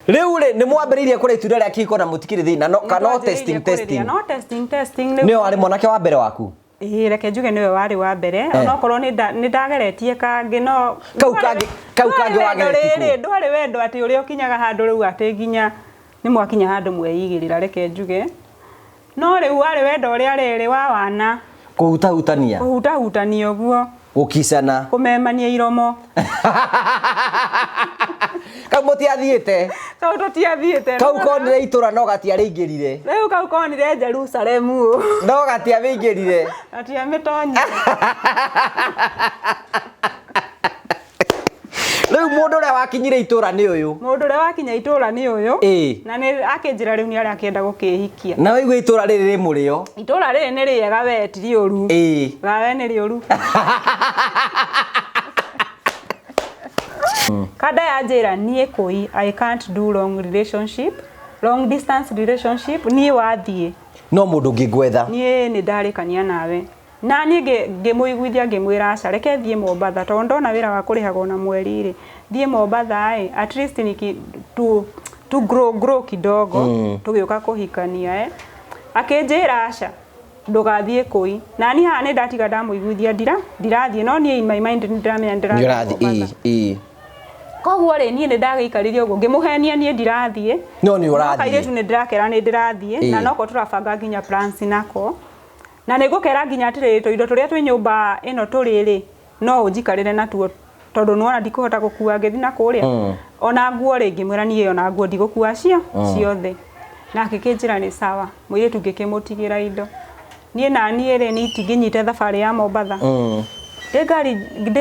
Rĩu rĩ, nĩ mwambĩrĩirie kũrĩa itunda rĩa kĩhiko na mũtikĩrĩ thĩna, no kana no testing testing? No testing testing. Nĩwe warĩ mwanake wa mbere waku? Ĩĩ, reke njuge nĩwe warĩ wa mbere. Onokorwo nĩ ndageretie kangĩ, no Kau kangĩ, kau kangĩ wageretie kũ? Rĩrĩ ndwarĩ wendo atĩ ũrĩa ũkinyaga handũ rĩu atĩ nginya nĩ mwakinya handũ mweigĩrĩra, reke njuge. No rĩu warĩ wendo ũrĩa rĩrĩ wa wana. Kũhutahutania. Kũhutahutania ũguo. Gũkicana. Kũmemania iromo. Kau mũtiathiĩte. Kau tũtiathiĩte. Kau konire itũra no gatiarĩingĩrire. Rĩu kau konire Jerusalemu. No gatiamĩingĩrire. Gatiamĩtonyire. Rĩu mũndũ ũrĩa wakinyire itũra nĩ ũyũ. Mũndũ ũrĩa wakinya itũra nĩ ũyũ. Ĩĩ. Na nĩ akĩnjĩra rĩu nĩ arakĩenda gũkĩhikia. Na waigua itũra rĩrĩ rĩ mũrĩo. Itũra rĩrĩ nĩ rĩega we, ti rĩũru. Ĩĩ. We nĩ rĩũru. Kanda yanjĩra niĩ kũi, I can't do long relationship, long distance relationship, niĩ wathiĩ. No mũndũ ũngĩ ngwetha. Niĩ nĩ ndarĩkania nawe. Na niĩ ngĩmũiguithia ngĩmwĩra aca, reke thiĩ Mombatha tondũ ndona wĩra wa kũrĩhagwo na mweri rĩ, thiĩ Mombatha ĩ, at least niki, tu grow grow kidogo, tũgĩũka kũhikania eh. Akĩnjĩra aca, ndũgathiĩ kũi. Na niĩ haha nĩ ndatiga ndamũiguithia ndirathiĩ, no niĩ in my mind nĩ ndĩramenya nĩ ndĩrathiĩ Nĩ ũrathiĩ, Mombatha. ĩĩ. Koguo rĩ, niĩ nĩ ndagĩikarire ũguo ngĩmũhenia niĩ ndirathiĩ. No nĩ ũrathiĩ. No kairĩtu nĩ ndĩrakera nĩ ndĩrathiĩ, na noko tũrabanga nginya plans nako. Na nĩ ngũkera nginya atĩrĩrĩ, tũindo tũrĩa twĩ nyũmba ĩno tũrĩ rĩ, no ũnjikarĩre natuo tondũ nĩwona ndikũhota gũkua ngĩthiĩ na kũrĩa. Ona nguo rĩ, ngĩmwĩra niĩ ona nguo ndigũkua ciothe. Na akĩkĩnjĩra nĩ sawa, mũirĩtu ngĩkĩmũtigĩra indo. Niĩ na niĩ rĩ, niĩ itingĩnyita thabarĩ ya Mombatha. Ndĩ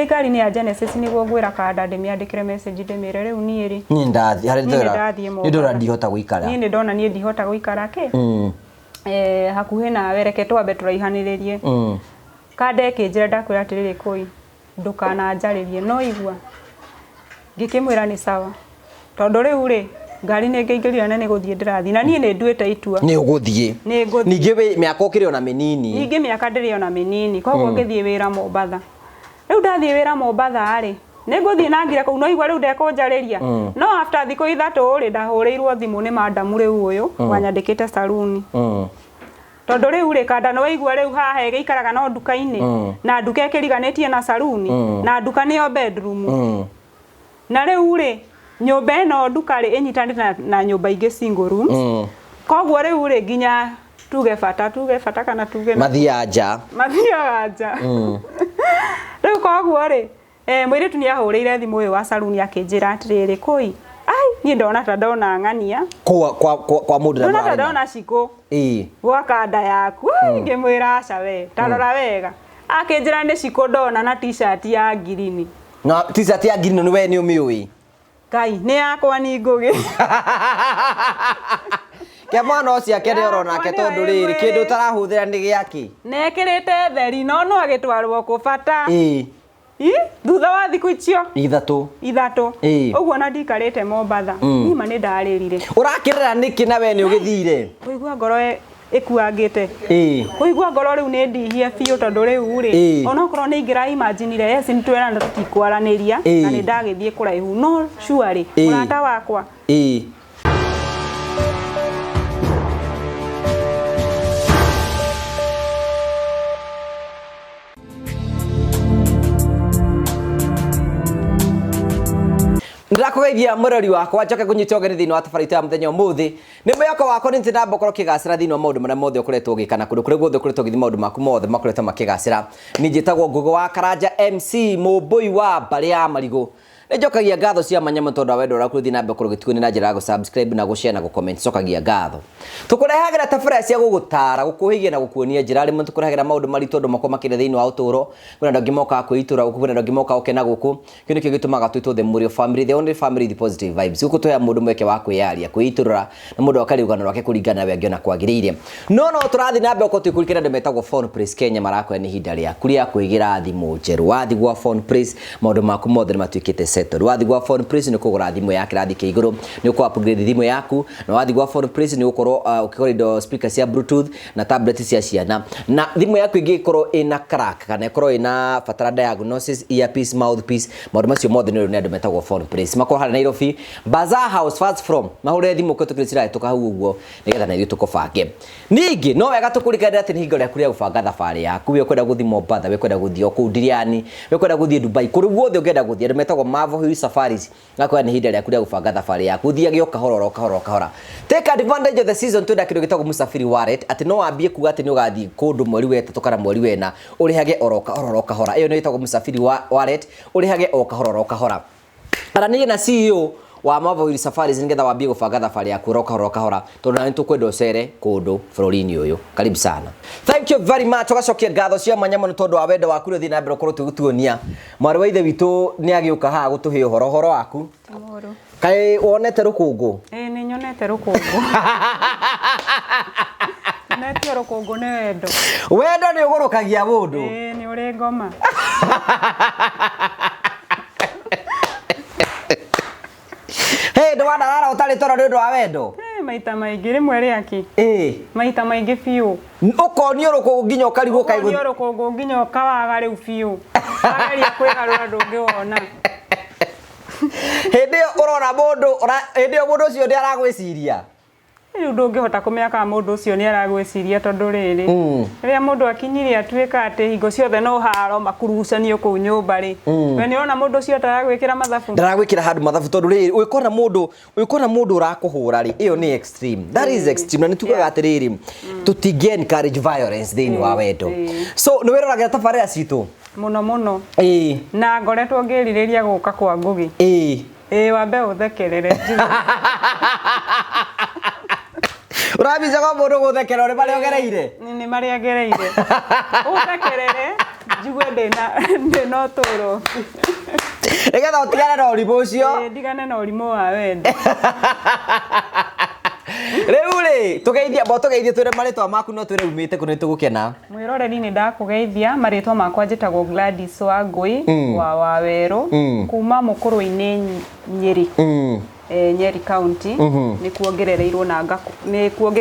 ngari-inĩ ya Genesis nĩguo ngwĩra kanda ndĩmĩandĩkĩre message ndĩmĩre rĩu niĩ rĩ. Niĩ ndathiĩ, harĩa Niĩ nĩ ndathiĩ nĩ ndora ndihota gũikara. Niĩ nĩ ndona niĩ ndihota gũikara kĩ. Hakuhĩ nawe, reke twambe tũraihanĩrĩrie. Kanda ĩkĩnjĩra ndakwĩra atĩrĩrĩ kũi, ndũkananjarĩrie, no igua. Ngĩkĩmwĩra nĩ sawa. Tondũ rĩu rĩ, ngari nĩ ngĩingĩrire na nĩ gũthiĩ ndĩrathiĩ. Na niĩ nĩ nduĩte itua. Nĩ ũgũthiĩ. Nĩ ngũthiĩ. Ningĩ wĩ mĩaka ũkĩrĩ ona mĩnini. Ningĩ mĩaka ndĩrĩ ona mĩnini. Koguo ngĩthiĩ wĩra Mombatha. Rĩu ndathiĩ wĩra Mombatha rĩ, nĩ ngũthiĩ na ngire kũu, no igua rĩu ndekũnjarĩria. No after thikũ 3 rĩ, ndahũrĩirwo thimũ nĩ madamu rĩu ũyũ, wanyandĩkĩte saruni. Tondũ rĩu rĩ, kanda nĩ waigua rĩu haha ĩgĩikaraga no nduka-inĩ, na nduka ĩkĩriganĩtie na saruni, na nduka nĩyo bedroom. Na rĩu rĩ, nyũmba ĩno nduka rĩ, ĩnyitanĩte na nyũmba ingĩ single rooms. Koguo rĩu rĩ, nginya tuge bata, tuge bata kana tuge mathiaga nja. Mathiaga nja. Rĩu koguo rĩ, mũirĩtu nĩ ahũrĩire thimũ ũyũ wa saruni akĩnjĩra atĩrĩrĩ, kũi, ai, niĩ ndona ta ndona ng'ania. Kwa mũndũ Ndona ta ndona cikũ. Gwa kanda yaku. Ai, ngĩmwĩra aca we, ta rora wega. Akĩnjĩra nĩ cikũ ndona na t-shirt ya ngirini. Na t-shirt ya ngirini nĩ we nĩ ũmĩũĩ? Ngai, nĩ yakwa ni ngũgĩ. Ke mwana ũcio akene oro nake tondũ rĩrĩ, kĩndũ ũtarahũthĩra nĩ gĩakĩ? Na ĩkĩrĩte theri, no no agĩtwarwo kũ bata. Thutha wa thikũ icio 3. 3. Ũguo na ndikarĩte Mombatha. Niĩ ma nĩ ndarĩrire. Ũrakĩrĩra nĩkĩ na we nĩ ũgĩthire? Kũigua ngoro ĩkuangĩte. Kũigua ngoro rĩu nĩ ndihie biũ tondũ rĩu rĩ, onokorwo nĩ ingĩra imaginire, yes, nĩ twerana tũtikwaranĩria, na nĩ ndagĩthiĩ kũraihu. No surely, mũrata wakwa. Ndĩrakũgeithia mũrori wakwa, njoke ngũnyite ũgeni thĩinĩ wa tabarĩra itũ ya mũthenya ũmũthĩ. Nĩ mwĩhoko wakwa nĩ namba ũkorwo ũkĩgacĩra thĩinĩ wa maũndũ marĩa mothe ũkoretwo ũgĩka na kũndũ kũrĩa guothe ũkoretwo ũgĩthiĩ maũndũ maku mothe makoretwo makĩgacĩra. Niĩ njĩtagwo Ngũgĩ wa Karanja MC Mũmbũi wa mbarĩ ya Marigũ. Nĩ njokagia ngatho cia mwanya mũno tondũ wa wendo ũrĩa ũgũthiĩ na mbere gũkorwo ũgĩtuonia na njĩra ya gũ-subscribe na gũ-share na gũ-comment. Cokagia ngatho. Tũkũrehagĩra tabarĩra cia gũgũtara, gũkũhĩgia na gũkuonia njĩra. Rĩmwe tũkũrehagĩra maũndũ maritũ andũ makorwo makĩria thĩinĩ wa ũtũũro. Kwĩna andũ angĩ mokaga kwĩitũra gũkũ, kwĩna andũ angĩ mokaga gũkena gũkũ. Kĩu nĩkĩo gĩtũmaga twĩtwo the Mũrĩo family, the only family with positive vibes. Gũkũ tũheaga mũndũ mweke wa kwĩyaria, kwĩitũrũra, na mũndũ akaria rũgano rwake kũringana na we angĩona kwagĩrĩire. No no tũrathiĩ na mbere gũkorwo twĩkũrikĩra andũ metagwo Phone Place Kenya marakwĩra nĩ ihinda rĩaku rĩa kwĩgĩra thimũ njerũ. Wathiĩ gwa Phone Place, maũndũ maku mothe nĩ matuĩkĩte sawa. Settled. Wathiĩ gwa Phone Place nĩ ũkũgũra thimũ ya kĩrathi kĩa igũrũ, nĩ ũkũ upgrade thimũ yaku, na wathiĩ gwa Phone Place nĩ ũgũkorwo ũkĩgũra indo speaker cia bluetooth na tablet cia ciana. Na thimũ yaku ĩngĩkorwo ĩna crack kana ĩkorwo ĩna batara diagnosis, earpiece, mouthpiece, maũndũ macio mothe nĩ nĩ andũ metagwo Phone Place. Makorwo harĩa Nairobi, Bazaar House, first floor. Mahũrĩre thimũ kũhetũkĩra cirahĩtũka hau ũguo nĩgetha na ithuĩ tũkũbange. Ningĩ no wega tũkũririkanie atĩ nĩ hingo rĩaku rĩa gũbanga thabarĩ yaku. We ũkwenda gũthiĩ Mombatha, we ũkwenda gũthiĩ o kũu Ndiriani, we ũkwenda gũthiĩ Dubai, kũrĩa guothe ũngĩenda gũthiĩ, andũ metagwo Marvel Hill Safaris gakwĩra nĩ ihinda rĩaku rĩa gũbanga thabarĩ yaku. Ũthiage o kahora oro kahora o kahora. Take advantage of the season. Twĩna kĩndũ gĩtagwo Musafiri Wallet, atĩ no wambie kuga atĩ nĩ ũgathiĩ kũndũ mweri wa ĩtatũ kana mweri wa ĩna, ũrĩhage oro kahora oro kahora. Ĩyo nĩyo ĩtagwo Musafiri Wallet, ũrĩhage o kahora oro kahora. Aranĩria na CEO wa Marvel Hill Safaris nĩgetha wambie gũbanga thabarĩ yaku oro kahora oro kahora, tondũ na nĩtũkwenda ũcere kũndũ bũrũri-inĩ ũyũ. Karibu sana. Thank you very much. Ũgacokia ngatho cia mwanya mũno tondũ wa wendo waku ũrĩa ũthiĩ na mbere ũkorwo tũgĩtuonia. Mwarĩ wa ithe witũ nĩ agĩũka haha gũtũhe ũhoro. Ũhoro waku? Mũru. Kaĩ wonete rũkũngũ? Ĩĩ, nĩ nyonete rũkũngũ. Nyonetio rũkũngũ nĩ wendo. Wendo nĩ ũgũrũkagia mũndũ. Ĩĩ, nĩ ũrĩ ngoma. Hey, ndwanarara ũtarĩ toro nĩ ũndũ wa wendo? Maita maingĩ, rĩmwe rĩaki. Ĩĩ. Maita maingĩ biũ. Ũkonio rũkũngũ nginya ũkarigwo kaĩ Ũkonio rũkũngũ nginya ũkawaga rĩu biũ. Wageria kwĩgarũra ndũngĩwona. Hĩndĩ ĩyo ũrona mũndũ, hĩndĩ ĩyo mũndũ ũcio nĩ aragwĩciria. Rĩu ndũngĩhota kũmenya kana mũndũ ũcio nĩ aragwĩciria tondũ rĩrĩ, rĩrĩa mũndũ akinyirie atuĩka atĩ hingo ciothe no haro makurucanio kũu nyũmba rĩ, we nĩ ũrona mũndũ ũcio ataragwĩkĩra mathabu? Ndaragwĩkĩra handũ mathabu tondũ rĩrĩ, ũngĩkora mũndũ, ũngĩkora mũndũ ũrakũhũra rĩ, ĩyo nĩ extreme. That is extreme. Na nĩ tugaga atĩrĩrĩ, tũtingĩ encourage violence thĩinĩ wa wendo. So nĩ wĩroragĩra tabarĩra citũ? Mũno mũno. Na ngoretwo ngĩrirĩria gũka kwa Ngũgĩ. Ĩĩ, wambe ũthekerere. Ũrambica kwa mũndũ gũthekera ũrĩ marĩa ũgereire? Nĩ marĩa ngereire. Ũthekerere njigue ndĩna ũtũũro. Nĩgetha ũtigane na ũrimũ ũcio. Ĩĩ, ndigane na ũrimũ wa wendo. Rĩu rĩ, tũgeithie, bo tũgeithie twĩre marĩtwa maku no twĩre umĩte kũ nĩ tũgũkena. Mwĩroreri nĩ ndakũgeithia, marĩtwa makwa njĩtagwo Gladys Wangũi wa Wawerũ, kuma Mũkũrwe-inĩ Nyĩrĩ, Nyeri County, nĩkuo ngĩrereirwo na nĩkuo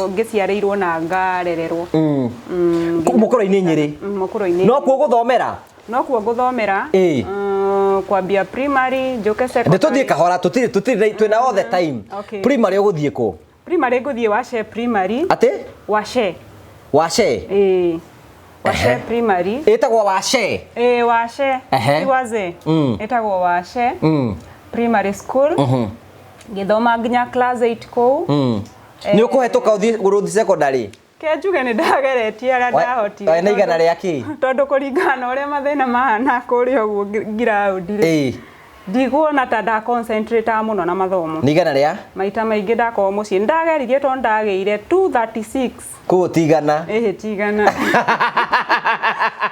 ngĩciarĩirwo na ngarererwo. Mũkũrwe-inĩ Nyĩrĩ? Mũkũrwe-inĩ. No kuo gũthomera? No kuo ngũthomera. Kwambia primary, njoke secondary. Nĩ tũthiĩ kahora, tũtirĩ, tũtirĩ, twĩna all the time. Primary ũgũthiĩ kũ? Primary ngũthiĩ Washe primary. Atĩ? Washe. Washe? Ĩĩ. Washe primary. Ĩtagwo Washe? Ĩĩ, Washe. Ti Waze. Ĩtagwo Washe. Primary school. Ngĩthoma nginya class 8 kũu. Nĩ ũkũhetũka ũthiĩ gũthiĩ secondary? Ke njuge nĩ ndageretie harĩa ndahotire. Nĩ igana rĩa kĩ? Tondũ kũringana na ũrĩa mathĩna mahana kũrĩa ũguo ngiraũndi rĩ. Ndikuona ta nda concentrate mũno na mathomo. Nĩ igana rĩa? Maita maingĩ ndakorwo mũciĩ. Nĩ ndageririe tondũ ndagĩire 236. Koguo ti igana? Ĩhĩ, ti igana.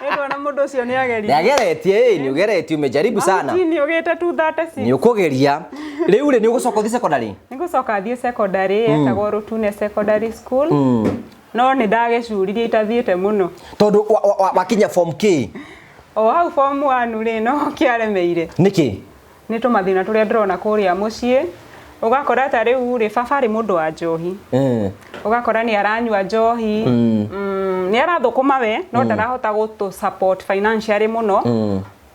Nĩ ndona mũndũ ũcio nĩ ageririe. Nĩ ageretie, ĩĩ, nĩ ũgeretie, umejaribu sana. Mahuti nĩ ũgĩte 236. Nĩ ũkũgeria. Rĩu rĩ, nĩ ũgũcoka ũthiĩ secondary? Nĩ ngũcoka thiĩ secondary, etagwo Rũtune Secondary School. No nĩ ndagĩcuririe itathiĩte mũno. Tondũ wakinya form K? O hau form 1 rĩ, no kĩaremeire. Nĩkĩ? Nĩ tũmathĩna tũrĩa ndĩrona kũrĩa mũciĩ. Ũgakora ta rĩu rĩ, baba arĩ mũndũ wa njohi. Ũgakora nĩ aranyua njohi. Nĩ arathũkũma we, no ndarahota gũtũ support financially mũno.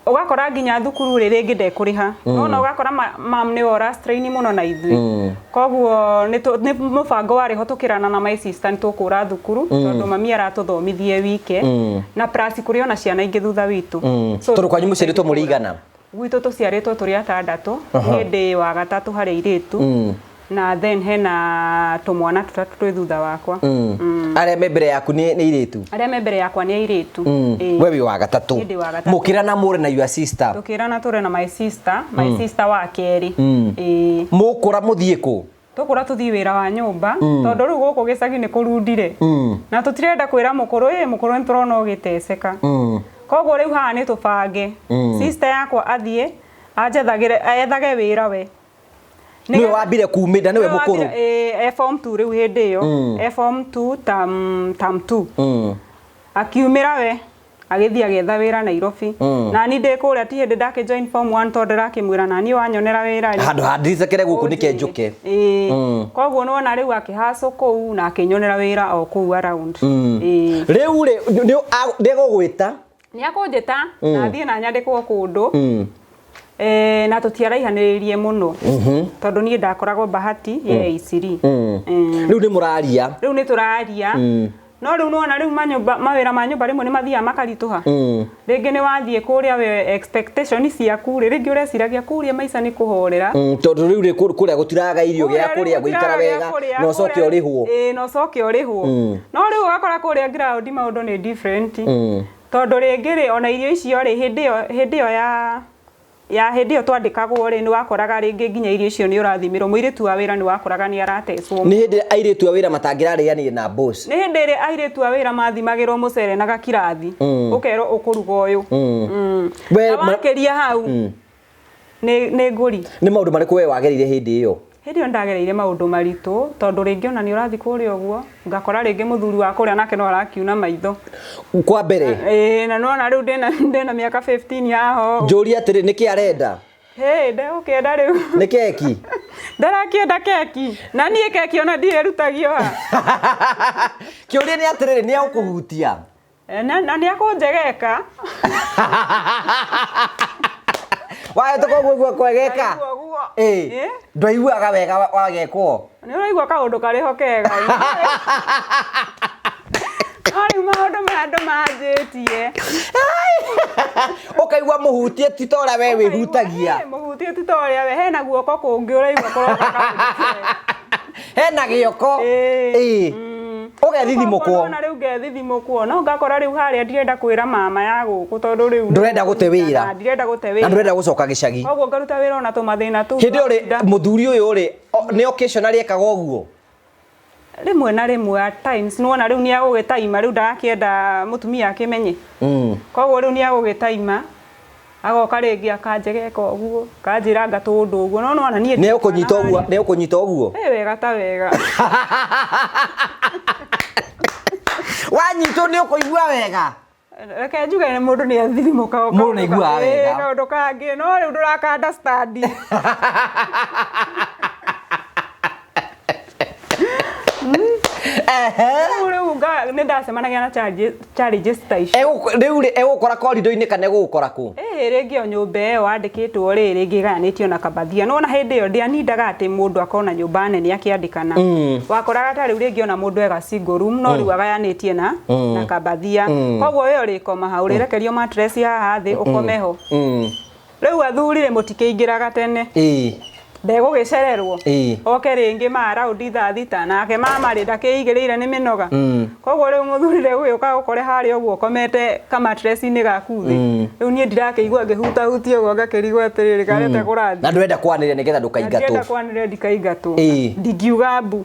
Ũgakora nginya thukuru rĩ, rĩngĩ ndekũrĩha. Nona ũgakora mam nĩwe ũra strain mũno na ithuĩ. Koguo nĩ mũbango warĩ ho tũkĩrana na my sister nĩ tũkũra thukuru, tondũ mami aratũthomithie wike. Na plus kũrĩ ona ciana ingĩ thutha witũ. So, Tondũ kwanyu mũciarĩtwo mũrĩ igana? Gwitũ tũciarĩtwo tũrĩ atandatũ. Niĩ ndĩ wa gatatũ harĩ airĩtu. Na then hena tũmwana tũtatũ twĩ thutha wakwa. Arĩa me mbere yaku nĩ airĩtu? Arĩa me mbere yakwa nĩ airĩtu. We wĩ wa gatatũ. Niĩ ndĩ wa gatatũ. Mũkĩrana mũre na your sister. Tũkĩrana tũre na my sister, my sister wa kerĩ. Mũkũra mũthiĩ kũ? Tũkũra tũthiĩ wĩra wa nyũmba, tondũ rĩu gũkũ gĩcagi nĩ kũrundire. Na tũtirenda kwĩra mũkũrũ, ĩ mũkũrũ nĩ tũrona ũgĩteceka. Koguo rĩu haha nĩ tũbange. Sister yakwa athiĩ, anjethagĩre, ethage wĩra we. Nĩwe wambire kumĩra, nĩwe Nĩwe mũkũrũ. wambire, e form 2 rĩu hĩndĩ ĩyo. E form 2 term 2. Akiumĩra we. Agĩthiĩ agĩetha wĩra Nairobi. Na niĩ ndĩ kũrĩa, ti hĩndĩ ndakĩ join form 1, tondũ ndĩrakĩmwĩra naniĩ wanyonera wĩra rĩ, Handũ handicekere gũkũ nĩke njũke. Ĩĩ. Koguo nĩwona rĩu akĩhacũ kũu na akĩnyonera wĩra o kũu around. Ĩĩ. Rĩu rĩ, nĩegũgwĩta? Nĩ akũnjĩta na thiĩ na nyandĩkwo kũndũ. Na tũtiaraihanĩrĩirie mũno tondũ niĩ ndakoragwo Bahati ye Isiri. Rĩu nĩ mũraria? Rĩu nĩ tũraria, no rĩu nĩwona rĩu manyũmba, mawĩra ma nyũmba rĩmwe nĩ mathiaga makaritũha. Rĩngĩ nĩ wathiĩ kũrĩa, we expectation ciaku rĩ, rĩngĩ ũreciragia kũrĩa maica nĩ kũhorera. Tondũ rĩu rĩ, kũrĩa gũtiraga irio gĩa Kũrĩa rĩu kũrĩa gũikara gũtiraga gĩa wega kũrĩa, na ũcoke ũrĩhwo. Ĩĩ, na ũcoke ũrĩhwo. No rĩu ũgakora kũrĩa ground maũndũ nĩ different, tondũ rĩngĩ rĩ, ona irio icio rĩ, hĩndĩ ĩyo ya hĩndĩ ĩyo twandĩkagwo rĩ, nĩ wakoraga rĩngĩ nginya irio icio nĩ ũrathimĩrwo. Mũirĩtu wa wĩra nĩ wakoraga nĩ aratecwo. Nĩ hĩndĩ airĩtu a wĩra matangĩrarĩanĩire na boss? Nĩ hĩndĩ ĩrĩa airĩtu a wĩra mathimagĩrwo mũcere na gakirathi, ũkerwo ũkũruga ũyũ. We Na wakĩria hau nĩ ngũri. Nĩ maũndũ marĩkũ we wagereire hĩndĩ ĩyo? Hĩndĩ ĩyo ndagereire maũndũ maritũ, tondũ rĩngĩ ona nĩ ũrathiĩ kũrĩa ũguo, ngakora rĩngĩ mũthuri wa kũrĩa nake no arakiuna maitho. Kwa mbere? Ĩĩ, na nĩwona rĩu ndĩna mĩaka 15 haho. Njũrie atĩrĩ, nĩkĩ arenda? Hĩ, ndegũkĩenda rĩu. Nĩ keki? Ndarakĩenda keki, na niĩ keki ona ndiĩrutagio ha. Kĩũria nĩ atĩrĩrĩ, nĩ egũkũhutia? Na nĩ akũnjegeka. Wahĩtũka ũguo ũguo kwegeka? Ndaigua ũguo. Ĩĩ. Ĩ? Ndwaiguaga wega wagekwo? Nĩ ũraigua kaũndũ karĩ ho kega. No rĩu maũndũ maya andũ manjĩtie. Ũkaigua mũhutie ti ta ũrĩa we wĩhutagia. Ĩ, mũhutie ti ta ũrĩa we, hena guoko kũngĩ ũraigua kũroka kaũndũ kega. Hena gĩoko. Ĩĩ. Ĩĩ. Ũgethithimũkwo. Na rĩu ngethithimũkwo, no ngakora rĩu harĩa ndirenda kwĩra mama ya gũkũ, tondũ rĩu Ndũrenda gũte wĩra. Ndirenda gũte Na wĩra. ndũrenda gũcoka gĩcagi. Koguo ngaruta wĩra ona tũmathĩna tũu. Hĩndĩ ĩyo rĩ, mũthuri ũyũ rĩ, nĩ occasionally ekaga ũguo? Rĩmwe na rĩmwe, at times, nĩwona rĩu nĩ agũgĩtaima, rĩu ndarakĩenda mũtumia akĩmenye. Koguo rĩu nĩ agũgĩtaima, agoka rĩngĩ akanjegeka ũguo, akanjĩra ngatũndũ ũguo, no nĩwona niĩ Nĩ egũkũnyita ũguo? Nĩ egũkũnyita ũguo? Ĩ, wega ta wega. Wanyitwo nĩ ũkũigua wega? Reke njuge nĩ mũndũ nĩ athithimũkaga. Mũndũ nĩ aiguaga wega. Kaũndũ kangĩ, no rĩu ndũraka understand. Rĩu nĩ ndacemanagia na challenges ta icio. Rĩu rĩ, egũkora korido-inĩ kana egũgũkora kũ? Ĩ, rĩngĩ o nyũmba ĩyo wandĩkĩtwo rĩ, rĩngĩ ĩgayanĩtio na kabathia. Nĩwona hĩndĩ ĩyo ndĩanindaga atĩ mũndũ akorwo na nyũmba nene akĩandĩkana. Wakoraga ta rĩu rĩngĩ ona mũndũ ega single room, no rĩu agayanĩtie na kabathia. Koguo we ũrĩkoma hau, ũrĩrekerio mattress haha thĩ ũkome ho. Rĩu athuri rĩ, mũtikĩingĩraga tene. Ndegũgĩcererwo. Oke rĩngĩ ma raundi thaa 6, nake mama rĩ, ndakĩigĩrĩire nĩ mĩnoga. Koguo rĩu mũthuri ndegũgĩũka gũkore harĩa ũguo ũkomete kamatress-inĩ gaku thĩ. Rĩu niĩ ndirakĩigua ngĩhutahutia ũguo, ngakĩrigwo atĩrĩrĩ, karete kũrathiĩ. Na ndũrenda kwanĩrĩra nĩgetha ndũkaingatwo. Ndĩrenda kwanĩrĩra ndikaingatwo. Ndingiuga mbu.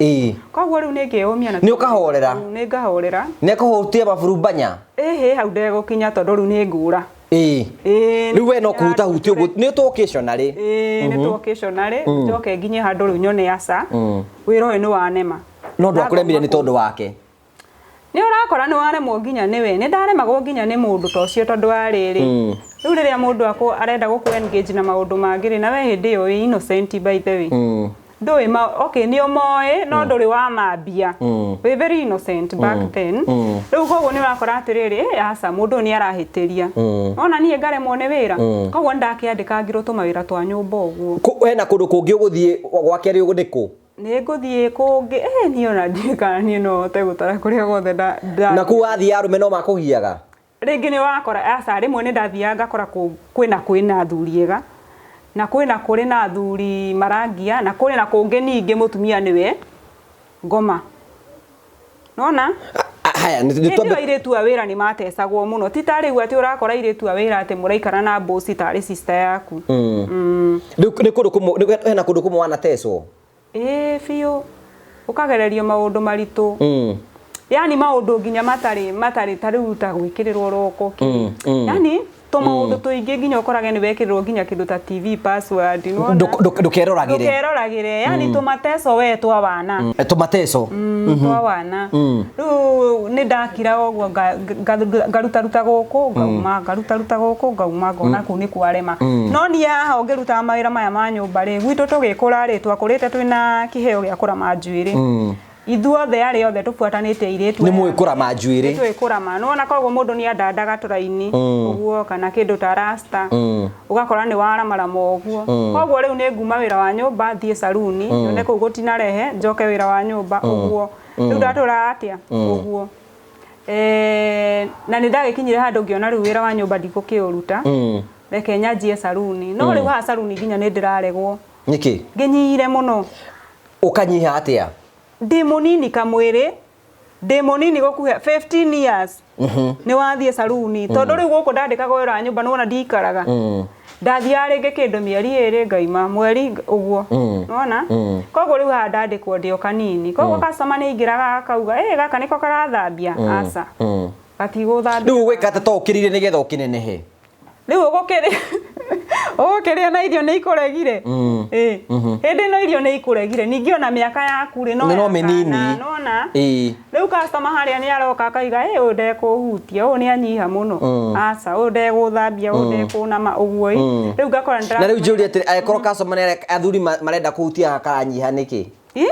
Koguo rĩu nĩ ngeyũmia na Nĩ ũkahorera? Nĩ ngahorera. Nĩ ekũhutia maburumbanya? Ĩhĩ, hau ndegũkinya, tondũ rĩu nĩ ngũra. Ĩĩ, Rĩu we no kũhutahutia ũguo nĩ tũ occasionally. Ĩĩ, nĩ tũ occasionally, njoke nginye handũ rĩu nyone aca, wĩra ũyũ nĩ wanema. No ndwakũremire nĩ tondũ wake? Nĩ ũrakora nĩ waremwo nginya nĩwe. Nĩ ndaremagwo nginya nĩ mũndũ ta ũcio, tondũ wa rĩrĩ, rĩu rĩrĩa mũndũ arenda gũkũ engage na maũndũ mangĩ rĩ, na we hĩndĩ ĩyo wĩ innocent, by the way. Ndũĩ ma, okay, nĩ ũmoĩ, no ndũrĩ wamambia. Wĩ very innocent back then. Rĩu koguo nĩ ũrakora atĩrĩrĩ, aca, mũndũ ũyũ nĩ arahĩtĩria. Ona niĩ ngaremwo nĩ wĩra. Koguo nĩ ndakĩandĩkangirwo tũmawĩra twa nyũmba ũguo. Hena kũndũ kũngĩ ũgũthiĩ gwake rĩ, nĩ kũ? Nĩ ngũthiĩ kũngĩ, niĩ ona ndiũĩ kana niĩ no hote gũtara kũrĩa guothe nda Na kũu wathiĩ arũme no makũgiaga? Rĩngĩ nĩ wakora, aca, rĩmwe nĩ ndathiaga ngakora kwĩna athuri ega, na kwĩna kũrĩ na athuri marangia, na kwĩna kũngĩ ningĩ mũtumia nĩwe ngoma. Nona? Haya, nĩ Hĩndĩ twambe ĩyo airĩtu a wĩra nĩ matecagwo mũno. Ti ta rĩu atĩ ũrakora airĩtu a wĩra atĩ mũraikara na boss tarĩ sister yaku. Rĩu nĩ kũndũ kũmwe, nĩ hena kũndũ kũmwe wanatecwo? Ĩĩ, biũ. Ũkagererio maũndũ maritũ. Yani maũndũ nginya matarĩ ta rĩu ta gwĩkĩrĩrwo roko kĩ. Yani Tũmaũndũ tũingĩ nginya ũkorage nĩ wekĩrĩrwo nginya kĩndũ ta TV password, nĩwona? Ndũkeroragĩre. Ndũkeroragĩre, yani tũmateco we twa wana. Tũmateco. Twa wana. Rĩu nĩ ndakira ũguo ngarutaruta gũkũ ngauma, ngarutaruta gũkũ ngauma, ngona kũu nĩ kwarema. No niĩ haha ũngĩrutaga mawĩra maya ma nyũmba rĩ, gwitũ tũgĩkũra rĩ, twakũrĩte twĩna kĩheo gĩa kũrama njuĩrĩ. Ithuothe arĩa othe tũbuatanĩte airĩtu Nĩ aya mũĩ kũrama njuĩrĩ. Nĩ tũĩ kũrama. Nĩwona koguo mũndũ nĩ andandaga tũraini ũguo kana kĩndũ ta rasta, ũgakora nĩ waramarama ũguo. Koguo rĩu nĩ nguma wĩra wa nyũmba thiĩ saruni, nyone kũu gũtinarehe, njoke wĩra wa nyũmba ũguo. Rĩu ndatũraga atĩa? Ũguo. Na nĩ ndagĩkinyire handũ ngĩona rĩu wĩra wa nyũmba ndikũkĩũruta, reke nyanjie saruni. No rĩu haha saruni nginya nĩ ndĩraregwo. Nĩkĩ? Ngĩnyihire mũno. Ũkanyiha atĩa? Ndĩ mũnini kamwĩrĩ, ndĩ mũnini gũkuhĩ 15 years. Nĩ wathiĩ saruni. Tondũ rĩu gũkũ ndandĩkagwo wĩra wa nyũmba nĩwona ndikaraga. Ndathiaga rĩngĩ kĩndũ mĩeri ĩrĩ ngaima, mweri ũguo. Nĩwona? Koguo rĩu haha ndandĩkwo ndĩ o kanini. Koguo customer nĩ aingĩraga akauga, ĩ gaka nĩko karathambia? Aca. Gatigũthambia. Rĩu ũgwĩka atĩa to ũkĩrire nĩgetha ũkĩnenehe? Rĩu ũgũkĩrĩa na irio nĩ ikũregire. Ĩ. Hĩndĩ ĩno irio nĩ ikũregire. Ningĩ ona mĩaka yaku rĩ, no Nĩ no ya mĩnini. kana, nĩwona? Ĩ. Rĩu customer harĩa nĩ aroka akaiga, ĩ ũyũ ndekũhutia, ũyũ nĩ anyiha mũno. Aca, ũyũ ndegũthambia, ũyũ ndekũnama, ũguo ĩ. Rĩu ngakora nĩ Na rĩu njũrie atĩrĩ, angĩkorwo customer nĩ athuri marenda kũhutia gaka karanyiha nĩkĩ? Ĩ?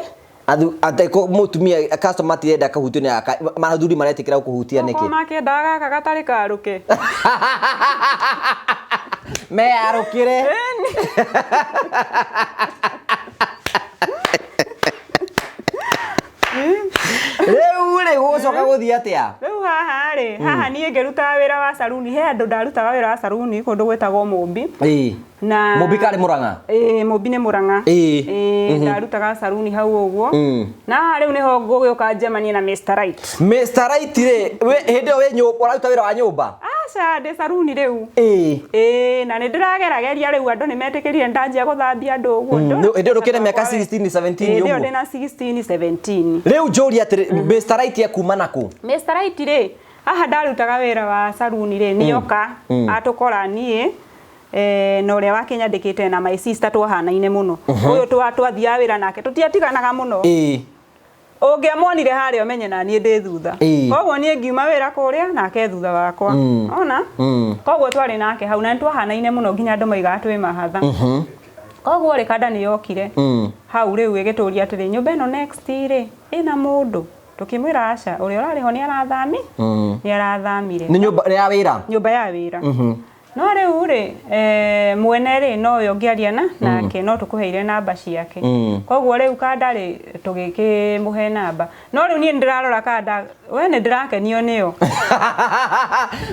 Mũtumia customer atirenda kũhutio nĩ gaka, athuri maretĩkĩra kũhutia nĩkĩ? Okorwo makĩendaga gaka gatarĩ karũke. Meyarũkĩre. Rĩu rĩ gũgũcoka gũthiĩ atĩa? Rĩu haha rĩ, haha niĩ ngĩrutaga wĩra wa saruni, he andũ ndarutaga wĩra wa saruni kũndũ gwĩtagwo Mũmbi. Ĩĩ. Na Mũmbi karĩ Mũrang'a? Ĩĩ, Mũmbi nĩ Mũrang'a. Ĩĩ. Ĩĩ, ndarutaga saruni hau ũguo. Na haha rĩu nĩho ngũgĩũka njemanie na Mr. Right. Mr. Right rĩ, hĩndĩ ĩyo wĩ nyũmba, ũraruta wĩra wa nyũmba? Aca, ndĩ saruni rĩu. Ĩĩ. Ĩĩ, na nĩ ndĩragerageria rĩu andũ nĩ metĩkĩrire ndanjia gũthambia andũ ũguo. Hĩndĩ ĩyo ndũkĩrĩ mĩaka 16, 17 Hĩndĩ ĩyo ũguo. ndĩna 16, 17. Rĩu njũrie atĩrĩ, Mr. Right ekuma nakũ? Mr. Right rĩ, haha ndarutaga wĩra wa saruni rĩ, nĩoka atũkora niĩ na ũrĩa wakĩnyandĩkĩte na my sister twahanaine mũno. Ũyũ twathiaga wĩra nake, tũtiatiganaga mũno. Ĩĩ. Ũngĩamuonire harĩa ũmenye na niĩ ndĩ thutha. Ĩĩ. Koguo niĩ ngiuma wĩra kũrĩa nake thutha wakwa. Ona? Koguo twarĩ nake hau na nĩtwahanaine mũno nginya andũ maigaga twĩ mahatha. Koguo rĩ kanda nĩ yokire. Hau rĩu ĩgĩtũria atĩrĩ, nyũmba ĩno next rĩ ĩna mũndũ. Tũkĩmwĩra aca, ũrĩa ũrarĩ ho nĩ arathami? Nĩ arathamire. Nĩ nyũmba ya wĩra? Nyũmba ya wĩra. No rĩu rĩ, mwene rĩ nowe ũngĩaria na nake no tũkũheire namba ciake. Koguo rĩu kanda rĩ tũgĩkĩmũhe namba. No rĩu niĩ nĩndĩrarora kanda, we nĩndĩrakenio nĩyo.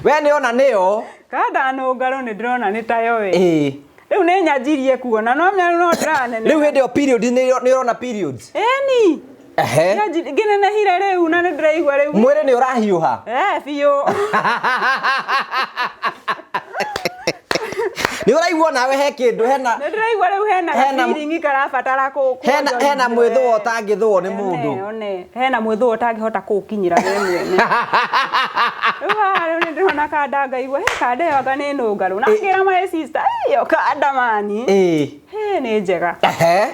We nĩona nĩyo? Kanda nũngarũ nĩndĩrona nĩ tayo we. Ĩĩ. Rĩu nĩ nyanjirie kuona, no no ndĩraneneha. Rĩu hĩndĩ ĩyo period nĩ ũrona periods? Ĩni. Ehe. Ngĩnenehire rĩu na nĩndĩraigua rĩu. Mwĩrĩ nĩ ũrahiũha? Biũ. Nĩ ũraigua nawe he kĩndũ hena Nĩndĩraigua rĩu hena feeling karabatara hena mwĩthũo ũtangĩthũo nĩ mũndũ. One, hena mwĩthũo ũtangĩhota kũũkinyĩra we mwene. Rĩu haha rĩu nĩndĩrona kanda ngaigua, he kanda ĩyo anga nĩ nũngarũ. Na ngĩra my sister, ĩyo kanda mani. Ĩĩ. He nĩ njega. Ehe.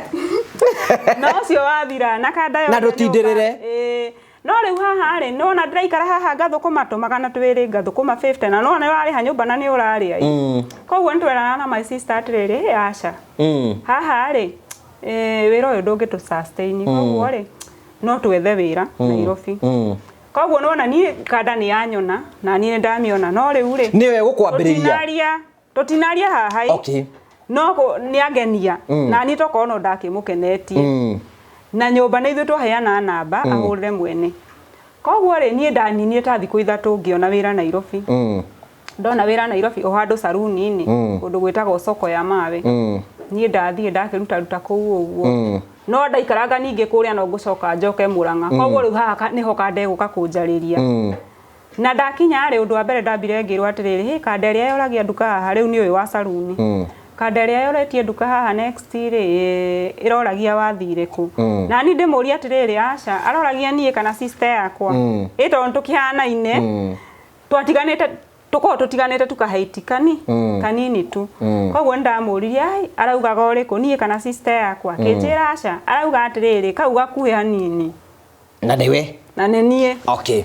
Na ũcio wathira na kanda ĩyo. Na ndũtindĩrĩre. Ĩĩ. No rĩu haha rĩ, nĩwona ndĩraikara haha ngathũkũma tũ magana twĩrĩ, ngathũkũma 50 na nĩwona nĩũrarĩha nyũmba na nĩũrarĩa. Koguo nĩtwerana na my sister atĩrĩrĩ, aca. Haha rĩ, wĩra ũyũ ndũngĩtũ sustain. Koguo rĩ, no twethe wĩra Nairobi. Koguo nĩwona niĩ kanda nĩ yanyona na niĩ nĩndamĩona. No rĩu rĩ, nĩwe gũkwambĩrĩria. Tũtinaria haha ĩ. Okay. No nĩangenia na niĩ tokorwo no ndakĩmũkenetie. Na nyũmba nĩ ithuĩ twaheana namba ahũrĩre mwene. Koguo rĩ niĩ ndaninire ta thikũ ithatũ ngĩona wĩra Nairobi. Ndona wĩra Nairobi o handũ saruni-inĩ kũndũ gwĩtagwo soko ya mawe. Niĩ ndathiĩ ndakĩrutaruta kũu ũguo. No ndaikaranga ningĩ kũrĩa no ngũcoka njoke Mũrang'a. Koguo rĩu haha nĩho kanda ĩgũka kũnjarĩria. Na ndakinya rĩ ũndũ wa mbere ndambire ngĩrwo atĩrĩrĩ, hĩ kanda ĩrĩa yoragia nduka haha rĩu nĩ ũyũ wa saruni. Kanda ĩrĩa yoretie nduka haha next rĩ ĩroragia wathire kũ. Na niĩ ndĩmũrie atĩrĩrĩ, aca, aroragia niĩ kana sister yakwa. Ĩ tondũ tũkĩhanaine, twatiganĩte Tũkoragwo tũtiganĩte tukahaiti kani kanini tu. Koguo nĩndamũririe, ai, araugaga ũrĩkũ, niĩ kana sister yakwa? Akĩnjĩra aca, arauga atĩrĩrĩ, kau gakuhĩ hanini. Na nĩwe? Na nĩ niĩ. Okay.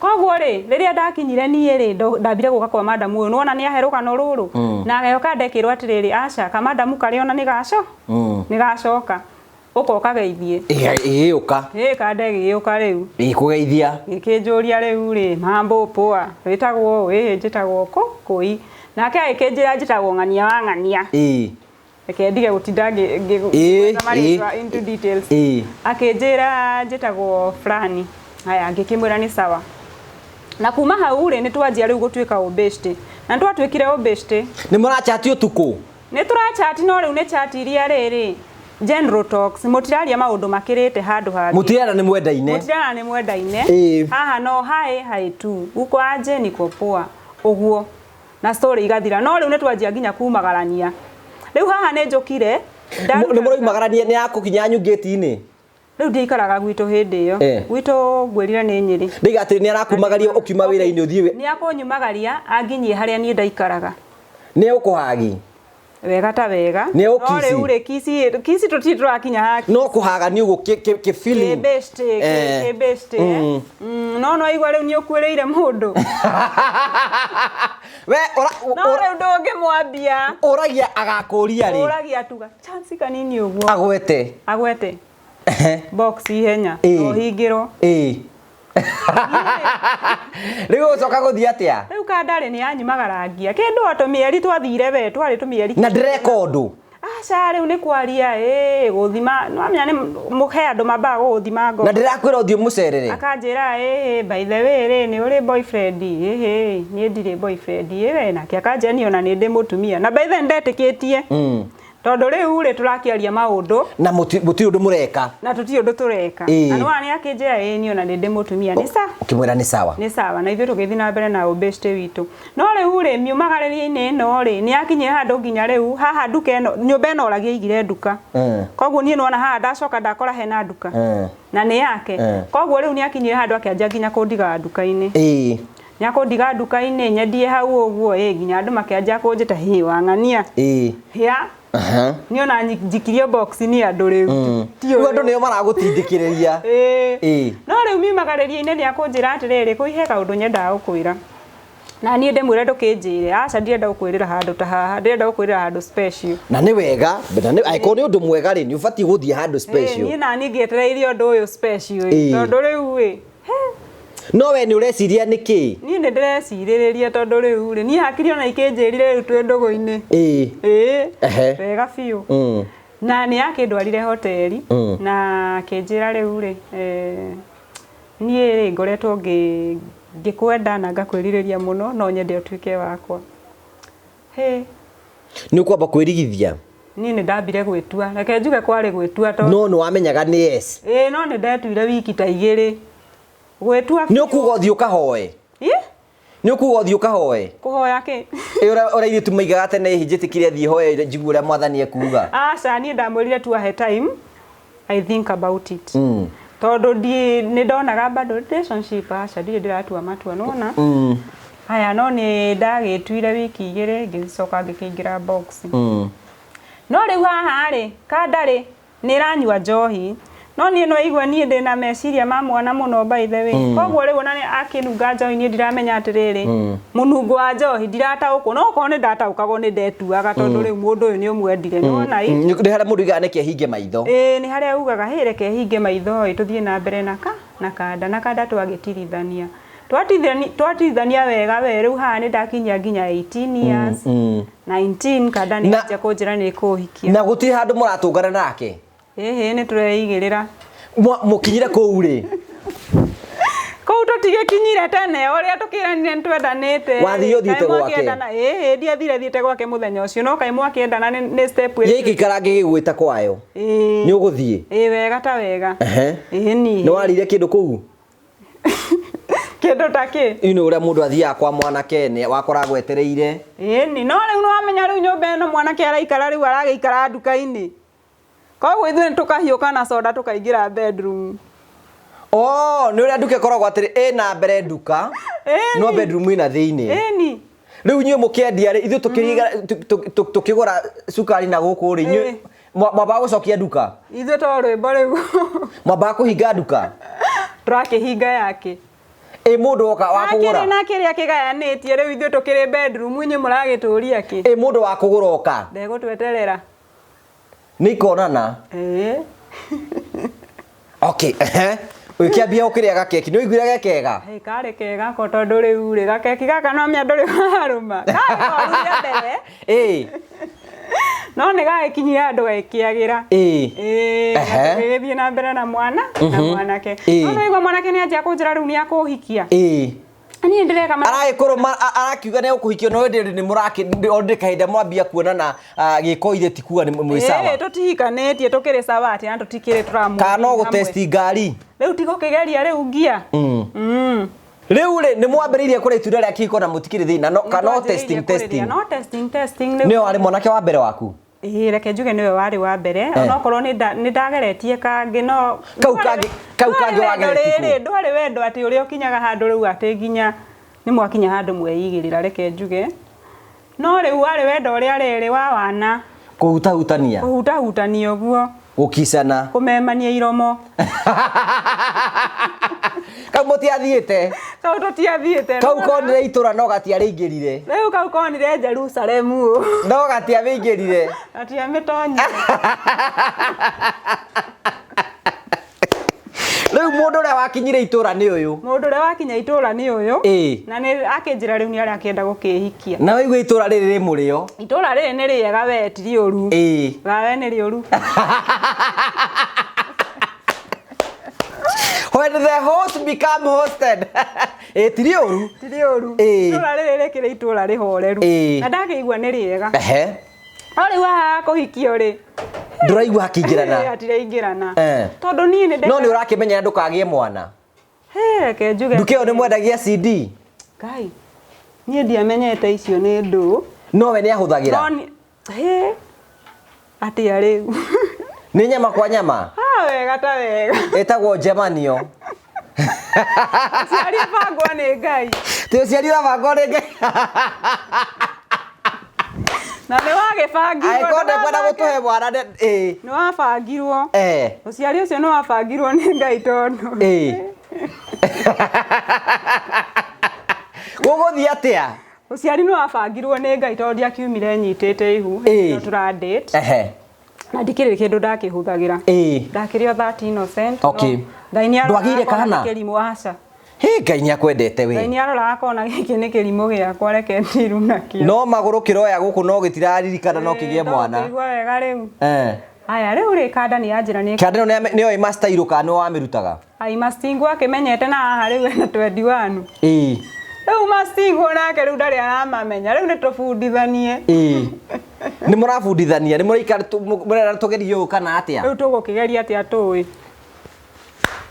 Koguo rĩ, rĩrĩa ndakinyire niĩ rĩ, ndambire gũka kwa madamu ũyũ, nĩwona nĩ ahe rũgano rũrũ. Na agĩũka ndekĩrwo atĩrĩrĩ, aca, kamadamu karĩa ona nĩ gaco nĩ gacoka ũka ũkageithie. Ĩgĩũka. Ĩ kanda ĩgĩũka rĩu. Ĩkũgeithia. Gĩkĩnjũria rĩu rĩ, mambo poa, wĩtagwo ũũ? Ĩĩ njĩtagwo kũ kũi. Nake agĩkĩnjĩra njĩtagwo ng'ania wa ng'ania. Reke ndige gũtinda ngĩgweta marĩtwa into details. Akĩnjĩra njĩtagwo fulani. Haya, ngĩkĩmwĩra nĩ sawa. Na kuma hau rĩ, nĩ twanjia rĩu gũtuĩka ũbĩctĩ. Na nĩ twatuĩkire ũbĩctĩ. Nĩ mũrachati ũtukũ? Nĩ tũrachati, no rĩu nĩ chat iria rĩrĩ general talks, mũtiraria maũndũ makĩrĩte handũ hangĩ. Mũtirera nĩ mwendaine. Mũtirera nĩ mwendaine. Haha no hi hi tu. Uko aje? Niko poa. Ũguo. Na story igathira. No rĩu nĩ twanjia nginya kumagarania. Rĩu haha nĩ njũkire. Nĩ mũroimagarania nĩ yakũkinya gate-inĩ? Rĩu ndiaikaraga gwitũ hĩndĩ ĩyo. Gwitũ ngwĩrire nĩ Nyĩrĩ. Ndiga atĩ nĩ arakumagaria ũkiuma wĩra-inĩ ũthiĩ. Nĩ akũnyumagaria anginyie harĩa niĩ ndaikaraga. Nĩ ũkũhagi? Wega ta wega. Nĩ No ũkici? rĩu rĩ, kici, kici tũtirĩ tũrakinya haki. No kũhaga nĩ ũguo kĩ feeling. Kĩbĩctĩ, kĩbĩctĩ. No no igua rĩu nĩ ũkuĩrĩire mũndũ. We No rĩu ndũngĩmwambia. Ũragia agakũria rĩ. Ũragia tuga chance kanini ũguo. Agwete. Agwete. Box ihenya. No hingĩrwo. Rĩu ũcoka gũthiĩ atĩa? Rĩu kandarĩ nĩ yanyumagarangia. Kĩndũ o tũmĩeri twathire we, twarĩ tũmĩeri. Na ndĩreka ũndũ. Aca rĩu nĩ kwaria, gũthima, nĩwamenya nĩ mũhe andũ mambaga gũgũthima ngoro. Na ndĩrakwĩra ũthiĩ mũcerere. Akanjĩra, by the way rĩ, nĩ ũrĩ boyfriend? Niĩ ndirĩ boyfriend. We nake akanjĩra niĩ ona nĩ ndĩ mũtumia. Na by the way ndetĩkĩtie. Tondũ rĩu rĩ tũrakĩaria maũndũ. Na mũtirĩ ũndũ mũreka. Na tũtirĩ ũndũ tũreka. Na nĩwona nĩ akĩnjĩra, niĩ ona nĩ ndĩ mũtumia. Nĩ sawa. Ũkĩmwĩra nĩ sawa. Nĩ sawa. Na ithuĩ tũgĩthiĩ na mbere na ũbĩctĩ witũ. No rĩu rĩ, miumagarĩria-inĩ ĩno rĩ, nĩ yakinyire handũ nginya rĩu, haha nduka ĩno, nyũmba ĩno oragia aigire nduka. Koguo niĩ nĩwona haha ndacoka ndakora hena nduka. Na nĩ yake. Koguo rĩu nĩ akinyire handũ akĩanjia nginya kũndiga nduka-inĩ. Nĩ akũndiga nduka-inĩ, nyendie hau ũguo, nginya andũ makĩanjia kũnjĩta, hĩ, wang'ania. Hĩa. Niĩ ona njikirio box nĩ andũ rĩu. Rĩu andũ nĩo maragũtindĩkĩrĩria. No rĩu miumagarĩria-inĩ nĩ akũnjĩra atĩrĩrĩ, kũi he kaũndũ nyendaga gũkwĩra. Na niĩ ndĩmwĩre ndũkĩnjĩre, aca ndirenda gũkwĩrĩra handũ ta haha, ndĩrenda gũkwĩrĩra handũ special. Na nĩ wega, na nĩ angĩkorwo nĩ ũndũ mwega rĩ, nĩ ũbatiĩ gũthiĩ handũ special. Niĩ na niĩ ngĩetereire ũndũ ũyũ special ĩ, tondũ rĩu ĩ, he. No we nĩ ũreciria nĩ kĩ? Niĩ nĩ ndĩrecirĩrĩria tondũ rĩu rĩ, niĩ hakiri ona ikĩnjĩrire rĩu twĩ ndũgũ-inĩ. Wega biũ. Na nĩ akĩndwarire hoteli, na akĩnjĩra rĩu rĩ, niĩ rĩ ngoretwo ngĩkwenda na ngakwĩrirĩria mũno, no nyende ũtuĩke wakwa. Hĩ. Nĩ ũkwamba kwĩrigithia? Niĩ nĩ ndambire gwĩtua, reke njuge kwarĩ gwĩtua tondũ No nĩ wamenyaga nĩ yes. No nĩ ndetuire wiki ta igĩrĩ. Gwĩtua Nĩ ũkuga ũthiĩ ũkahoe? Ĩ? Nĩ ũkuga ũthiĩ ũkahoe? Kũhoya kĩ? Ũrĩa airĩtu maigaga tene, hihi njĩtĩkire thiĩ hoe njigue ũrĩa mwathani ekuga. Aca, niĩ ndamwĩrire tu ahe time, I think about it. Tondũ nĩ ndonaga bado relationship, aca, ndirĩ ndĩratua matua, nĩwona? Haya, no nĩ ndagĩtuire wiki igĩrĩ, ngĩcoka ngĩkĩingĩra box. No rĩu haha rĩ, kanda rĩ, nĩ ĩranyua njohi. No niĩ no igua niĩ ndĩna meciria ma mwana mũno by the way. Koguo rĩu ona nĩ akĩnunga njohi niĩ ndiramenya atĩrĩrĩ, mũnungo wa njohi ndirataũkwo. No okorwo nĩ ndataũkagwo nĩ ndetuaga tondũ rĩu mũndũ ũyũ nĩ ũmwendire, nĩwona ĩ? Nĩ harĩa mũndũ oigaga nĩkĩ ahinge maitho. Ĩĩ, nĩ harĩa ugaga, hĩ, reke hinge maitho ĩ, tũthiĩ na mbere na na kanda, na kanda twagĩtirithania. Twatirithania wega we, rĩu haha nĩ ndakinyia nginya 18 years, 19, kanda nĩ yanjia kũnjĩra nĩ ĩkũhikia. Na gũtirĩ handũ mũratũngana nake? Ĩhĩ, nĩ tũreigĩrĩra. Mũkinyire kũu rĩ? Kũu tũtigĩkinyire tene, ũrĩa tũkĩranire nĩ twendanĩte. Wathiĩ ũthiĩte Kaĩ gwake? mwakĩendana? Ĩhĩ, ndiathire thiĩte gwake mũthenya ũcio, no kaĩ mwakĩendana nĩ step ĩrĩkũ? Gĩgĩikara ngĩgĩgwĩta kwayo? Ĩĩ. Nĩ ũgũthiĩ? Ĩĩ, wega ta wega. Ĩĩ, niĩ. Nĩ warĩire kĩndũ kũu? Kĩndũ ta kĩ? Ĩno ũrĩa mũndũ athiaga kwa mwanake nĩ wakora agwetereire. Ĩĩ, nĩ. No rĩu nĩwamenya rĩu nyũmba ĩno mwanake araikara rĩu aragĩikara nduka-inĩ. Koguo ithuĩ nĩ tũkahiũka na soda tũkaingĩra bedroom. Oh, nĩ ũrĩa nduka ĩkoragwo atĩrĩ, ĩna mbere nduka. Ĩni. No bedroom ina thĩinĩ. Ĩni. Rĩu inyuĩ mũkĩendia rĩ, ithuĩ tũkĩgũra cukari na gũkũ rĩ, inyuĩ Ĩĩ. mwambaga gũcokia nduka? Ithuĩ to rwĩmbo rĩu. Mwambaga kũhinga nduka? Tũrakĩhinga yake. Ĩ mũndũ oka wa kũgũra? Nakĩrĩ na kĩrĩa kĩgayanĩtie rĩu ithuĩ tũkĩrĩ bedroom inyuĩ mũragĩtũria kĩ? Ĩ mũndũ wa kũgũra oka? Ndegũtweterera. Nĩ ikonana? Ĩĩ. Okay, ehe. Ũgĩkĩambia gũkĩrĩa gakeki, nĩ ũiguire ge kega? Hey, karĩ kega ko tondũ rĩu rĩ gakeki gaka no mĩa ndũrĩ warũma. Karĩ koru rĩa mbere. Ĩĩ. No nĩ gagĩkinyia handũ gagĩkĩagĩra. Ĩĩ. Ĩĩ, Ehe. gĩgĩthiĩ na mbere na mwana na mwanake. Ĩĩ. No nĩwaigua mwanake nĩ anjia kũnjĩra rĩu nĩ akũhikia. Ĩĩ. Niĩ ndĩreka ma Aragĩkũrũma arakiuga nĩ ũkũhikio no ĩndĩ nĩ mũrakĩ ndĩ kahinda mwambia kuonana gĩko ithe ti kuga nĩ mwĩ sawa. Ĩĩ, tũtihikanĩtie tũkĩrĩ sawa atĩ na tũtikĩrĩ tũramũ. Kana no gũtesti ngari. Rĩu ti gũkĩgeria rĩu ngia. Rĩu rĩ nĩ mwambĩrĩirie kũrĩa itunda rĩa kĩhiko na mũtikĩrĩ thĩna no kana no testing testing. No testing testing rĩu. Nĩwe warĩ mwanake wa mbere waku? Ĩĩ, reke njuge nĩwe warĩ wa mbere onokorwo nĩ ndageretie kangĩ no Kau kangĩ- kau kangĩ ndwarĩ wendo wageretie kũ? rĩrĩ, ndwarĩ wendo atĩ ũrĩa ũkinyaga handũ rĩu atĩ nginya nĩ mwakinya handũ mweigĩrĩra reke njuge no rĩu warĩ wendo ũrĩa rĩrĩ wa wana Kũhutahutania. kũhutahutania ũguo Gũkicana. kũmemania iromo Kau mũtiathiĩte. kau tũtiathiĩte Kau konire itũra no gatiarĩingĩrire. rĩu kau konire Jerusalemu ũ No gatiamĩingĩrire. gatiamĩtonyire Rĩu mũndũ ũrĩa wakinyire itũra nĩ ũyũ. Mũndũ ũrĩa wakinya itũra nĩ ũyũ. Ĩĩ. Na nĩ akĩnjĩra rĩu nĩ arakĩenda gũkĩhikia. Na waigua itũra rĩrĩ rĩ mũrĩo. Itũra rĩrĩ nĩ rĩega we ti rĩũru. Ĩĩ. Gawe nĩ rĩũru. When the host become hosted. Ĩĩ ti rĩũru. Ti rĩũru. Ĩĩ. Itũra rĩrĩ rĩkĩrĩ itũra rĩhoreru. Ĩĩ. Na ndakĩigua nĩ rĩega. Ehe. No rĩu haha kũhikio rĩ. Ndũraigua hakĩingĩrana. Hatiraingĩrana. Eh. Tondũ niĩ nĩ No nĩ ũrakĩmenya ndũkagĩe mwana. He, reke njuge. Nduka ĩyo nĩ mwendagia CD. Ngai. Niĩ ndiamenyete icio nĩ ndũ. No we nĩ ahũthagĩra. No nĩ he. Atĩa rĩu. Nĩ nyama kwa nyama. Ha wega ta wega. Ĩtagwo njemanio. Ũciari ũbangwo nĩ Ngai. Ti ũciari ũrabangwo nĩ Ngai. Na nĩ wagĩbangirwo. Angĩkorwo ndekwenda gũtũhe mwana ĩĩ. Nĩ wabangirwo. Eh. Ũciari ũcio nĩ wabangirwo nĩ Ngai tondũ. Ĩĩ. Gũgũthiĩ atĩa? Ũciari nĩ wabangirwo nĩ Ngai tondũ ndiakiumire nyitĩte ihu. Ĩĩ. Hĩndĩ ĩyo tũra date. Ehe. Na ndikĩrĩ kĩndũ ndakĩhũthagĩra. Ĩĩ. Ndakĩrĩ o that innocent. Okay. No, Ngai nĩ aroraga Ndwagĩire akona kana? nĩ kĩrimũ aca. Hĩ Ngai nĩ akwendete Ngai we. nĩ aroraga akona gĩkĩ nĩ kĩrimũ gĩakwa reke ndiru nakĩo. No magũrũ kĩroya gũkũ no gĩtiraririkana no kĩgĩe mwana. Ndũkũigua wega rĩu. Eh. Aya rĩu rĩ kanda nĩ yanjĩra nĩ Kĩanda ĩno nĩoĩ master irũ kana nĩwe wamĩrutaga? Ai mastingo akĩmenyete na haha rĩu ena 21. Ĩĩ. Rĩu mastingo nake rĩu ndarĩ aramamenya rĩu nĩ tũbundithanie. Ĩĩ. Nĩ mũrabundithania, nĩ mũraikara mũrera tũgerie ũũ kana atĩa? Rĩu tũgũkĩgeria atĩa tũĩ.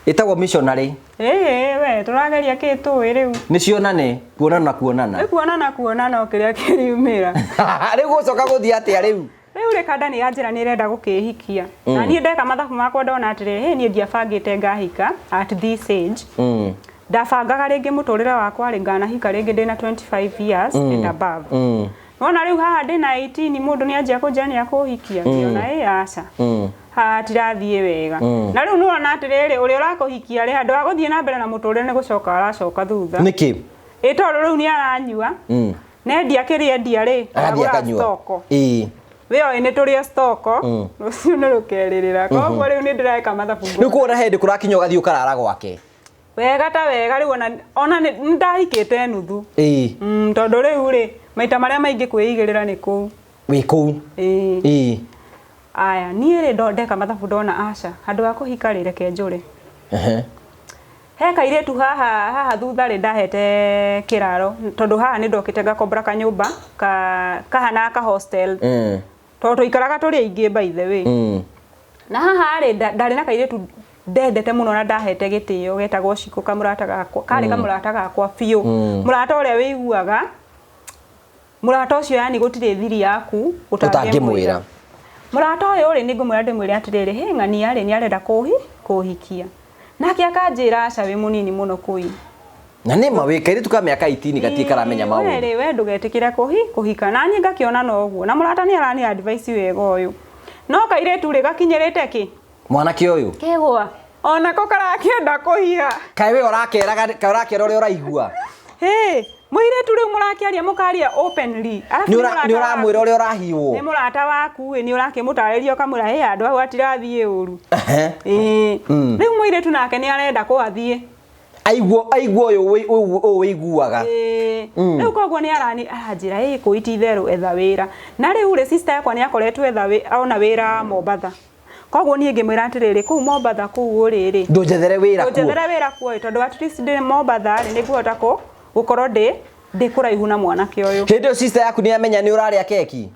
Ĩtagwo missionary. Ĩĩ we tũrageria kĩ tũĩ rĩu. Nĩ cionane, kuonana na kuonana. Nĩ kuonana kuonana o kĩrĩa kĩriumĩra. Rĩu gũcoka gũthiĩ atĩa rĩu? Rĩu rĩ kanda nĩ yanjĩra nĩ ĩrenda gũkĩhikia. Na niĩ ndeka mathabu makwa ndona atĩrĩ, hĩ niĩ ndiabangĩte ngahika at this age. Ndabangaga rĩngĩ mũtũrĩre wakwa rĩ nganahika rĩngĩ ndĩna 25 years and above. Wona rĩu haha ndĩna 18 mũndũ nĩ anjia kũnjĩra nĩ akũhikia ngĩona ĩ aca. Haha hatirathiĩ wega. Na rĩu nĩwona atĩrĩrĩ ũrĩa ũrakũhikia rĩ handũ ha gũthiĩ na mbere na mũtũrĩre nĩ gũcoka aracoka thutha. Nĩkĩ? Ĩ tondũ rĩu nĩ aranyua. Nendia kĩrĩa endia rĩ Agathiĩ aragũra akanyua. stoko. Ĩĩ. Wĩoĩ nĩ tũrĩe stoko rũciũ nĩ rũkerĩrĩra koguo rĩu nĩ ndĩreka mathabu Rĩu kuona hĩndĩ kũrakinya ũgathiĩ ũkarara gwake. wega ta wega rĩu ona nĩ ndahikĩte nuthu. Ĩĩ. Tondũ rĩu rĩ maita marĩa maingĩ kwĩigĩrĩra nĩ kũu. Wĩ kũu. Ĩĩ. Ĩĩ. Aya niĩ rĩ ndeka mathabu ndona aca handũ ha kũhika rĩ reke njũre. Ehe. He kairĩtu haha haha thutha rĩ ndahete kĩraro tondũ haha nĩ ndokĩte ngakombora kanyũmba kahana ka hostel. Tondũ tũikaraga tũrĩ aingĩ by the way. Na haha rĩ ndarĩ na kairĩtu ndendete mũno na ndahete gĩtĩo getagwo Cikũ kamũrata gakwa karĩ kamũrata gakwa biũ. Mũrata ũrĩa wĩiguaga mũrata ũcio yani gũtirĩ thiri yaku Ũtangĩmwĩra. Mũrata ũyũ rĩ nĩ ngũmwĩra ndĩmwĩre atĩrĩrĩ hĩ ng'ania rĩ nĩ arenda kũhikia. Nake akanjĩra aca wĩ mũnini mũno kũi. Na nĩ ma wĩ kairĩtu ka mĩaka 18 gatirĩ karamenya maũndũ. We rĩ, we ndũgetĩkĩre kũhika. Na niĩ ngakĩona no ũguo. Na mũrata nĩ arani advice wega ũyũ. No kairĩtu rĩ, gakinyĩrĩte kĩ? Mwanake ũyũ. Kĩgwa. Onako karakĩenda kũhiha. Kaĩ we ũrakeraga, kaĩ ũrakera ũrĩa ũraigua? Hĩ, mũirĩtu rĩu mũrakĩaria mũkaria openly. Arabu Nĩ nĩ mũrata ũramwĩra waku. ũrĩa ũrahiũo? Nĩ mũrata waku ĩ, nĩ ũrakĩmũtarĩria ũkamwĩra hĩ handũ hau hatirathiĩ ũru. Ĩĩ. Rĩu mũirĩtu nake nĩ arenda kwathiĩ. Aigua aigua ũyũ ũyũ wĩiguaga. Ĩĩ. Rĩu koguo nĩ arani aranjĩra ĩ kũi ti itherũ etha wĩra. Na rĩu rĩ sister yakwa nĩ akoretwo etha ona wĩra Mombatha. Koguo niĩ ngĩmwĩra atĩrĩrĩ kũu Mombatha kũu ũrĩ rĩ. Ndũnjethere wĩra kuo. Ndũnjethere wĩra kuo ĩ tondũ at least ndĩ Mombatha rĩ nĩngũhota gũkorwo ndĩ kũraihu na mwanake ũyũ. Hĩndĩ ĩyo sister yaku nĩ amenya nĩ ũrarĩa keki?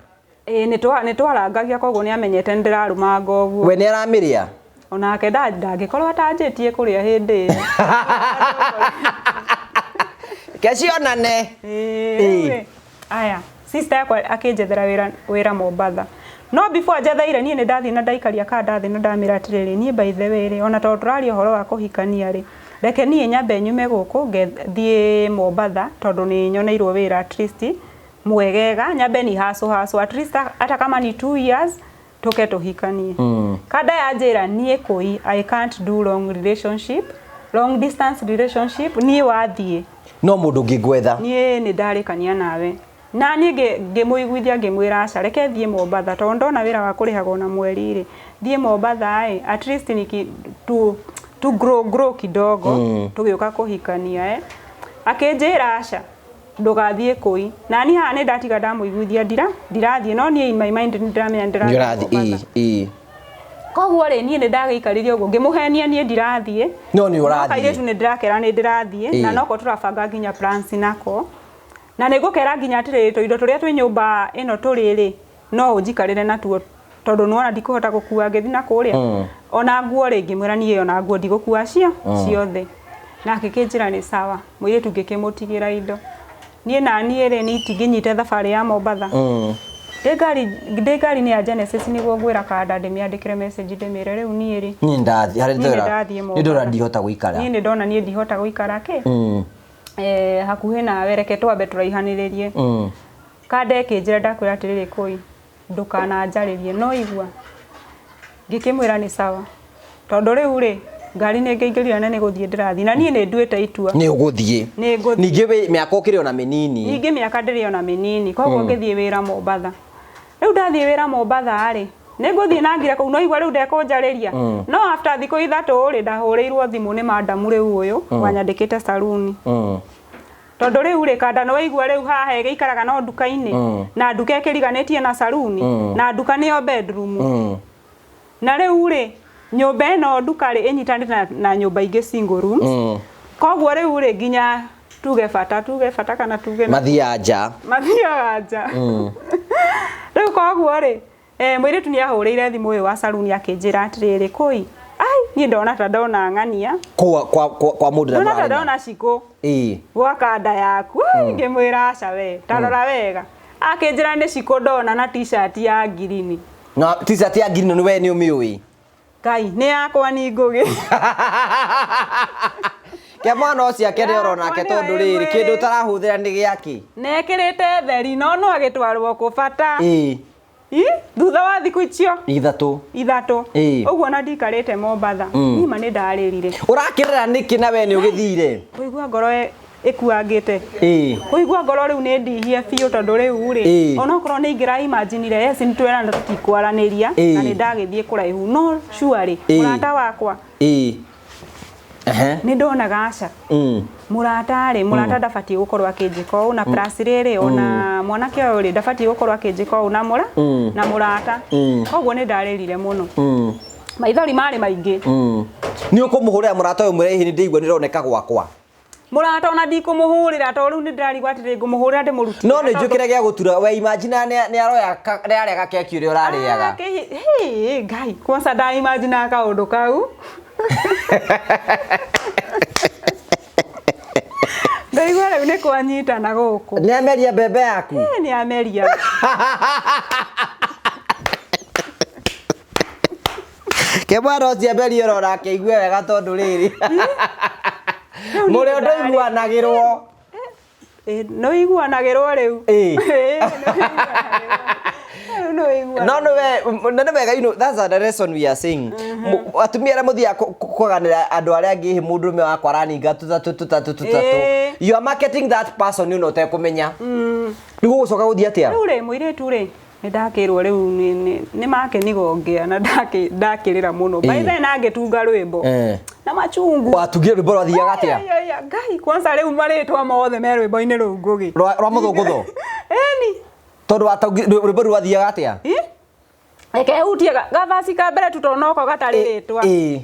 Ĩĩ nĩ twarangagia koguo nĩ amenyete nĩ ndĩrarũmanga ũguo. We nĩ aramĩrĩa? Onake ndangĩkorwo atanjĩtie kũrĩa hĩndĩ ĩyo. Kecionane. Ĩĩ. Aya, sister yakwa akĩnjethera wĩra Mombatha. No before njetheire niĩ nĩ ndathiĩ na ndaikaria kanda thĩ na ndamĩra atĩrĩrĩ niĩ by the way rĩ ona tondũ tũraria ũhoro wa kũhikania rĩ reke niĩ nyambe nyume gũkũ thiĩ Mombatha tondũ nĩ nyoneirwo wĩra at least mwegega nyambe ni haso haso at least hata kama ni 2 years tuke tuhikanie. Kanda yanjĩra niĩ kũi I can't do long relationship, long distance relationship, niĩ wathiĩ No mũndũ ũngĩ ngwetha. Niĩ nĩ ndarĩkania nawe. Na niĩ ngĩmũiguithia ngĩmwĩra aca reke thiĩ Mombatha tondũ ndona wĩra wa kũrĩhagwo na mweri rĩ thiĩ Mombatha ĩ at least niki tu grow grow kidogo tũgĩũka kũhikania eh. Akĩnjĩra aca ndũgathiĩ kũi na niĩ haha nĩ ndatiga ndamũiguithia ndirathiĩ no niĩ in my mind nĩ ndĩramenya Nĩ ndĩrathiĩ ũrathiĩ. Mombatha. Ĩĩ. Koguo rĩ niĩ nĩ ndagĩikarire ũguo ngĩmũhenia niĩ ndirathiĩ. No nĩ No ũrathiĩ. kairĩtu nĩ ndĩrakera nĩ ndĩrathiĩ na noko tũrabanga nginya plans nako. Na nĩ ngũkera nginya atĩrĩrĩ tũindo tũrĩa twĩ nyũmba ĩno tũrĩ rĩ no ũnjikarĩre natuo tondũ nĩwona ndikũhota gũkua ngĩthiĩ na kũrĩa. Ona nguo rĩ ngĩmwĩra niĩ ona nguo ndigũkua ciothe. Nake kĩnjĩra nĩ sawa mũirĩtu ngĩkĩmũtigĩra indo. Niĩ na niĩ rĩ niĩ itingĩnyita thabarĩ ya Mombatha. Ndĩ ngari-inĩ ya Genesis nĩguo ngwĩra kanda ndĩmĩandĩkĩre message ndĩmĩre rĩu niĩ rĩ Niĩ ndathiĩ harĩ Niĩ nĩ ndora. ndathiĩ Nĩ Mombatha. ndora ndihota gũikara. Niĩ nĩ ndona niĩ ndihota gũikara kĩ hakuhĩ nawe reke twambe tũraihanĩrĩrie. Kanda ĩkĩnjĩra ndakwĩra atĩrĩrĩ kũi ndũkananjarĩrie no igua. Ngĩkĩmwĩra nĩ sawa tondũ rĩu rĩ ngari nĩ ngĩingĩrire na nĩ gũthiĩ ndĩrathiĩ na niĩ nĩ nduĩte itua. Nĩ ũgũthiĩ. Nĩ ngũthiĩ. Ningĩ wĩ mĩaka ũkĩrĩ ona mĩnini. Ningĩ mĩaka ndĩrĩ ona mĩnini koguo ngĩthiĩ wĩra Mombatha. Rĩu ndathiĩ wĩra Mombatha rĩ nĩ ngũthiĩ na ngire kũu no igua rĩu ndekũnjarĩria. No after thikũ 3 rĩ ndahũrĩirwo thimũ nĩ madamu rĩu ũyũ wanyandĩkĩte saruni. Tondũ rĩu rĩ kanda nĩ waigua rĩu haha ĩgĩikaraga no nduka-inĩ na nduka ĩkĩriganĩtie na saruni na nduka nĩyo bedroom. Na rĩu rĩ nyũmba ĩno nduka rĩ ĩnyitanĩte na nyũmba ingĩ single rooms. Koguo rĩu rĩ nginya tuge bata kana tuge Mathiaga nja. Mathiaga nja. Rĩu koguo rĩ mũirĩtu nĩ ahũrĩire thimũ ũyũ wa saruni akĩnjĩra atĩrĩrĩ kũi ai niĩ ndona ta ndona ng'ania. Kwa mũndũ ũrĩa Ndona ta mũrarĩ nake. ndona cikũ. Ĩĩ. Gwa kanda yaku. Ai ngĩmwĩra aca we ta rora wega. Akĩnjĩra nĩ cikũ ndona na t-shirt ya ngirini. Na t-shirt ya ngirini nĩ we nĩ ũmĩũĩ. Ngai nĩ yakwa ni Ngũgĩ. Ke mwana ũcio akende oro nake Yakwa tondũ nĩyo rĩrĩ ĩmwe. kĩndũ ũtarahũthĩra nĩ gĩakĩ. Na ĩkĩrĩte theri no no agĩtwarwo kũ bata. Ĩĩ. Ĩ thutha wa thikũ icio 3. 3. Ĩĩ. Ũguo na ndikarĩte Mombatha. Niĩ ma nĩ ndarĩrire. Ũrakĩrĩra nĩkĩ na we nĩ ũgĩthire? Kũigua ngoro ĩkuangĩte. Ĩĩ. Kũigua ngoro rĩu nĩ ndihie biũ tondũ rĩu rĩ onokorwo nĩ ingĩra imaginire yes nĩ twerana tũtikwaranĩria na nĩ ndagĩthiĩ kũraihu no surely mũrata wakwa Ĩĩ. Ehe. nĩ ndonaga aca. Mũrata rĩ mũrata ndabatiĩ gũkorwo akĩnjĩka ũũ na plus rĩrĩ ona mwanake ũyũ rĩ ndabatiĩ gũkorwo akĩnjĩka ũũ na na mũrata. Koguo nĩ ndarĩrire mũno. Maithori marĩ maingĩ. Nĩ ũkũmũhũrĩra mũrata ũyũ mwĩre hihi nĩ ndĩigua nĩ ũroneka gwakwa. Mũrata ona ndikũmũhũrĩra tondũ rĩu nĩ ndĩrarigwo atĩrĩ ngũmũhũrĩra ndĩmũrutire. No nĩ njũkĩre gĩa gũtura we imagine nĩ aroya nĩ arĩa gakeki ũrĩa ũrarĩaga. Hĩ Ngai kwanza nda imagine kaũndũ kau. Ndaigua rĩu nĩ kwanyitana gũkũ. Nĩ ameria mbembe yaku? Ĩ, nĩ ameria. Ke mwana ũcio ameria oro nake aigue wega tondũ rĩrĩ. Rĩu niĩ Mũrĩ ũndũ ndarĩ- iguanagĩrwo. Ĩ, nĩ ũiguanagĩrwo rĩu. Ĩ. Ĩ, nĩ ũiguanagĩrwo. Rĩu nĩ ũiguanagĩrwo. No nĩwe na nĩ wega, you know, that's a lesson we are saying. Atumia arĩa mũthiaga kũganĩra andũ arĩa angĩ, "Hĩ, mũndũrũme wakwa araninga tũtatũ tũtatũ tũtatũ." Ĩ. You are marketing that person, you know, ũtekũmenya. Rĩu gũgũcoka gũthiĩ atĩa? Rĩu rĩ, mũirĩtu rĩ, nĩ ndakĩrwo rĩu nĩ makenigo ngĩa na ndakĩrĩra mũno. By then angĩtunga rwĩmbo na machungu. Watungire rwĩmbo rwathiaga atĩa? Ai, ai, ai, Ngai, kwanza rĩu marĩtwa mothe me rwĩmbo-inĩ rũu Ngũgĩ. Rwa mũthũngũtho? Ĩni. Tondũ rwĩmbo rũu rwathiaga atĩa? Ĩ? Reke hutie gavaci ka mbere tu tondũ noko gatarĩ rĩtwa.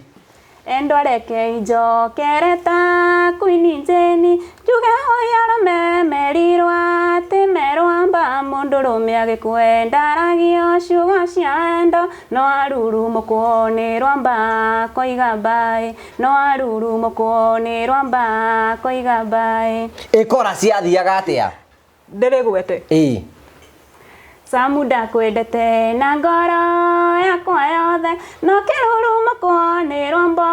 Endwa reke injokere ta Queen Jane, njuge hoi arũme merirwo atĩ merwamba, mũndũrũme agĩkwenda aragio ciugo cia wendo, no arurumũkwo nĩ rwamba koiga mbaĩ, no arurumũkwo nĩ rwamba koiga mbaĩ. Ĩkora ciathiaga atĩa? Ndĩrĩgwete. Ĩ. Samu ndakwendete na ngoro yakwa yothe, no kĩrurumũkwo nĩ rwambo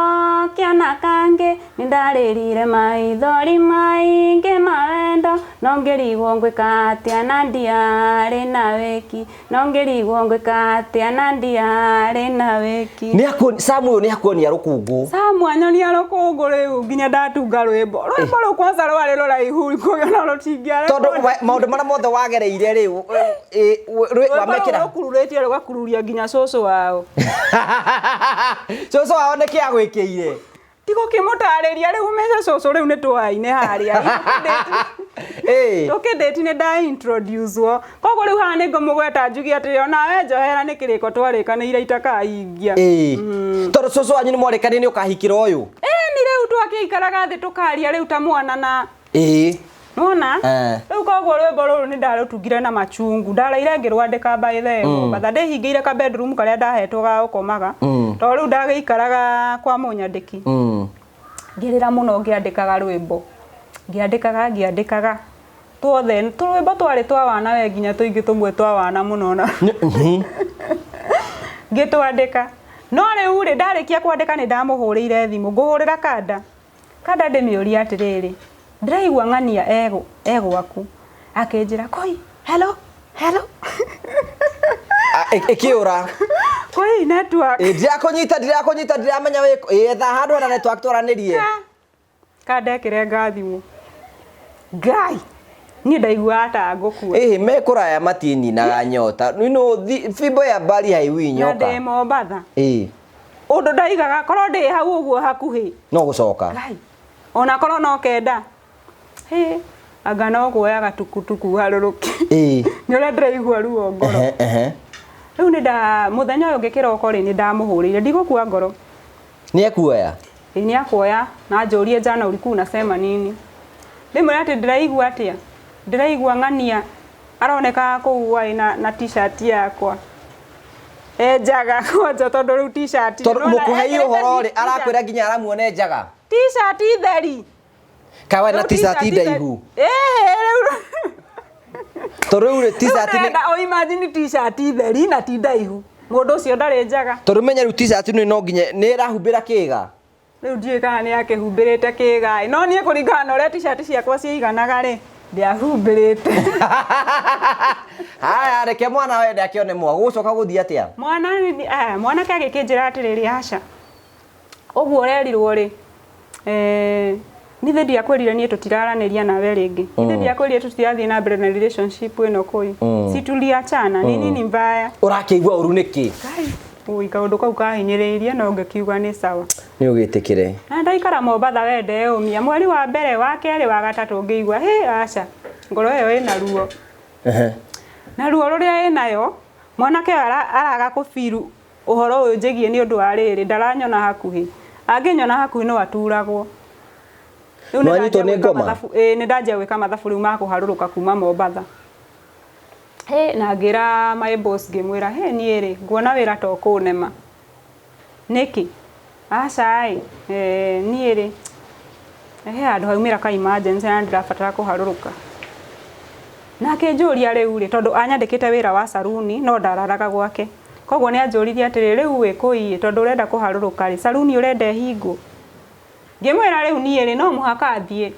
kĩona kangĩ, nĩndarĩrire maithori maingĩ ma wendo, no ngĩrigwo ngwĩka atĩa na ndiarĩ na wĩki, no ngĩrigwo ngwĩka atĩa na ndiarĩ na wĩki. Nĩ Samu ũyũ nĩ akuonia rũkũngũ. Samu anyonia rũkũngũ rĩu nginya ndatunga rwĩmbo. Rwĩmbo rũu kwanza rwarĩ rũraihu kũgĩa rũtingĩarĩ. Tondũ maũndũ marĩa mothe wagereire rĩu Rwĩmbo rũu wamekĩra. rũkururĩtie rũgakururia nginya cũcũ wao. Cũcũ wao nĩkĩ agwĩkĩire? Tigũkĩmũtarĩria rĩu mece cũcũ rĩu nĩ twaine harĩa. Ĩ. Tũkĩndĩti nĩ nda introduce wo. Koguo rĩu haha nĩ ngũmũgweta njuge atĩ onawe njohera nĩ kĩrĩko twarĩkanĩire itakahingia. Ĩ. Tondũ cũcũ wanyu nĩ mwarĩkanire nĩ ũkahikĩra ũyũ. Ĩni rĩu twakĩikaraga thĩ tũkaria rĩu ta mwana na Ĩ. Nona? Eh. Rĩu koguo rwĩmbo rũrũ nĩ ndarũtungire na machungu. Ndaraire ngĩrwandĩka by the way. Batha ndĩhingĩire ka bedroom karĩa ndahetwo ga gũkomaga. Tondũ rĩu ndagĩikaraga kwa mũnyandĩki. Ngĩrĩra mũno ngĩandĩkaga rwĩmbo. Ngĩandĩkaga ngĩandĩkaga. Tuothe tũrwĩmbo twarĩ twa wana we nginya tũingĩ tũmwe twa wana mũno na. Ngĩtwandĩka. No rĩu rĩ, ndarĩkia kwandĩka nĩ ndamũhũrĩire thimũ. Ngũhũrĩra kanda. Kanda ndĩmĩũria atĩrĩrĩ, ndĩraigua ng'ania egwaku. Akĩnjĩra, koi, hello, hello. Ĩkĩũra. Koi network. Ĩ, ndirakũnyita ndirakũnyita ndiramenya wĩ ĩ, etha handũ hena network twaranĩrie. Kanda ĩkĩrenga thimũ. Ngai, niĩ ndaiguaga ta ngũkua. Ĩ, me kũraya matininaga nyota. You know, fimbo ya mbari haiui Na nyoka. ndĩ Mombatha. Ĩ. Ũndũ ndaigaga korwo ndĩ hau ũguo hakuhĩ. No gũcoka. Ngai, ona korwo no kenda. Hĩ, anga no kuoyaga tukutuku harũrũke. Ĩ. Nĩ ũrĩa ndĩraigua ruo ngoro. Ehe, ehe. Rĩu nĩ nda mũthenya ũyũ ũngĩ kĩroko rĩ, nĩ ndamũhũrĩire ndigũkua ngoro. Nĩ ekuoya? Ĩ, nĩ akuoya na anjũrie jana ulikuwa unasema nini. Ndĩmwĩre atĩ ndĩraigua atĩa? Ndĩraigua ng'ania aroneka kũu arĩ na t-shirt yakwa. Enjaga kwanja tondũ rĩu t-shirt. Tondũ nĩwona mũkũhei ekĩrĩte ũhoro rĩ, t-shirt. arakwĩra nginya aramuona enjaga. T-shirt theri. Kaĩ warĩ na Rĩu t-shirt t-shirt ndaihu. Ĩĩ, rĩu. Tondũ rĩu rĩ, t-shirt nĩ Ndĩrenda o imagine t-shirt theri na ti ndaihu. Mũndũ ũcio ndarĩ njaga. Tondũ menya rĩu t-shirt nĩ no nginya nĩ ĩrahumbĩra kĩga. Rĩu ndiũĩ kana nĩ akĩhumbĩrĩte kĩga. No niĩ kũringana na ũrĩa t-shirt ciakwa ciaiganaga rĩ, ndiahumbĩrĩte. Haya, reke mwana wende akĩone mwa. Gũgũcoka gũthiĩ atĩa? Mwana mwanake agĩkĩnjĩra atĩrĩrĩ, aca. Ũguo ũrerirwo rĩ, nithe ndiakwĩrire niĩ tũtiraranĩria nawe rĩngĩ. Nithe ndiakwĩrire tũtirathiĩ na mbere na relationship ĩno kũi. Si tuliachana, ni nini mbaya? Ũrakĩigua ũru nĩkĩ? Ngai, ui kaũndũ kau kahinyĩrĩirie no ngĩkiuga nĩ sawa. Nĩ ũgĩtĩkĩre. Na ndaikara Mombatha we ndeũmia mweri wa mbere wa kerĩ wa gatatũ ngĩigua hĩ aca ngoro ĩyo ĩna ruo. Ehe. Na ruo rũrĩa ĩnayo mwanake ũyũ araga kũbiru ũhoro ũyũ njĩgiĩ nĩ ũndũ wa rĩrĩ ndaranyona hakuhĩ. Angĩnyona hakuhĩ no aturagwo. Rĩu No anyitwo nĩ nĩ ndanjia gwĩka ngoma? mathabu, ĩĩ nĩ ndanjia gwĩka mathabu rĩu ma kũharũrũka kuma Mombatha. Hĩ na ngĩra my boss ngĩmwĩra hĩ niĩ rĩ nguona wĩra to kũnema. Nĩkĩ? Aca ĩ, niĩ rĩ he handũ haumĩra ka emergency na ndĩrabatara kũharũrũka. Na akĩnjũria rĩu rĩ, tondũ anyandĩkĩte wĩra wa saruni no ndararaga gwake. Koguo nĩ anjũririe atĩrĩ, rĩu wĩ kũi tondũ ũrenda kũharũrũka rĩ, saruni ũrenda ĩhingwo? Ngĩmwĩra rĩu niĩ rĩ no mũhaka thiĩ.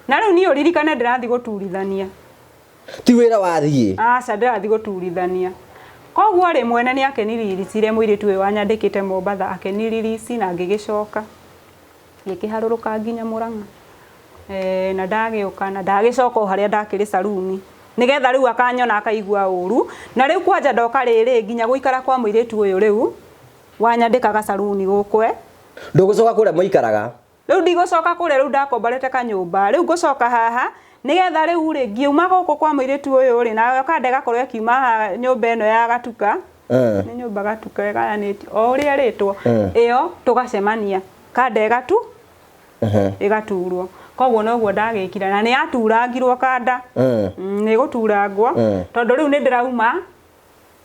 Na rĩu niĩ ũririkane ndĩrathiĩ gũturithania. Ti wĩra wathiĩ. Aca ndĩrathiĩ gũturithania. Koguo rĩ mwene nĩ akeniririsire mũirĩtu ũyũ wanyandĩkĩte Mombatha akeniririci na ngĩgĩcoka. Ngĩkĩharũrũka nginya Mũrang'a. Na ndagĩũka na ndagĩcoka o harĩa ndakĩrĩ saruni. Nĩgetha rĩu akanyona akaigua ũru. Na rĩu kwanja ndoka rĩrĩ nginya gũikara kwa mũirĩtu ũyũ rĩu wanyandĩkaga saruni gũkũ. Ndũgũcoka kũrĩa mũikaraga. Rĩu ndigũcoka kũrĩa rĩu ndakomborete kanyũmba. Rĩu ngũcoka haha nĩgetha rĩu rĩ ngiuma gũkũ kwa mũirĩtu ũyũ rĩ nawe kanda ĩgakorwo ĩkiuma haha nyũmba ĩno ya Gatuka. Nĩ nyũmba Gatuka ĩgayanĩtio o ũrĩa ĩrĩtwo ĩyo tũgacemania kanda ĩgatu ĩgaturwo. Koguo noguo ndagĩkire na nĩ yaturangirwo kanda. Nĩ ĩgũturangwo tondũ rĩu nĩ ndĩrauma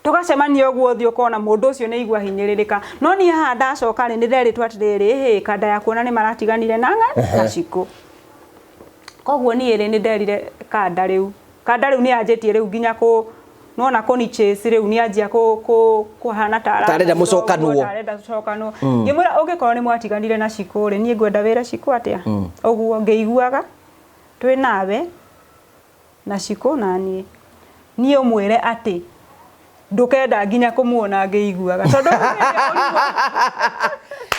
tũgacemania ũguo ũthiĩ ũkona mũndũ ũcio nĩ aigua hinyĩrĩrĩka. No niĩ haha ndacoka rĩ nĩ nderĩtwo atĩrĩrĩ hĩ kanda ya kuona nĩ maratiganire na na Cikũ. Koguo niĩ rĩ nĩ nderire kanda rĩu. Kanda rĩu nĩ yanjĩtie rĩu nginya kũ nona kũni chase rĩu nĩ anjia kũ kũhana ta Tarenda mũcokanwo. Tarenda mũcokanwo. Ngĩmwĩra ũngĩkorwo nĩ mwatiganire na Cikũ rĩ niĩ ngwenda wĩre Cikũ atĩa. Ũguo ngĩiguaga twĩ nawe na Cikũ na niĩ. Niĩ ũmwĩre atĩ ndũkenda nginya kũmuona ngĩiguaga tondũ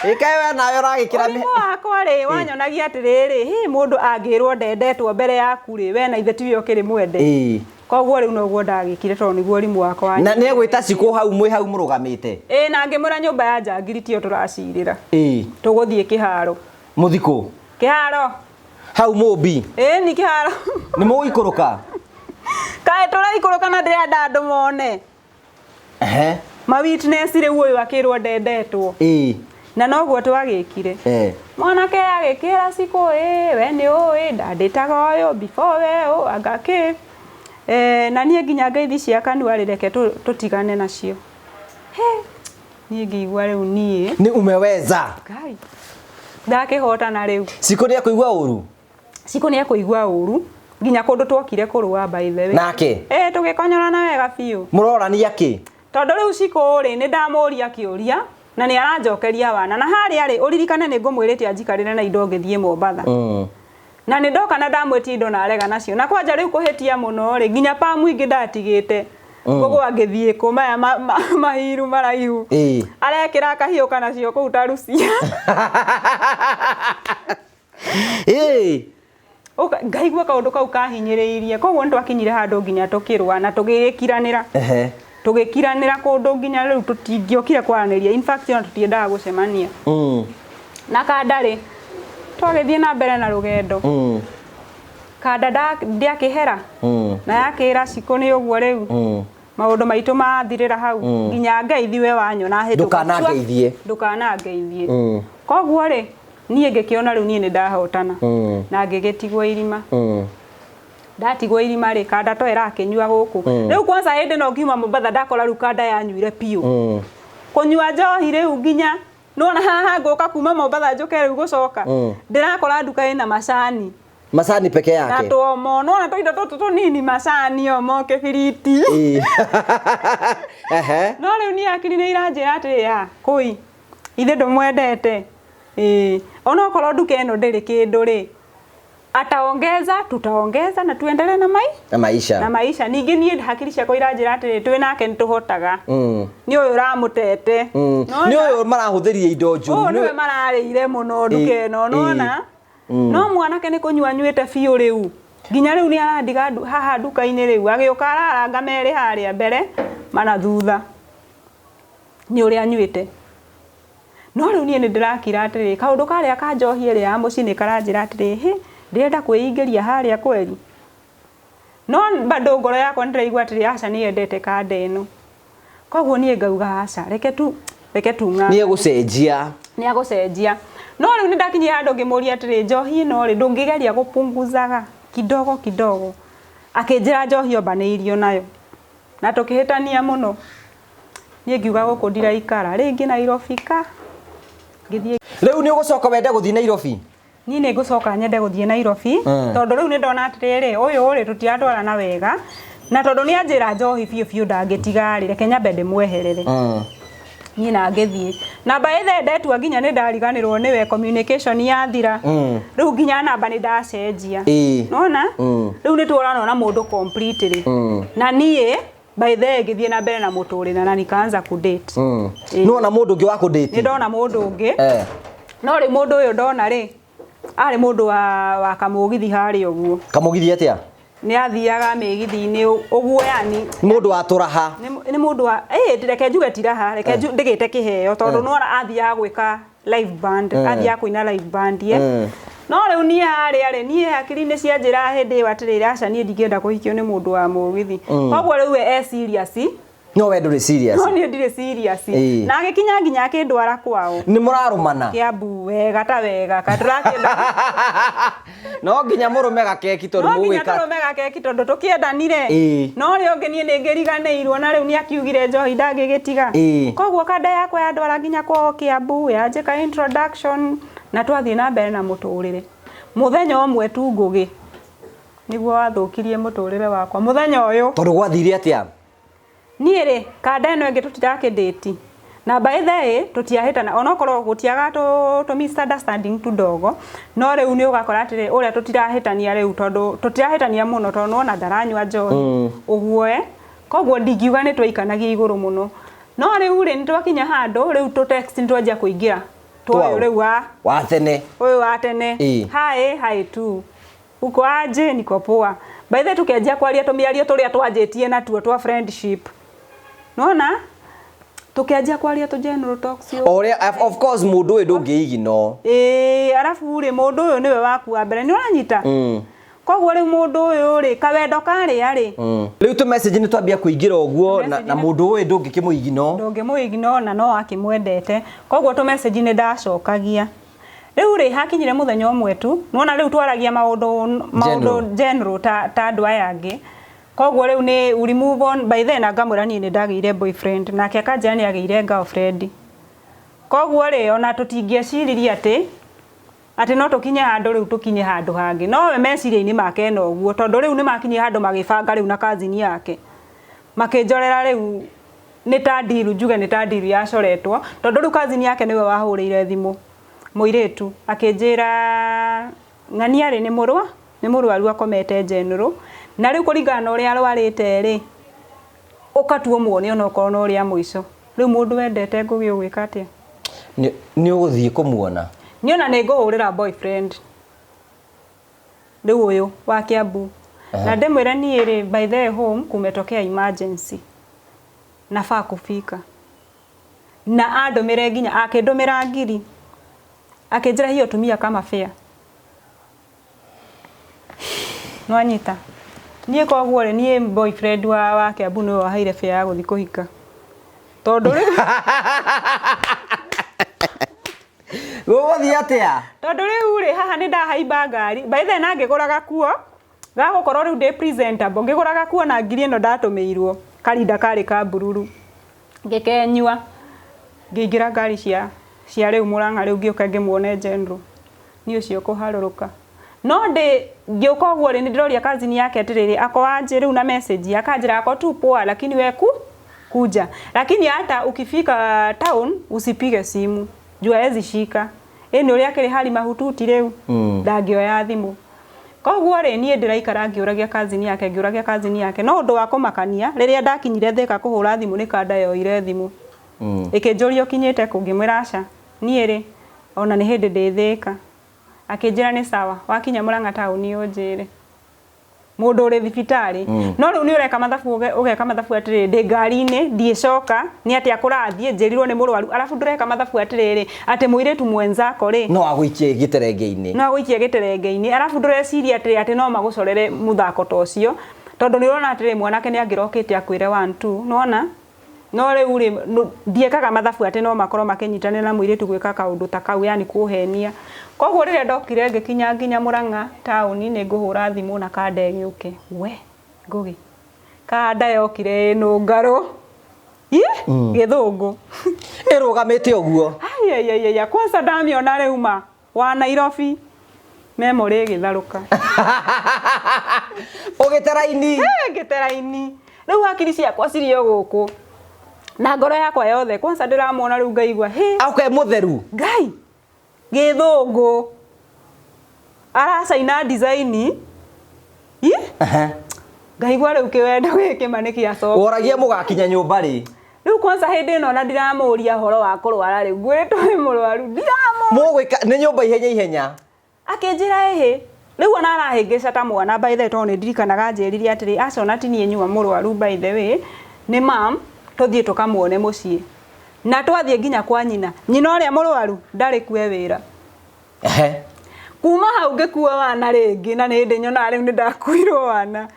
Ĩkae we nawe ũragĩkĩra ũrimũ wakwa rĩ wanyonagia atĩrĩrĩ hĩ mũndũ angĩrwo ndendetwo mbere yaku rĩ we na ithe tiwe ũkĩrĩ mwende. Koguo rĩu noguo ndagĩkire tondũ nĩguo ũrimũ wakwa. Na nĩ egwĩta Cikũ hau mwĩ hau mũrũgamĩte. Ĩĩ na ngĩmwĩra nyũmba ya njangiri tiyo tũracirĩra. Tũgũthiĩ kĩharo. Mũthikũ. Kĩharo. Hau Mũmbi. Ĩĩ ni kĩharo. Nĩ mũgũikũrũka? Kaĩ tũraikũrũka na ndĩrenda andũ mone. Ma witness rĩu ũyũ akĩrwo ndendetwo. Na noguo twagĩkire. Mwanake agĩkĩra Cikũ ĩ we nĩ ũĩ ndandĩtaga ũyũ before we ũ anga kĩ. Na niĩ nginya ngeithi cia kanua rĩ reke tũtigane nacio. He niĩ ngĩigua rĩu niĩ nĩ umeweza. Ngai ndakĩhotana rĩu. Cikũ nĩ ekũigua ũru. Cikũ nĩ ekũigua ũru nginya kũndũ twokire kũrũa by the way. Nake? Tũgĩkonyorana wega biũ. Mũrorania kĩ? Tondũ rĩu Cikũ rĩ nĩ ndamũria kĩũria na nĩ aranjokeria wana na harĩa rĩ ũririkane nĩ ngũmwĩrĩte anjikarĩre na indo ngĩthiĩ Mombatha. Na nĩ ndoka na ndamwĩtia indo na arega nacio. Na kwanja rĩu kũhĩtia mũno rĩ nginya pamu ingĩ ndatigĩte. Kũgũa ngĩthiĩ kũ maya mahiru maraihu. Arekĩra akahiũka nacio kũu ta Rucia. Ngaigua kaũndũ kau kahinyĩrĩirie. Koguo nĩ twakinyire handũ nginya tũkĩrũa na tũgĩgĩkiranĩra. Tũgĩkiranĩra kũndũ nginya rĩu tũtingĩokire kwaranĩria. In fact ona tũtiendaga gũcemania. Na kanda rĩ twagĩthiĩ na mbere na rũgendo. Kanda ndĩakĩhera. Na yakĩra Cikũ nĩ ũguo rĩu. Maũndũ maitũ mathirĩra hau. Nginya ngeithi we wanyona hĩtũka. Ndũkanangeithie. Ndũkanangeithie. Koguo rĩ niĩ ngĩkĩona rĩu niĩ nĩ ndahotana. Na ngĩgĩtigwo irima. Ndatigwo irima rĩ kanda to ĩrakĩnyua gũkũ. Rĩu kwanza hĩndĩ no ngiuma Mombatha ndakora rĩu kanda yanyuire biũ. Kũnyua njohi rĩu nginya nĩwona haha ngũka kuma Mombatha njũke rĩu gũcoka. Ndĩrakora nduka ĩna macani. Macani peke yake. Na tuomo, nĩwona tũindo tũtũ tũnini macani omo kĩbiriti. No rĩu niĩ hakiri nĩ iranjĩra atĩrĩ ya kũi ithe ndũmwendete. Onokorwo nduka ĩno ndĩrĩ kĩndũ rĩ ataongeza tutaongeza na tuendelee na na maisha. Na maisha. Ningĩ niĩ hakiri ciakwa iranjĩra atĩrĩ twĩ nake nĩ tũhotaga. Nĩ ũyũ ũramũtete. Nĩ ũyũ marahũthĩria indo njũru. Ũyũ nĩwe mararĩire mũno nduka ĩno nĩwona. No mwanake nĩ kũnyua anyuĩte biũ rĩu. Nginya rĩu nĩ arandiga haha nduka-inĩ rĩu agĩũka araranga merĩ harĩa mbere mana thutha. Nĩ ũrĩa anyuĩte. No rĩu niĩ nĩ ndĩrakira atĩrĩ kaũndũ karĩa ka njohi ĩrĩa ya mũciĩ nĩ karanjĩra atĩrĩ hĩ ndĩrenda kwĩingĩria harĩa kweri. No bado ngoro yakwa nĩ ndĩraigua atĩrĩ aca nĩ yendete kanda ĩno. Koguo niĩ ngauga aca reke tu ng'ang'ane. Nĩ egũcenjia. Nĩ egũcenjia. No rĩu nĩ ndakinyire handũ ngĩmũria atĩrĩ njohi ĩno rĩ ndũngĩgeria gũpunguzaga kidogo kidogo. Akĩnjĩra njohi ombanĩirio nayo. Na tũkĩhĩtania mũno. Niĩ ngiuga gũkũ ndiraikara rĩngĩ Nairobi ka ngĩthiĩ. Rĩu nĩ ũgũcoka wende gũthiĩ Nairobi? Niĩ nĩ ngũcoka nyende gũthiĩ Nairobi tondũ rĩu nĩ ndona atĩrĩrĩ ũyũ rĩ tũtiratwarana wega na tondũ nĩ anjĩra njohi biũ biũ ndangĩtiga rĩ reke nyambe ndĩmweherere. Niĩ na ngĩthiĩ na by the ndetua nginya nĩ ndariganĩrwo nĩwe, communication yathira. Rĩu nginya namba nĩ ndacenjia. Nona rĩu nĩ tuorana na mũndũ completely. Na niĩ by the ngĩthiĩ na mbere na mũtũrĩre na nikaanza kudate. Nĩwona mũndũ ũngĩ wa kũdate? Nĩ ndona mũndũ ũngĩ. No rĩu mũndũ ũyũ ndona rĩ, arĩ mũndũ wa kamũgithi harĩa ũguo. Kamũgithi atĩa? Nĩ athiaga mĩgithi-inĩ ũguo yani. Mũndũ wa tũraha. Nĩ mũndũ wa reke njuge ti raha, reke ndĩgĩte kĩheo tondũ nĩwona athiaga gwĩka live band, athiaga kũina live band ye. No rĩu niĩ harĩa rĩ, niĩ hakiri-inĩ cianjĩra hĩndĩ ĩyo atĩrĩrĩ, aca niĩ ndingĩenda kũhikio nĩ mũndũ wa mũgithi. Koguo rĩu we e serious. No we ndũrĩ serious. No niĩ ndirĩ serious. Na agĩkinya nginya akĩndwara kwao. Nĩ mũrarũmana? Kĩambu wega ta wega, ka tũrakĩenda. No nginya mũrũme gakeki tondũ No nginya mũgwĩka. tũrũme gakeki tondũ tũkĩendanire. No ũrĩa ũngĩ niĩ nĩngĩriganĩirwo na rĩu nĩakiugire njohi ndangĩgĩtiga. Koguo kanda yakwa yandwara nginya kwao Kĩambu, yanjĩka introduction na twathiĩ na mbere na mũtũrĩre. Mũthenya ũmwe tu Ngũgĩ nĩguo wathũkirie mũtũrĩre wakwa. Mũthenya ũyũ. Tondũ gwathire atĩa? Niĩ rĩ, kanda ĩno ĩngĩ tũtirakĩndĩti. Na by the way, tũtiahĩtana onokorwo gũtiaga tũ misunderstanding tudogo, no rĩu nĩ ũgakora atĩrĩ ũrĩa tũtirahĩtania rĩu tondũ tũtirahĩtania mũno tondũ nĩwona ndaranyua njohi ũguo koguo ndingiuga nĩ twaikanagia igũrũ mũno. No rĩu rĩ, nĩ twakinya handũ rĩu tũ text nĩ twanjia kũingĩra twa ũyũ rĩu wa wa tene. Ũyũ wa tene. Hi, hi tu. Uko aje? Niko poa. By the way, tukianjia kwaria tũmĩario tũrĩa twanjĩtie natuo twa friendship. Nona? Tukianjia kwaria tu general talks yo. Oria of course mũndũ ũyũ ndũngĩigino. Arabu rĩ mũndũ ũyũ nĩwe waku wa mbere, nĩ ũranyita? Koguo rĩu mũndũ ũyũ rĩ kawendo karĩa rĩ. Rĩu tu message nĩ twambia kũingĩra ũguo na mũndũ ũyũ ndũngĩkĩmũigino. Ndũngĩmũigino na no akĩmwendete. Koguo tu message nĩ ndacokagia. Rĩu rĩ hakinyire mũthenya ũmwe tu, nĩwona rĩu twaragia maũndũ general ta andũ aya angĩ. Koguo rĩu nĩ we move on by then ngamwĩra niĩ nĩ ndagĩire boyfriend nake akanjĩra nĩ agĩire girlfriend. Koguo rĩ ona tũtingĩeciririe atĩ no tũkinye handũ rĩu tũkinye handũ hangĩ. No we meciria-inĩ make no ũguo tondũ rĩu nĩ makinyire handũ magĩbanga rĩu na cousin yake. Makĩnjorera rĩu nĩ ta ndiru njuge nĩ ta ndiru yacoretwo tondũ rĩu cousin yake nĩwe wahũrĩire thimũ mũirĩtu akĩnjĩra ng'ania rĩ nĩ mũrwaru akomete general na rĩu kũringana na ũrĩa arwarĩte rĩ ũkatua muone onokorwo no ũrĩa mũico. Rĩu mũndũ wendete Ngũgĩ ũgwĩka atĩa? Nĩ ũgũthiĩ kũmuona? Niĩ ona nĩ ngũhũrĩra boyfriend rĩu ũyũ wa Kiambu na ndĩmwĩre niĩ rĩ by the way home kumetokea emergency nafaa kufika na andũmĩre nginya akĩndũmĩra ngiri akĩnjĩra hiyo tumia kama fare. Nwanyita niĩ koguo rĩ niĩ boyfriend wa Kiambu nĩwe waheire fare ya gũthiĩ kũhika tondũ rĩu Gũgũthiĩ atĩa? Tondũ rĩu rĩ haha nĩ ndahaimba ngari by the way na ngĩgũra gakuo gagũkorwo rĩu ndĩ presentable ngĩgũra gakuo na ngiri ĩno ndatũmĩirwo karinda karĩ ka bururu ngĩkenyua ngĩingĩra ngari cia rĩu Mũrang'a rĩu ngĩũka ngĩmuone general niĩ ũcio kũharũrũka no ndĩ ngĩũka ũguo rĩ nĩ ndĩroria cousin yake atĩrĩrĩ ako aje rĩu na message akanjĩra ako tu poa lakini we kuja lakini hata ukifika town usipige simu juu haezi shika ĩ nĩ ũrĩa akĩrĩ hali mahututi rĩu ndangĩoya thimũ. Koguo rĩ niĩ ndĩraikara ngĩũragia cousin yake ngĩũragia cousin yake no ũndũ wa kũmakania rĩrĩa ndakinyire Thika kũhũra thimũ nĩ kanda yoire thimũ ĩkĩnjũria ũkinyĩte kũ ngĩmwĩra aca niĩ rĩ ona nĩ hĩndĩ ndĩ Thika akĩnjĩra nĩ sawa wakinya Mũrang'a taũni ũnjĩre mũndũ ũrĩ thibitarĩ no rĩu nĩ ũreka mathabu ũgeka mathabu atĩrĩrĩ ndĩ ngari-inĩ ndiĩcoka nĩ atĩa kũrathiĩ njĩrirwo nĩ mũrwaru arabu ndũreka mathabu atĩrĩrĩ atĩ mũirĩtu mwenzako rĩ no agũikie gĩterenge-inĩ no agũikie gĩterenge-inĩ arabu ndũreciria atĩrĩ atĩ no magũcorere mũthako ta ũcio tondũ nĩ ũrona atĩrĩ mwanake nĩ angĩrokĩte akwĩre 1 2 nĩwona no rĩu rĩ ndiekaga mathabu atĩ no makorwo makĩnyitanĩra na mũirĩtu gwĩka kaũndũ ta kau yani kũhenia. Koguo rĩrĩa ndokire ngĩkinya nginya Mũrang'a taũni nĩ ngũhũra thimũ na kanda ĩgĩũke we Ngũgĩ kanda yokire ĩnũngarũ gĩthũngũ ĩrũgamĩte ũguo aiaiaia kwanza ndamĩona rĩu ma wa Nairobi memory ĩgĩtharũka ũgĩte raini ngĩte raini rĩu hakiri ciakwa cirĩ o gũkũ Na ngoro yakwa yothe kwanza ndĩramuona rĩu ngaigua hĩ. Auke mũtheru. Ngai gĩthũngũ aracaina design. Ĩ? Ngaigua rĩu kĩwendo gĩkĩ ma nĩ kĩacoka. Woragia mũgakinya nyũmba rĩ? Rĩu kwanza hĩndĩ ĩno na ndiramũria ũhoro wa kũrwara rĩu ngwĩrĩtwo wĩ mũrwaru ndiramũria. Mũgwĩka nĩ nyũmba ihenya ihenya. Akĩnjĩra ĩhĩ rĩu ona arahĩngĩca ta mwana by the way tondũ nĩ ndirikanaga anjĩrire atĩrĩ aca ona ti niĩ nyuma mũrwaru by the way nĩ mam tũthiĩ tũkamuone mũciĩ. Na twathiĩ nginya kwa nyina, nyina ũrĩa mũrwaru ndarĩ kue wĩra. Kuma hau ngĩkua wana rĩngĩ na nĩ hĩndĩ nyonaga rĩu nĩ ndakuirwo wana.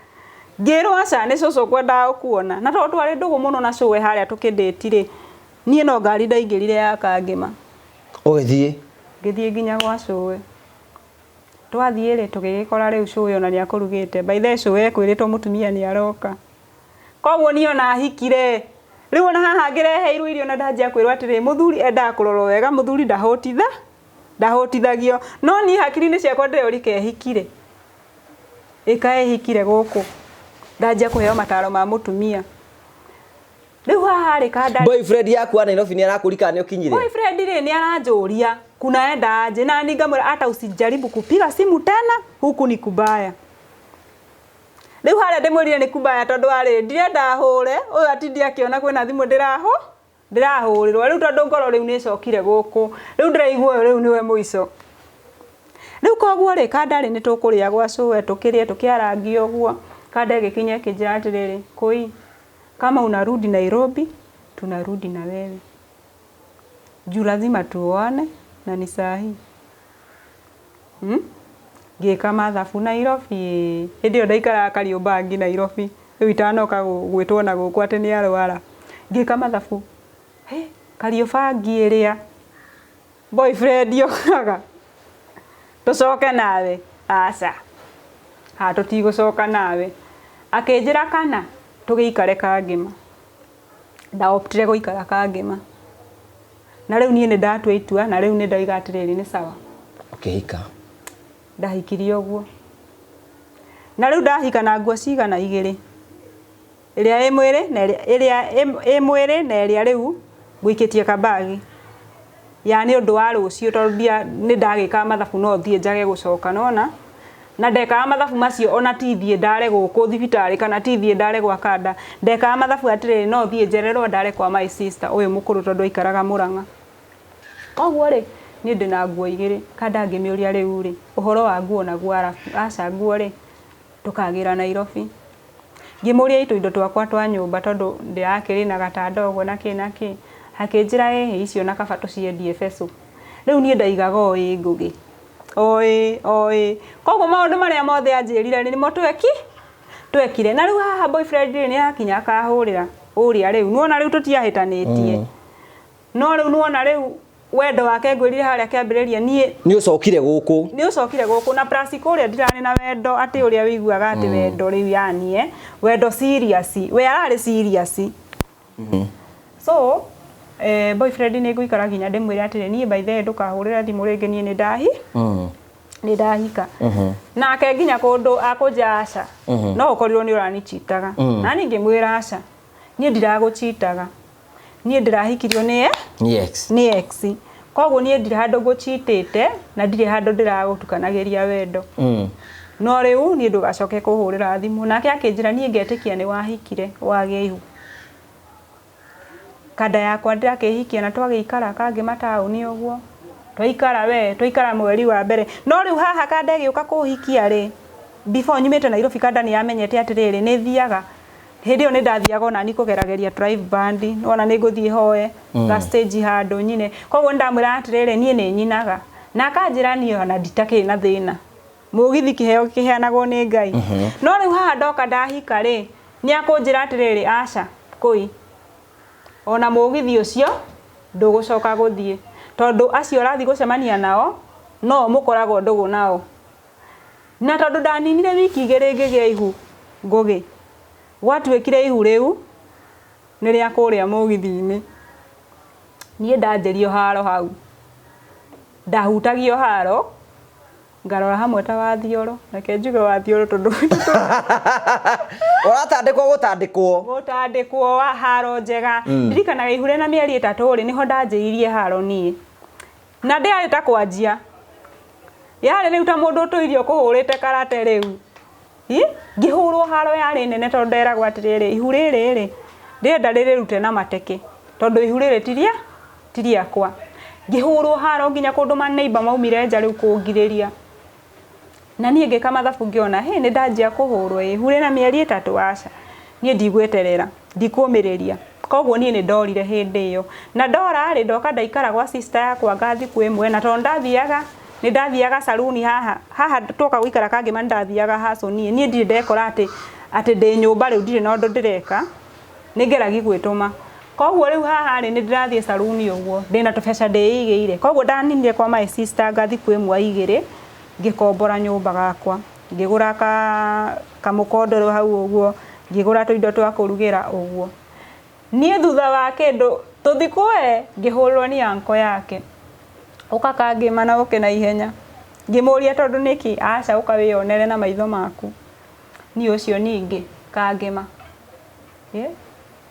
Ngĩrwo aca nĩ cũcũ ũkwendaga gũkuona. Na tondũ twarĩ ndũgũ mũno na cũwe harĩa tũkĩndĩti rĩ, niĩ no ngari ndaingĩrire ya Kangĩma. Ũgĩthiĩ? Ngĩthiĩ nginya gwa cũwe. Twathiĩ rĩ, tũgĩgĩkora rĩu cũwe ona nĩ akũrugĩte. By the way cũwe ekwĩrĩtwo mũtumia nĩ aroka. Koguo niĩ ona hikire, rĩu ona haha ngĩreheirwo irio na ndanjia kwĩrwo atĩrĩ, mũthuri endaga kũrorwo wega, mũthuri ndahũtitha, ndahũtithagio. No niĩ hakiri-inĩ ciakwa ndĩroria kehikire. Ĩka ĩhikire gũkũ. Ndanjia kũheo mataro ma mũtumia. Rĩu haha rĩ kanda. Boyfriend yaku wa Nairobi nĩ arakũria kana nĩ ũkinyire? Boyfriend rĩ nĩ aranjũria kunaenda aje, na niĩ ngamwĩra hata usijaribu kupiga simu tena, huku ni kubaya. Rĩu harĩa ndĩmwĩrire nĩ kubaya tondũ wa rĩrĩ ndirenda hũre ũyũ atinde akĩona kwĩna thimũ ndĩrahũrĩrwo. Rĩu tondũ ngoro rĩu nĩ ĩcokire gũkũ, rĩu ndĩraigua ũyũ rĩu nĩwe mũico. Rĩu koguo rĩ kanda rĩ nĩ tũkũrĩa gwa cũwe tũkĩrĩe tũkĩarangie ũguo, kanda ĩgĩkinya ĩkĩnjĩra atĩrĩrĩ, kũi kama unarudi Nairobi tunarudi na wewe. Juu lazima tuoane na ni saa hii. Ngĩka mathabu Nairobi hĩndĩ ĩyo ndaikaraga Kariobangi Nairobi rĩu itanoka gwĩtwo na gũkũ atĩ nĩ arwara. Ngĩka mathabu hĩ Kariobangi ĩrĩa boyfriend okaga tũcoke nawe, aca ha tũtigũcoka nawe. Akĩnjĩra kana tũgĩikare Kangĩma. Ndaoptire gũikara Kangĩma. Na rĩu niĩ nĩ ndatua itua na rĩu nĩ ndoiga atĩrĩrĩ nĩ sawa. Ũkĩhika? Ndahikirie ũguo. Na rĩu ndahika na nguo cigana igĩrĩ. Ĩrĩa ĩ mwĩrĩ na ĩrĩa ĩ mwĩrĩ na ĩrĩa rĩu ngũikĩtie kabagi. Ya nĩ ũndũ wa rũciũ tondũ nĩ ndagĩkaga mathabu no thiĩ njage gũcoka nĩwona. Na ndekaga mathabu macio ona ti thiĩ ndare gũkũ thibitarĩ kana ti thiĩ ndare gwa kanda. Ndekaga mathabu atĩrĩrĩ no thiĩ njererwo ndare kwa my sister ũyũ mũkũrũ tondũ aikaraga Mũrang'a. Koguo rĩ niĩ ndĩna nguo igĩrĩ kanda ngĩmĩũria rĩu rĩ ũhoro wa nguo naguo arabu aca nguo rĩ tũkagĩra Nairobi. Ngĩmũria tũindo twakwa twa nyũmba tondũ ndĩrakĩrĩ na gatanda ũguo na kĩ na kĩ. Akĩnjĩra ĩhĩ icio na kaba tũciendie becũ. Rĩu niĩ ndaigaga o ĩ Ngũgĩ. O ĩ o ĩ. Koguo maũndũ marĩa mothe anjĩrire nĩmo twekire. Na rĩu haha boyfriend rĩ nĩ akinya akahũrĩra ũrĩa rĩu. Nĩwona rĩu tũtiahĩtanĩtie. No rĩu nĩwona rĩu wendo wake ngwĩrire harĩa kĩambĩrĩria niĩ Nĩ ũcokire gũkũ. Nĩ ũcokire gũkũ na plus kũrĩa ndirarĩ na wendo atĩ ũrĩa wĩiguaga atĩ wendo rĩu yani wendo serious. We ararĩ serious. So boyfriend nĩ ngũikara nginya ndĩmwĩre atĩrĩ niĩ by the way ndũkahũrĩre thimũ rĩngĩ niĩ nĩ ndahi nĩ ndahika. Nake nginya kũndũ akũnjĩra aca no ũkorirwo nĩ ũranichitaga. Na niĩ ngĩmwĩra aca niĩ ndiragũchitaga. Niĩ ndĩrahikirio nĩ Nĩ ex. Nĩ ex. Koguo niĩ ndirĩ handũ ngũchitĩte na ndirĩ handũ ndĩragũtukanagĩria wendo. No rĩu niĩ ndũgacoke kũhũrĩra thimũ. Nake akĩnjĩra niĩ ngetĩkia nĩ wahikire wagĩa ihu. Kanda yakwa ndĩrakĩhikia na twagĩikara Kangĩma taũni ũguo. Twaikara we, twaikara mweri wa mbere. No rĩu haha kanda ĩgĩũka kũhikia rĩ, before nyumĩte Nairobi kanda nĩ yamenyete atĩrĩrĩ nĩ thiaga. Hĩndĩ ĩyo nĩ ndathiaga ona niĩ kũgerageria drive band, nĩwona nĩ ngũthiĩ hoe ga stage handũ nyine. Koguo nĩ ndamwĩraga atĩrĩrĩ niĩ nĩ nyinaga. Na akanjĩra niĩ ona nditakĩrĩ na thĩna. Mũgithi kĩheo kĩheanagwo nĩ Ngai. No rĩu haha ndoka ndahika rĩ, nĩ akũnjĩra atĩrĩrĩ aca kũi. Ona mũgithi ũcio ndũgũcoka gũthiĩ. Tondũ acio ũrathiĩ gũcemania nao no mũkoragwo ndũgũ nao. Na tondũ ndaninire wiki igĩrĩ ngĩgĩa ihu Ngũgĩ. Gwatuĩkire ihu rĩu nĩ rĩa kũrĩa mũgithi-inĩ. Niĩ ndanjĩrio haro hau. Ndahutagio haro. Ngarora hamwe ta wathioro, reke njuge wathioro tondũ Ũratandĩkwo gũtandĩkwo. Gũtandĩkwo wa haro njega. Ndirikanaga ihu rĩna mĩeri 3 rĩ, nĩho ndanjĩrĩirie haro niĩ. Na ndĩarĩ ta kwanjia. Yarĩ rĩu ta mũndũ ũtũirie ũkũhũrĩte karate rĩu. Hi? Ngĩhũrwo haro yarĩ nene tondũ nderagwo atĩrĩrĩ, ihu rĩrĩ rĩ, ndĩrenda rĩrĩrute na mateke. Tondũ ihu rĩrĩ ti rĩa, ti rĩakwa. Ngĩhũrwo haro nginya kũndũ maneiba maumire nja rĩu kũngirĩria. Na niĩ ngĩka mathabu ngĩona, hĩ nĩ ndanjia kũhũrwo ĩ, ihu rĩna mĩeri 3 aca. Niĩ ndigweterera, ndikũmĩrĩria. Koguo niĩ nĩ ndorire hĩndĩ ĩyo. Na ndora rĩ, ndoka ndaikara gwa sister yakwa anga thikũ ĩmwe, na tondũ ndathiaga, nĩ ndathiaga saruni haha, haha twoka gũikara Kangema nĩ ndathiaga hustle niĩ. Niĩ ndirĩ ndekora atĩ, atĩ ndĩ nyũmba rĩu ndirĩ na ũndũ ndĩreka. Nĩ ngeragi gwĩtũma. Koguo rĩu haha rĩ, nĩ ndĩrathiĩ saruni ũguo, ndĩna tũbeca ndĩigĩire. Koguo ndaninire kwa my sister anga thikũ ĩmwe igĩrĩ, ngĩkombora nyũmba gakwa. Ngĩgũra kamũkondoro hau ũguo, ngĩgũra tũindo twa kũrugĩra ũguo. Niĩ thutha wa kĩndũ tũthikũ we, ngĩhũrĩrwo nĩ uncle yake. Ũka Kangema na ũke na ihenya. Ngĩmũria tondũ nĩkĩ, aca ũka wĩyonere na maitho maku. Niĩ ũcio ningĩ, Kangema.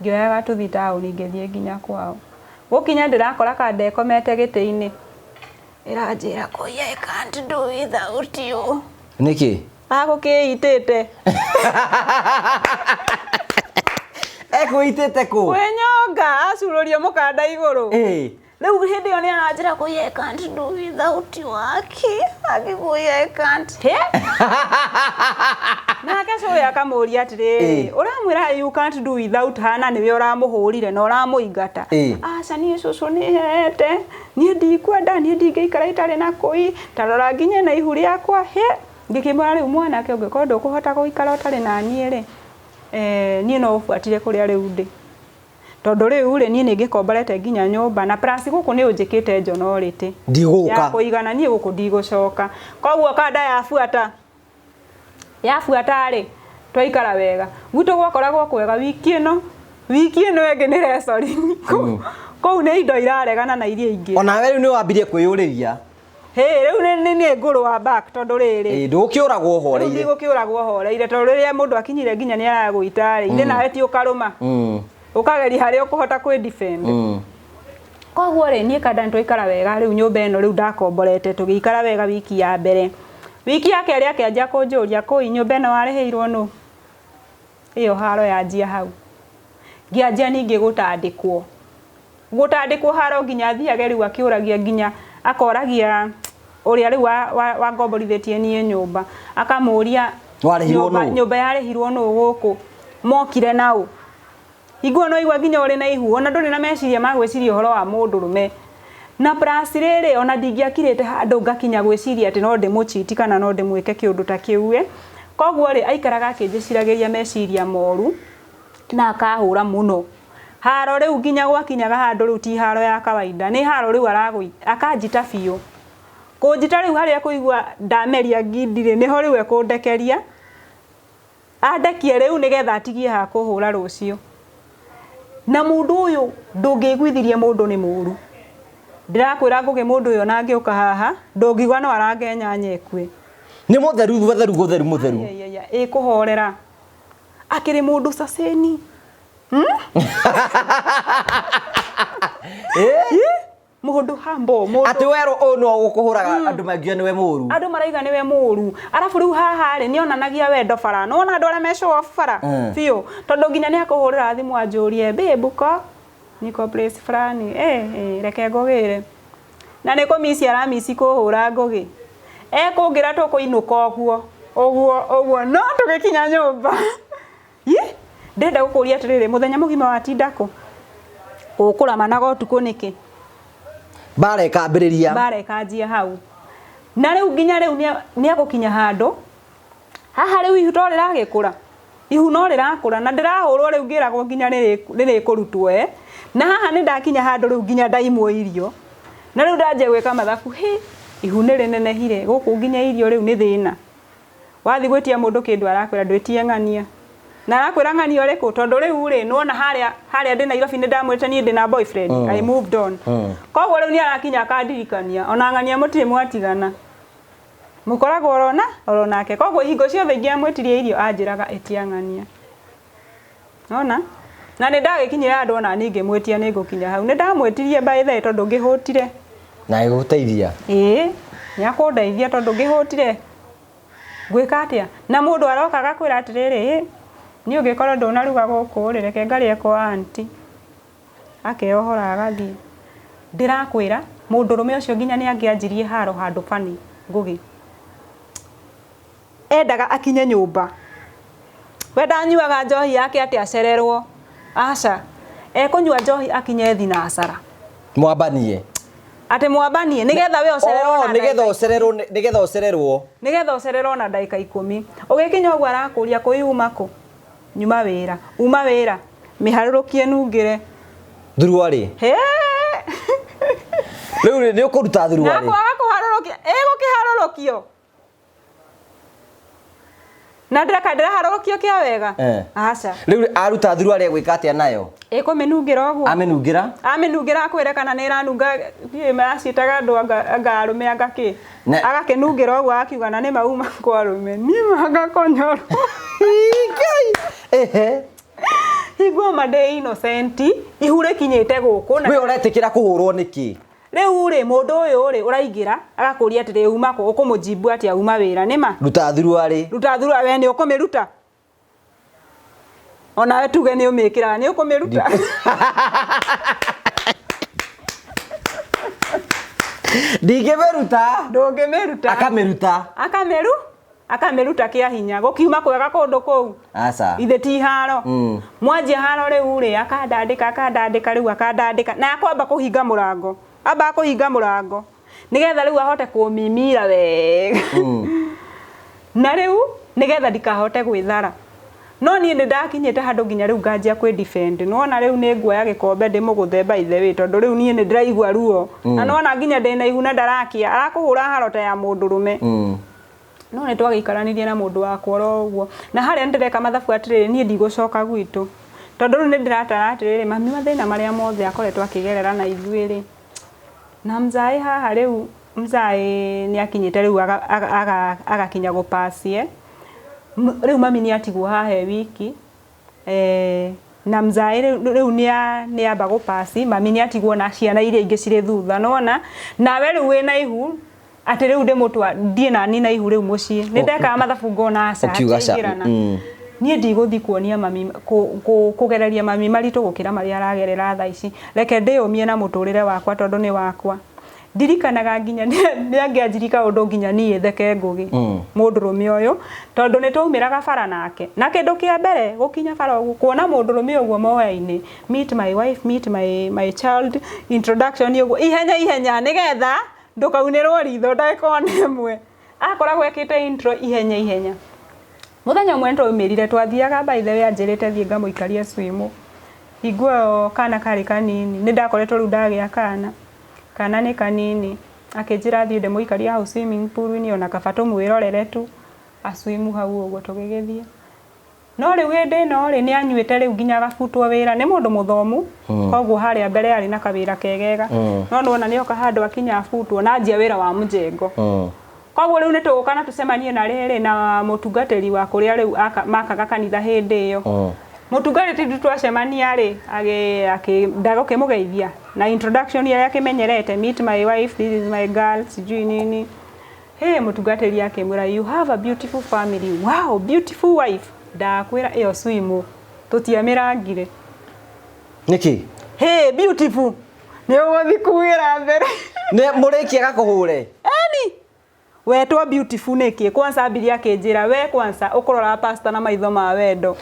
Ngĩoya gatuthi taũni ngĩthiĩ nginya kwao. Gũkinya ndĩrakora kandekomete gĩtĩ-inĩ. Ĩranjĩra kũi I can't do without you. Nĩkĩ? Agũkĩitĩte. Ekũitĩte kũ? Kwĩnyonga, acurũria mũkanda igũrũ. Rĩu hĩndĩ ĩyo nĩ aranjĩra kũi I can't do without you aki. Akĩkũi I can't. He? Nake cũĩ akamũria atĩrĩrĩ, ũramwĩra you can't do without her na nĩwe ũramũhũrire na ũramũingata. Aca niĩ cũcũ nĩ hete, niĩ ndikwenda, niĩ ndingĩikara itarĩ na kũi, ta rora nginya na ihu rĩakwa. He? Ngĩkĩmwĩra rĩu mwanake ũngĩkorwo ndũkũhota gũikara ũtarĩ na niĩ rĩ, niĩ no ũbuatire kũrĩa rĩu ndĩ. Tondũ rĩu rĩ, niĩ nĩ ngĩkomborete nginya nyũmba, na plus gũkũ nĩ ũnjĩkĩte njonorĩtĩ. Ndigũka. Ya kũigana niĩ gũkũ ndigũcoka. Koguo kanda yabuata. Yabuata rĩ, twaikara wega. Gwitũ gwakoragwo kwega wiki ĩno. Wiki ĩno ĩngĩ nĩ wrestling. Kũu nĩ indo iraregana na iria ingĩ. Onawe rĩu nĩ wambirie kwĩyũrĩria. Hĩ, rĩu nĩ ngũrũa back tondũ rĩrĩ. Ndũgũkĩũragwo ũhoreire. Ndũgũkĩũragwo ũhoreire tondũ rĩrĩa mũndũ akinyire nginya nĩ aragũita rĩ, ithe nawe ti ũkarũma. Ũkageria harĩa ũkũhota kwĩ defend. Koguo rĩ, niĩ kanda nĩ twaikara wega rĩu nyũmba ĩno rĩu ndakomborete tũgĩikara wega wiki ya mbere. Wiki ya kerĩ akĩanjia kũnjũria kũi nyũmba ĩno warĩhĩirwo nũ? Ĩyo haro yanjia hau. Ngĩanjia ningĩ gũtandĩkwo. Gũtandĩkwo haro nginya athiage rĩu akĩũragia nginya akoragia ũrĩa rĩu wangomborithĩtie niĩ nyũmba. Akamũria Warĩhirwo nũ? Nyũmba yarĩhirwo nũ gũkũ? Mokire naũ? Hingo no igua nginya ũrĩ na ihu, ona ndũrĩ na meciria ma gwĩciria ũhoro wa mũndũrũme. Na plus rĩrĩ, ona ndingĩakirĩte handũ ngakinya gwĩciria atĩ no ndĩmũchiti kana no ndĩmwĩke kĩũndũ ta kĩu ĩ. Koguo rĩ, aikaraga akĩnjĩciragĩria meciria moru na akahũra mũno. Haro rĩu nginya gwakinyaga handũ rĩu ti haro ya kawaida, nĩ haro rĩu aragũi, akanjita biũ. Kũnjita rĩu harĩa kũigua ndameria ngindi rĩ, nĩho rĩu ekũndekeria. Andekie rĩu nĩgetha atigie ha kũhũra rũciũ. Na mũndũ ũyũ ndũngĩiguithirie mũndũ nĩ mũru. Ndĩrakwĩra Ngũgĩ mũndũ ũyũ ona angĩũka haha, ndũngiuga no arange nyanya ĩkue. Nĩ mũtheru mũtheru mũtheru mũtheru. Ai, ai, ai, ĩkũhorera. Akĩrĩ mũndũ cacĩni. Mũndũ humble, mũndũ Atĩ werwo ũyũ no gũkũhũraga andũ mangiuga nĩwe mũru. Andũ marauga nĩwe mũru. Arabu rĩu haha rĩ, nĩonanagia wendo bara. Nĩwona andũ arĩa me show off bara? Biũ. Tondũ nginya nĩakũhũrĩra thimũ anjũrie, babe uko? Niko place fulani. Reke ngũgĩre. Na nĩ kũmici aramici kũhũra ngũgĩ. Ekũngĩra tũkũinũka ũguo. Ũguo, ũguo. No tũgĩkinya nyũmba. Ĩ, ndĩrenda gũkũria atĩrĩrĩ, mũthenya mũgima watinda kũ? Ũkũramanaga ũtukũ nĩkĩ? Mbara ĩkambĩrĩria. Mbara ĩkanjia hau. Na rĩu nginya rĩu nĩegũkinya handũ. Haha rĩu ihu to rĩragĩkũra. Ihu no rĩrakũra na ndĩrahũrwo rĩu ngĩragwo nginya rĩrĩkũrutwo. Na haha nĩ ndakinya handũ rĩu nginya ndaimwo irio. Na rĩu ndanjia gwĩka mathabu, hĩ, ihu nĩ rĩnenehire, gũkũ nginya irio rĩu nĩ thĩna. Wathiĩ gwĩtia mũndũ kĩndũ arakwĩra ndwĩtie ng'ania. Na arakwĩra ng'ania ũrĩkũ? Tondũ rĩu rĩ, nĩwona harĩa ndĩ Nairobi nĩ ndamwĩrĩte niĩ ndĩ na boyfriend. I moved on. Koguo rĩu nĩ arakinya akandirikania, ona ng'ania mũtirĩ mwatigana. Mũkoragwo orona oro nake. Koguo hingo ciothe ingĩamwĩtirie irio anjĩraga ĩtia ng'ania. Nona? Na nĩ ndagĩkinyire handũ ona niĩ ngĩmwĩtia nĩ ngũkinya hau. Nĩ ndamwĩtirie by the way tondũ ngĩhũtire. Na agĩgũteithia? Ĩĩ, nĩ akũndeithia tondũ ngĩhũtire. Ngwĩka atĩa? Na mũndũ aroka agakwĩra atĩrĩrĩ, ĩ, niĩ ũngĩkorwo ndũnaruga gũkũ rĩ, reke ngarĩe kwa aunty. Akeyohora agathiĩ. Ndĩrakwĩra, mũndũrũme ũcio nginya nĩ angĩanjirie haro handũ funny, Ngũgĩ. Endaga akinye nyũmba. We ndanyuaga njohi yake atĩ acererwo. Aca. Ekũnyua njohi akinye thinacara. Mwambanie. Atĩ mwambanie nĩgetha we ũcererwo Oh, na nĩgetha ndagĩka ũcererwo nĩgetha ũcererwo. Nĩgetha ũcererwo na ndagĩka ikũmi. Ũgĩkinya ũguo arakũria kũi uma kũ? Nyuma wĩra. Uma wĩra. Mĩharũrũkie nungĩre. Thuruarĩ. Hee! Rĩu rĩ nĩ ũkũruta Na thuruarĩ. kwaga kũharũrũkia, ĩgũkĩharũrũkio. Na ndĩreka ndĩraharũrũkio kĩa wega. Eh. Aca. Rĩu rĩ, aruta thuruarĩ egwĩka atĩa nayo? Ĩkũmĩnungĩra ũguo. Amĩnungĩra? Amĩnungĩra akwĩre kana nĩ ĩranunga ndiũĩ maraciĩtaga andũ anga anga arũme anga kĩ. Na- Agakĩnungĩra ũguo agakiuga na nĩ mauma kwa arũme. Niĩ mangakonyoro. Ngai. Ehe. Hingo ma ndĩ innocent, ihu rĩkinyĩte gũkũ na We ũretĩkĩra kũhũrwo nĩkĩ? Rĩu rĩ mũndũ ũyũ rĩ ũraingĩra agakũria atĩrĩ uma kũ ũkũmũjimbu atĩa uma wĩra nĩma? Ruta thuruarĩ. Ruta thuruarĩ we nĩ ũkũmĩruta? Onawe tuge nĩ ũmĩkĩraga nĩ ũkũmĩruta? Ndingĩmĩruta. Ndũngĩmĩruta. Akamĩruta. Akamĩru? Akamĩruta kĩa hinya. Gũkiuma kwega kũndũ kũu. Aca. Ithe ti haro. Mwanjia haro rĩu rĩ akandandĩka akandandĩka rĩu akandandĩka na akwamba kũhinga mũrango. Ambaga kũhinga mũrango nĩgetha rĩu ahote kũmimira wega. Na rĩu nĩgetha ndikahote gwĩthara. No niĩ nĩ ndakinyĩte handũ nginya rĩu nganjia kwĩ defend. Nĩwona rĩu nĩ nguoya gĩkombe ndĩmũgũthe by the way tondũ rĩu niĩ nĩ ndĩraigua ruo. Na nĩwona nginya ndĩna ihu na ndarakia. Arakũhũra haro ta ya mũndũrũme. No nĩ twagĩikaranirie na mũndũ wakwa oro ũguo. Na harĩa nĩ ndĩreka mathabu atĩrĩrĩ, niĩ ndigũcoka gwitũ. Tondũ rĩu nĩ ndĩratara atĩrĩrĩ, mami mathĩna marĩa mothe akoretwo akĩgerera na ithuĩ rĩ, na mzaĩ haha rĩu, mzaĩ nĩ akinyĩte rĩu agakinya gũ pass ĩ, rĩu mami nĩ atigwo haha e wiki, eh, na mzaĩ rĩu nĩ amba gũ pass, mami nĩ atigwo na ciana iria ingĩ cirĩ thutha, nĩwona? Nawe rĩu wĩna ihu, atĩ rĩu ndĩmũtwa ndiĩ nani na ihu rĩu mũciĩ. Nĩ ndekaga mathabu ngona aca, Ũkiuga aca, hatingĩrana. Niĩ ndigũthiĩ kuonia mami, kũgereria mami maritũ gũkĩra marĩa aragerera thaa ici. Reke ndĩyũmie na mũtũrĩre wakwa tondũ nĩ wakwa. Ndirikanaga nginya nĩ angĩanjirie kaũndũ nginya niĩ theke ngũgĩ. Mũndũrũme ũyũ, tondũ nĩ twaumĩraga bara nake. Na kĩndũ kĩa mbere gũkinya bara ũguo, kuona mũndũrũme ũguo moya-inĩ, meet my wife, meet my child, introduction ũguo, ihenya ihenya nĩgetha ndũkaunĩrwo ritho ndagĩka ona ĩmwe. Akoragwo ekĩte intro ihenya ihenya. Mũthenya ũmwe nĩ twaumĩrire, twathiaga by the way anjĩrĩte thiĩ ngamũikarie swimo. Hingo ĩyo kana karĩ kanini, nĩ ndakoretwo rĩu ndagĩa kana. Kana nĩ kanini. Akĩnjĩra thiĩ ndĩmũikarie hau swimming pool-inĩ ona kaba tũmwĩrorere tu a swim hau ũguo tũgĩgĩthiĩ. No rĩu hĩndĩ ĩno rĩ, nĩ anyuĩte rĩu nginya agabutwo wĩra. Nĩ mũndũ mũthomu, koguo harĩa mbere arĩ na kawĩra kegega. No nĩwona nĩ oka handũ akinya abutwo na anjia wĩra wa mũjengo. Koguo rĩu nĩ tũgũka na tũcemanie na rĩrĩ na mũtungatĩri wa kũrĩa rĩu makaga kanitha hĩndĩ ĩyo. Mũtungatĩri twacemania rĩ, ndagũkĩmũgeithia na introduction ĩrĩa akĩmenyerete, meet my wife, this is my girl, sijui nini. Hey, mũtungatĩri akĩmwĩra, you have a beautiful family. Wow, beautiful wife. Ndakwĩra ĩyo swimo tũtiamĩrangire. Nĩkĩ? Hey, beautiful. Nĩ ũgũthiĩ kuugĩra mbere. Nĩ mũrĩki agakũhũre? Eni. Wetwo beautiful nĩkĩ? Kwanza ambirie akĩnjĩra, we kwanza ũkũrora pastor na maitho ma wendo.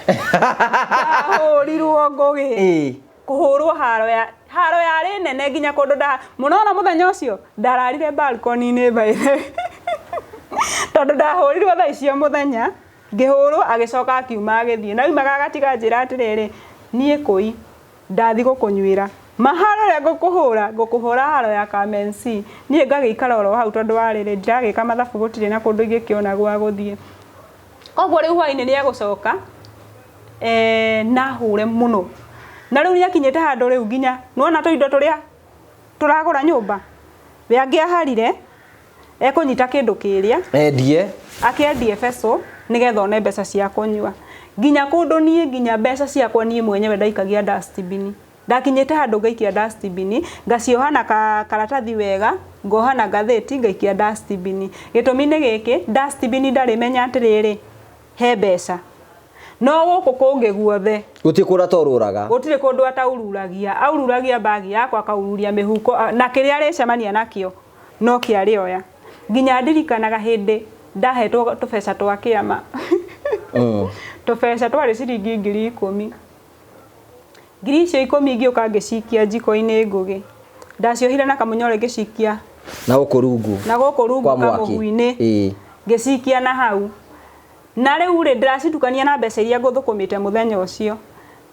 Ndahũrirwo ngũgĩ. Kũhũrwo haro ya haro yarĩ nene nginya kũndũ nda mũnona mũthenya ũcio ndararire balcony-inĩ by the way. Tondũ ndahũrirwo thaa icio mũthenya ngĩhũrwo agĩcoka akiuma agĩthiĩ na aumaga agatiga anjĩra atĩrĩrĩ niĩ kũi ndathi gũkũnyuĩra maharo ĩrĩa ngũkũhũra ngũkũhũra haro ya Kamensi niĩ ngagĩikara oro hau tondũ wa rĩrĩ ndiragĩka mathabu gũtirĩ na kũndũ ingĩkĩona gwa gũthiĩ. Koguo rĩu hwainĩ nĩ egũcoka na hũre mũno. Na rĩu nĩ akinyĩte handũ rĩu nginya nĩwona tũindo tũrĩa tũragũra nyũmba we angĩaharire Ekũnyita kĩndũ kĩrĩa Endie. Akĩendie beco nĩgetha one mbeca cia kũnyua. Nginya kũndũ niĩ, nginya mbeca ciakwa niĩ mwenyewe ndaikagia dustbin. Ndakinyĩte handũ ngaikia dustbin, ngacioha na karatathi wega, ngoha na ngathĩti, ngaikia dustbin. Gĩtũmi nĩ gĩkĩ, dustbin ndarĩ menya atĩrĩrĩ, he mbeca. No gũkũ kũngĩ guothe Gũtirĩ kũrĩa torũraga. Gũtirĩ kũndũ ataururagia. Aururagia bagi yakwa, akaururia mĩhuko, na kĩrĩa arĩcemania nakĩo no kĩarĩoya. Nginya ndirikanaga hĩndĩ ndahetwo tũbeca twa kĩama, tũbeca twarĩ ciringi 10,000. 10,000 icio ngĩũka ngĩcikia njiko-inĩ. Ngũgĩ ndaciohire na kamũnyore, ngĩcikia Na gũkũ rungu. Na gũkũ rungu. Kwa mwaki. Kamũhu-inĩ. Ngĩcikia na hau, na rĩu rĩ, ndĩracitukania na mbeca iria ngũthũkũmĩte mũthenya ũcio.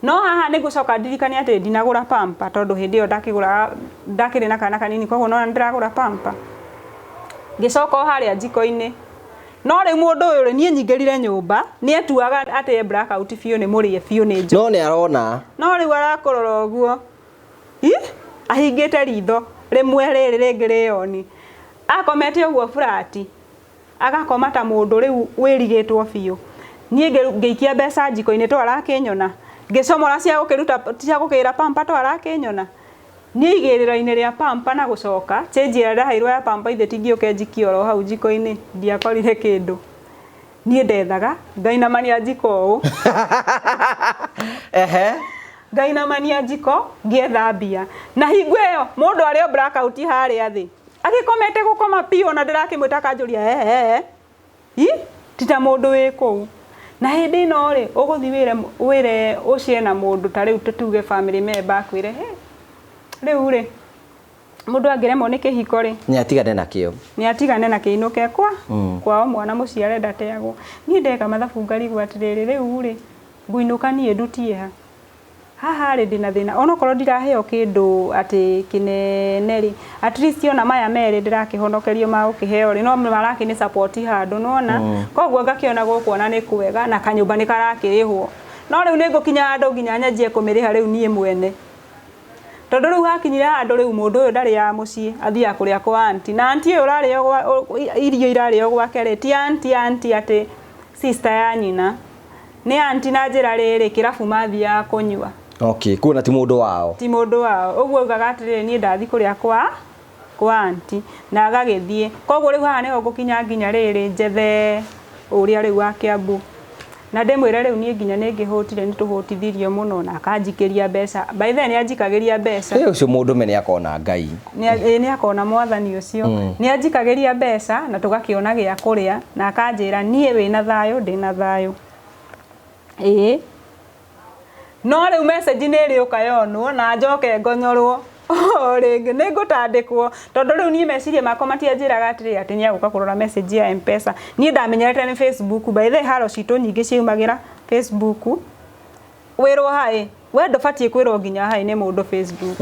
No haha nĩ ngũcoka ndirikane atĩ ndinagũra pamper, tondũ hĩndĩ ĩyo ndakĩgũraga, ndakĩrĩ na kana kanini, koguo nona ndĩragũra pamper. Ngĩcoka o harĩa njiko-inĩ. No rĩu mũndũ ũyũ rĩ, niĩ nyingĩrire nyũmba, nĩ etuaga atĩ e blackout biũ, nĩ mũrĩe biũ nĩ njohi. No nĩ arona. No rĩu arakũrora ũguo. Ĩ, ahingĩte ritho rĩmwe, rĩrĩ rĩngĩ rĩoni, akomete ũguo flat, agakoma ta mũndũ rĩu wĩrigĩtwo biũ. Niĩ ngĩikia mbeca njiko-inĩ, to arakĩnyona ngĩcomora cia gũkĩruta, cia gũkĩra pamper, to arakĩnyona niĩ igĩrĩro-inĩ rĩa pamper, na gũcoka change ĩrĩa ndaheirwo ya pamper ithe tingĩũke njikie oro hau njiko-inĩ, ndiakorire kĩndũ. Niĩ ndethaga ngainamania njiko ũũ. Ngainamania njiko ngĩetha mbia, na hingo ĩyo mũndũ arĩ o blackout harĩa thĩ, agĩkomete gũkoma biũ, na ndĩrakĩmwĩta akanjũria ee i ti ta mũndũ wĩ kũu. Na hĩndĩ ĩno rĩ, ũgũthiĩ wĩre wĩre ũcie na mũndũ ta rĩu tũtuge family member, akwĩre, "He, rĩu rĩ, mũndũ angĩremwo nĩ kĩhiko rĩ, Nĩ atigane nakĩo." Nĩ atigane na kĩinũke kwa kwao, mwana mũciare ndateagwo. Niĩ ndeka mathabu ngarigwo atĩrĩrĩ, rĩu rĩ, ngũinũka niĩ ndutie ha? Haha rĩ, ndĩna thĩna, onokorwo ndiraheo kĩndũ atĩ kĩnene rĩ, at least ona maya merĩ ndĩrakĩhonokerio ma gũkĩheo rĩ, no marakĩnĩ support handũ nĩwona. Koguo ngakĩona gũkũ ona nĩ kwega, na kanyũmba nĩ karakĩrĩhwo. No rĩu nĩ ngũkinya handũ nginya nyanjie kũmĩrĩha rĩu niĩ mwene, tondũ rĩu hakinyire handũ rĩu mũndũ ũyũ ndarĩaga mũciĩ, athiaga kũrĩa kwa aunty. Na aunty ũyũ ũrarĩo irio irarĩo gwake rĩ, ti aunty aunty atĩ sister ya nyina, nĩ aunty na njĩra rĩrĩ kĩrabu mathiaga kũnyua. Okay, kuona ti mũndũ wao. Ti mũndũ wao. Ũguo augaga atĩrĩrĩ, niĩ ndathi kũrĩa kwa aunty, na agagĩthiĩ. Koguo rĩu haha nĩho ngũkinya nginya rĩrĩ njethe ũrĩa rĩu wa Kiambu, na ndĩmwĩre rĩu niĩ nginya nĩ ngĩhũtire, nĩ tũhũtithirio mũno, na akanjikĩria mbeca. By then nĩ anjikagĩria mbeca. Ĩ, ũcio mũndũme nĩ akona Ngai. Nĩ akona mwathani ũcio. Nĩ anjikagĩria mbeca na tũgakĩona gĩa kũrĩa, na akanjĩra niĩ wĩna thayũ, ndĩna thayũ. Ĩĩ, no rĩu message nĩ ĩrĩũka yonwo na njoke ngonyorwo o rĩngĩ, nĩ ngũtandĩkwo, tondũ rĩu niĩ meciria makwa matianjĩraga atĩrĩ atĩ nĩ agũka kũrora message ya M-Pesa. Niĩ ndamenyerete nĩ Facebook. By the way, haro citũ nyingĩ ciumagĩra Facebook. Wĩrwo haĩ, we ndũbatiĩ kwĩrwo nginya haĩ nĩ mũndũ Facebook.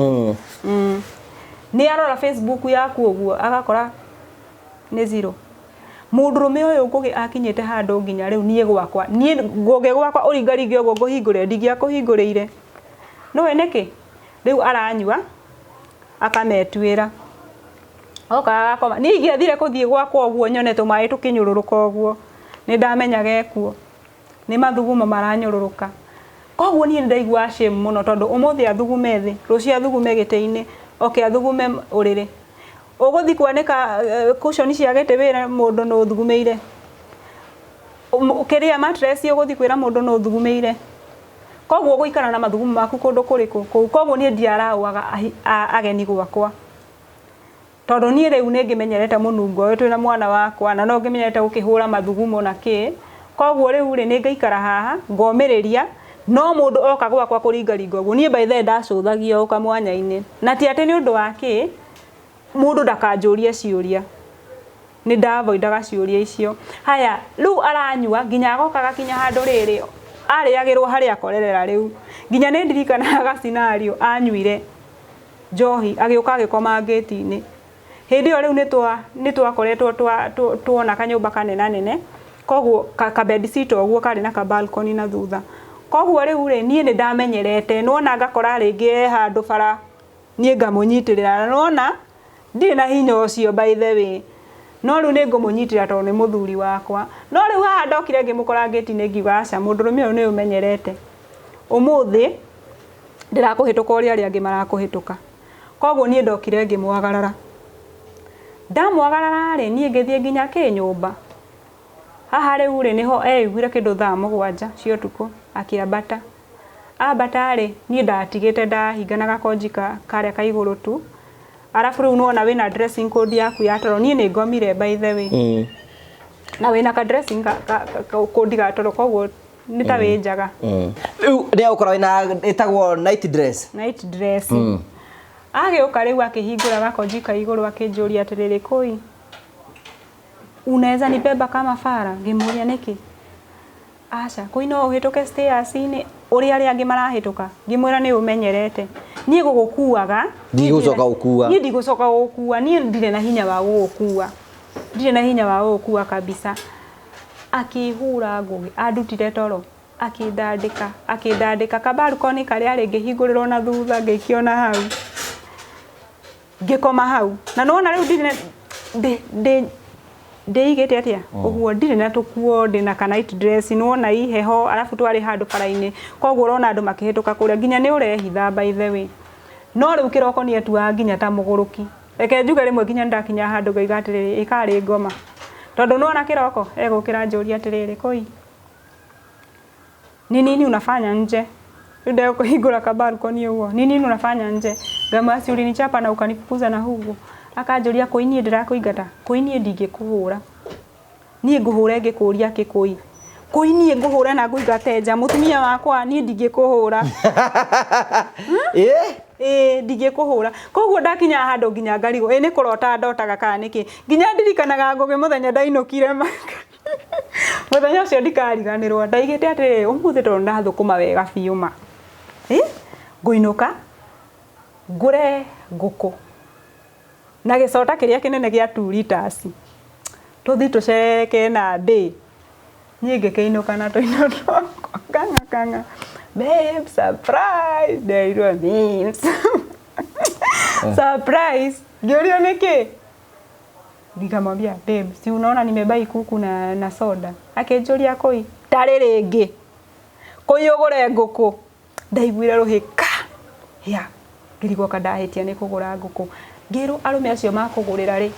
Nĩ arora Facebook yaku ũguo, agakora nĩ zero. Mũndũrũme ũyũ Ngũgĩ akinyĩte handũ nginya rĩu niĩ gwakwa, niĩ Ngũgĩ gwakwa ũringaringe ũguo ngũhingũrĩre, ndingĩakũhingũrĩire. Nĩũĩ nĩkĩ? Rĩu aranyua akametuĩra, oka agakoma. Niĩ ingĩathire kũthiĩ gwakwa ũguo nyone tũmaĩ tũkĩnyũrũrũka ũguo, nĩ ndamenyaga ekuo nĩ mathugumo maranyũrũrũka. Koguo niĩ nĩ ndaiguaga shame mũno, tondũ ũmũthĩ athugume thĩ, rũciũ athugume gĩtĩ-inĩ, oke athugume ũrĩrĩ. Ũgũthiĩ kwanĩka cushion cia gĩtĩ, wĩre mũndũ nũ ũthugumĩire? Kĩrĩa mattress, ũgũthiĩ kwĩra mũndũ nũ ũthugumĩire? Koguo gũikara na mathugumo maku kũndũ kũrĩkũ kũu. Koguo niĩ ndiaraũaga ageni gwakwa, tondũ niĩ rĩu nĩ ngĩmenyerete mũnungo ũyũ twĩna mwana wakwa, na no ngĩmenyerete gũkĩhũra mathugumo na kĩ. Koguo rĩu rĩ, nĩ ngaikara haha ngomĩrĩria. No mũndũ oka gwakwa kũringaringa ũguo, niĩ by the way ndacũthagia o kamwanya-inĩ, na ti atĩ nĩ ũndũ wa kĩ, mũndũ ndakanjũrie ciũria, nĩ ndavoidaga ciũria icio. Haya, rĩu aranyua nginya agoka gakinya handũ rĩrĩ arĩagĩrwo harĩa akorerera. Rĩu nginya nĩ ndirikanaga scenario, anyuire njohi agĩũka agĩkoma ngĩti-inĩ. Hĩndĩ ĩyo rĩu nĩ twakoretwo tuona kanyũmba kanenanene, koguo ka bed sitter ũguo karĩ na ka balcony na thutha. Koguo rĩu rĩ, niĩ nĩ ndamenyerete, nĩwona, ngakora rĩngĩ e handũ bara, niĩ ngamũnyitĩrĩra, na nĩwona ndirĩ na hinya ũcio by the way. No rĩu nĩ ngũmũnyitĩra tondũ nĩ mũthuri wakwa. No rĩu haha ndokire ngĩmũkora ngĩti-inĩ ngiuga aca, mũndũrũme ũyũ nĩ ũmenyerete. Ũmũthĩ ndĩrakũhĩtũka ũrĩa arĩa angĩ marakũhĩtũka. Koguo niĩ ndokire ngĩmwagarara. Ndamwagarara rĩ, niĩ ngĩthiĩ nginya kĩ nyũmba. Haha rĩu rĩ, nĩho eiguire kĩndũ thaa 7 cia ũtukũ akĩambata. Ambata rĩ, niĩ ndatigĩte ndahinga na gakonji karĩa ka igũrũ tu. Arabu rĩu nĩwona wĩna dressing code yaku ya toro, niĩ nĩ ngomire by the way. Na wĩna ka dressing code ga toro, koguo nĩ ta wĩ njaga. Rĩu nĩ egũkorwo wĩna ĩtagwo night dress. Night dress. Agĩũka rĩu akĩhingũra gakonji ka igũrũ akĩnjũria atĩrĩrĩ, kũi unaweza nibeba kama fara? Ngĩmũria nĩkĩ? Aca, kũi no ũhĩtũke stairs-inĩ ũrĩa arĩa angĩ marahĩtũka. Ngĩmwĩra nĩ ũmenyerete. Niĩ gũgũkuaga. Ndigũcoka gũkua. Niĩ ndigũcoka gũgũkua. Niĩ ndirĩ na hinya wa gũgũkua. Ndirĩ na hinya wa gũgũkua kabisa. Akĩhũra ngũgĩ, andutire toro, akĩndandĩka, akĩndandĩka kabalkoni karĩa rĩ ngĩhingũrĩrwo na thutha ngĩikio na hau. Ngĩkoma hau. Na nĩwona rĩu ndirĩ ndĩ ndĩigĩte atĩa ũguo ndirĩ na tũkuo ndĩ na ka night dress nĩwona i heho arabu twarĩ handũ bara-inĩ koguo ũrona andũ makĩhĩtũka kũrĩa nginya nĩ ũrehitha by the way. No rĩu kĩroko nĩ atuaga nginya ta mũgũrũki. Reke njuge rĩmwe nginya nĩndakinya handũ ngaiga atĩrĩrĩ ĩkarĩ ngoma. Tondũ nĩwona kĩroko egũkĩra anjũrie atĩrĩrĩ kũi ni nini unafanya nje? Rĩu ndegũkũhingũra ka balcony ũguo. Ni nini unafanya nje? Ngamwĩra si ulinichapa na ukanifukuza na hugu. Akanjũria kũi niĩ ndĩrakũingata? Kũi niĩ ndingĩkũhũra. Niĩ ngũhũre ngĩkũria kĩ kũi? Kũi niĩ ngũhũre na ngũingate nja mũtumia wakwa niĩ ndingĩkũhũra. Ĩĩ ndingĩkũhũra. Koguo ndakinya handũ nginya ngarigwo ĩ nĩ kũrota ndotaga kana nĩkĩ. Nginya ndirikanaga Ngũgĩ mũthenya ndainũkire mũthenya ũcio ndikariganĩrwo. Ndaigĩte atĩrĩrĩ ũmũthĩ tondũ ndathũkũma wega biũ ma. Ngũinũka ngũre ngũkũ na gĩcota kĩrĩa kĩnene gĩa 2 liters tũthiĩ tũcereke na ndĩ. Niĩ ngĩkĩinũka na tũindo twakwa kang'a kang'a. Babe, surprise! Nderirwo babes. Surprise! Ngĩũrio nĩkĩ? Nikamwambia babe, si unaona nimebuy kuku na soda. Akĩnjũria kũi tarĩ rĩngĩ. Kũi ũgũre ngũkũ. Ndaiguire rũhĩ ka. Ya, ngĩrigwo ka ndahĩtia nĩ kũgũra ngũkũ. Ngĩrwo arũme acio makũgũrĩra rĩ,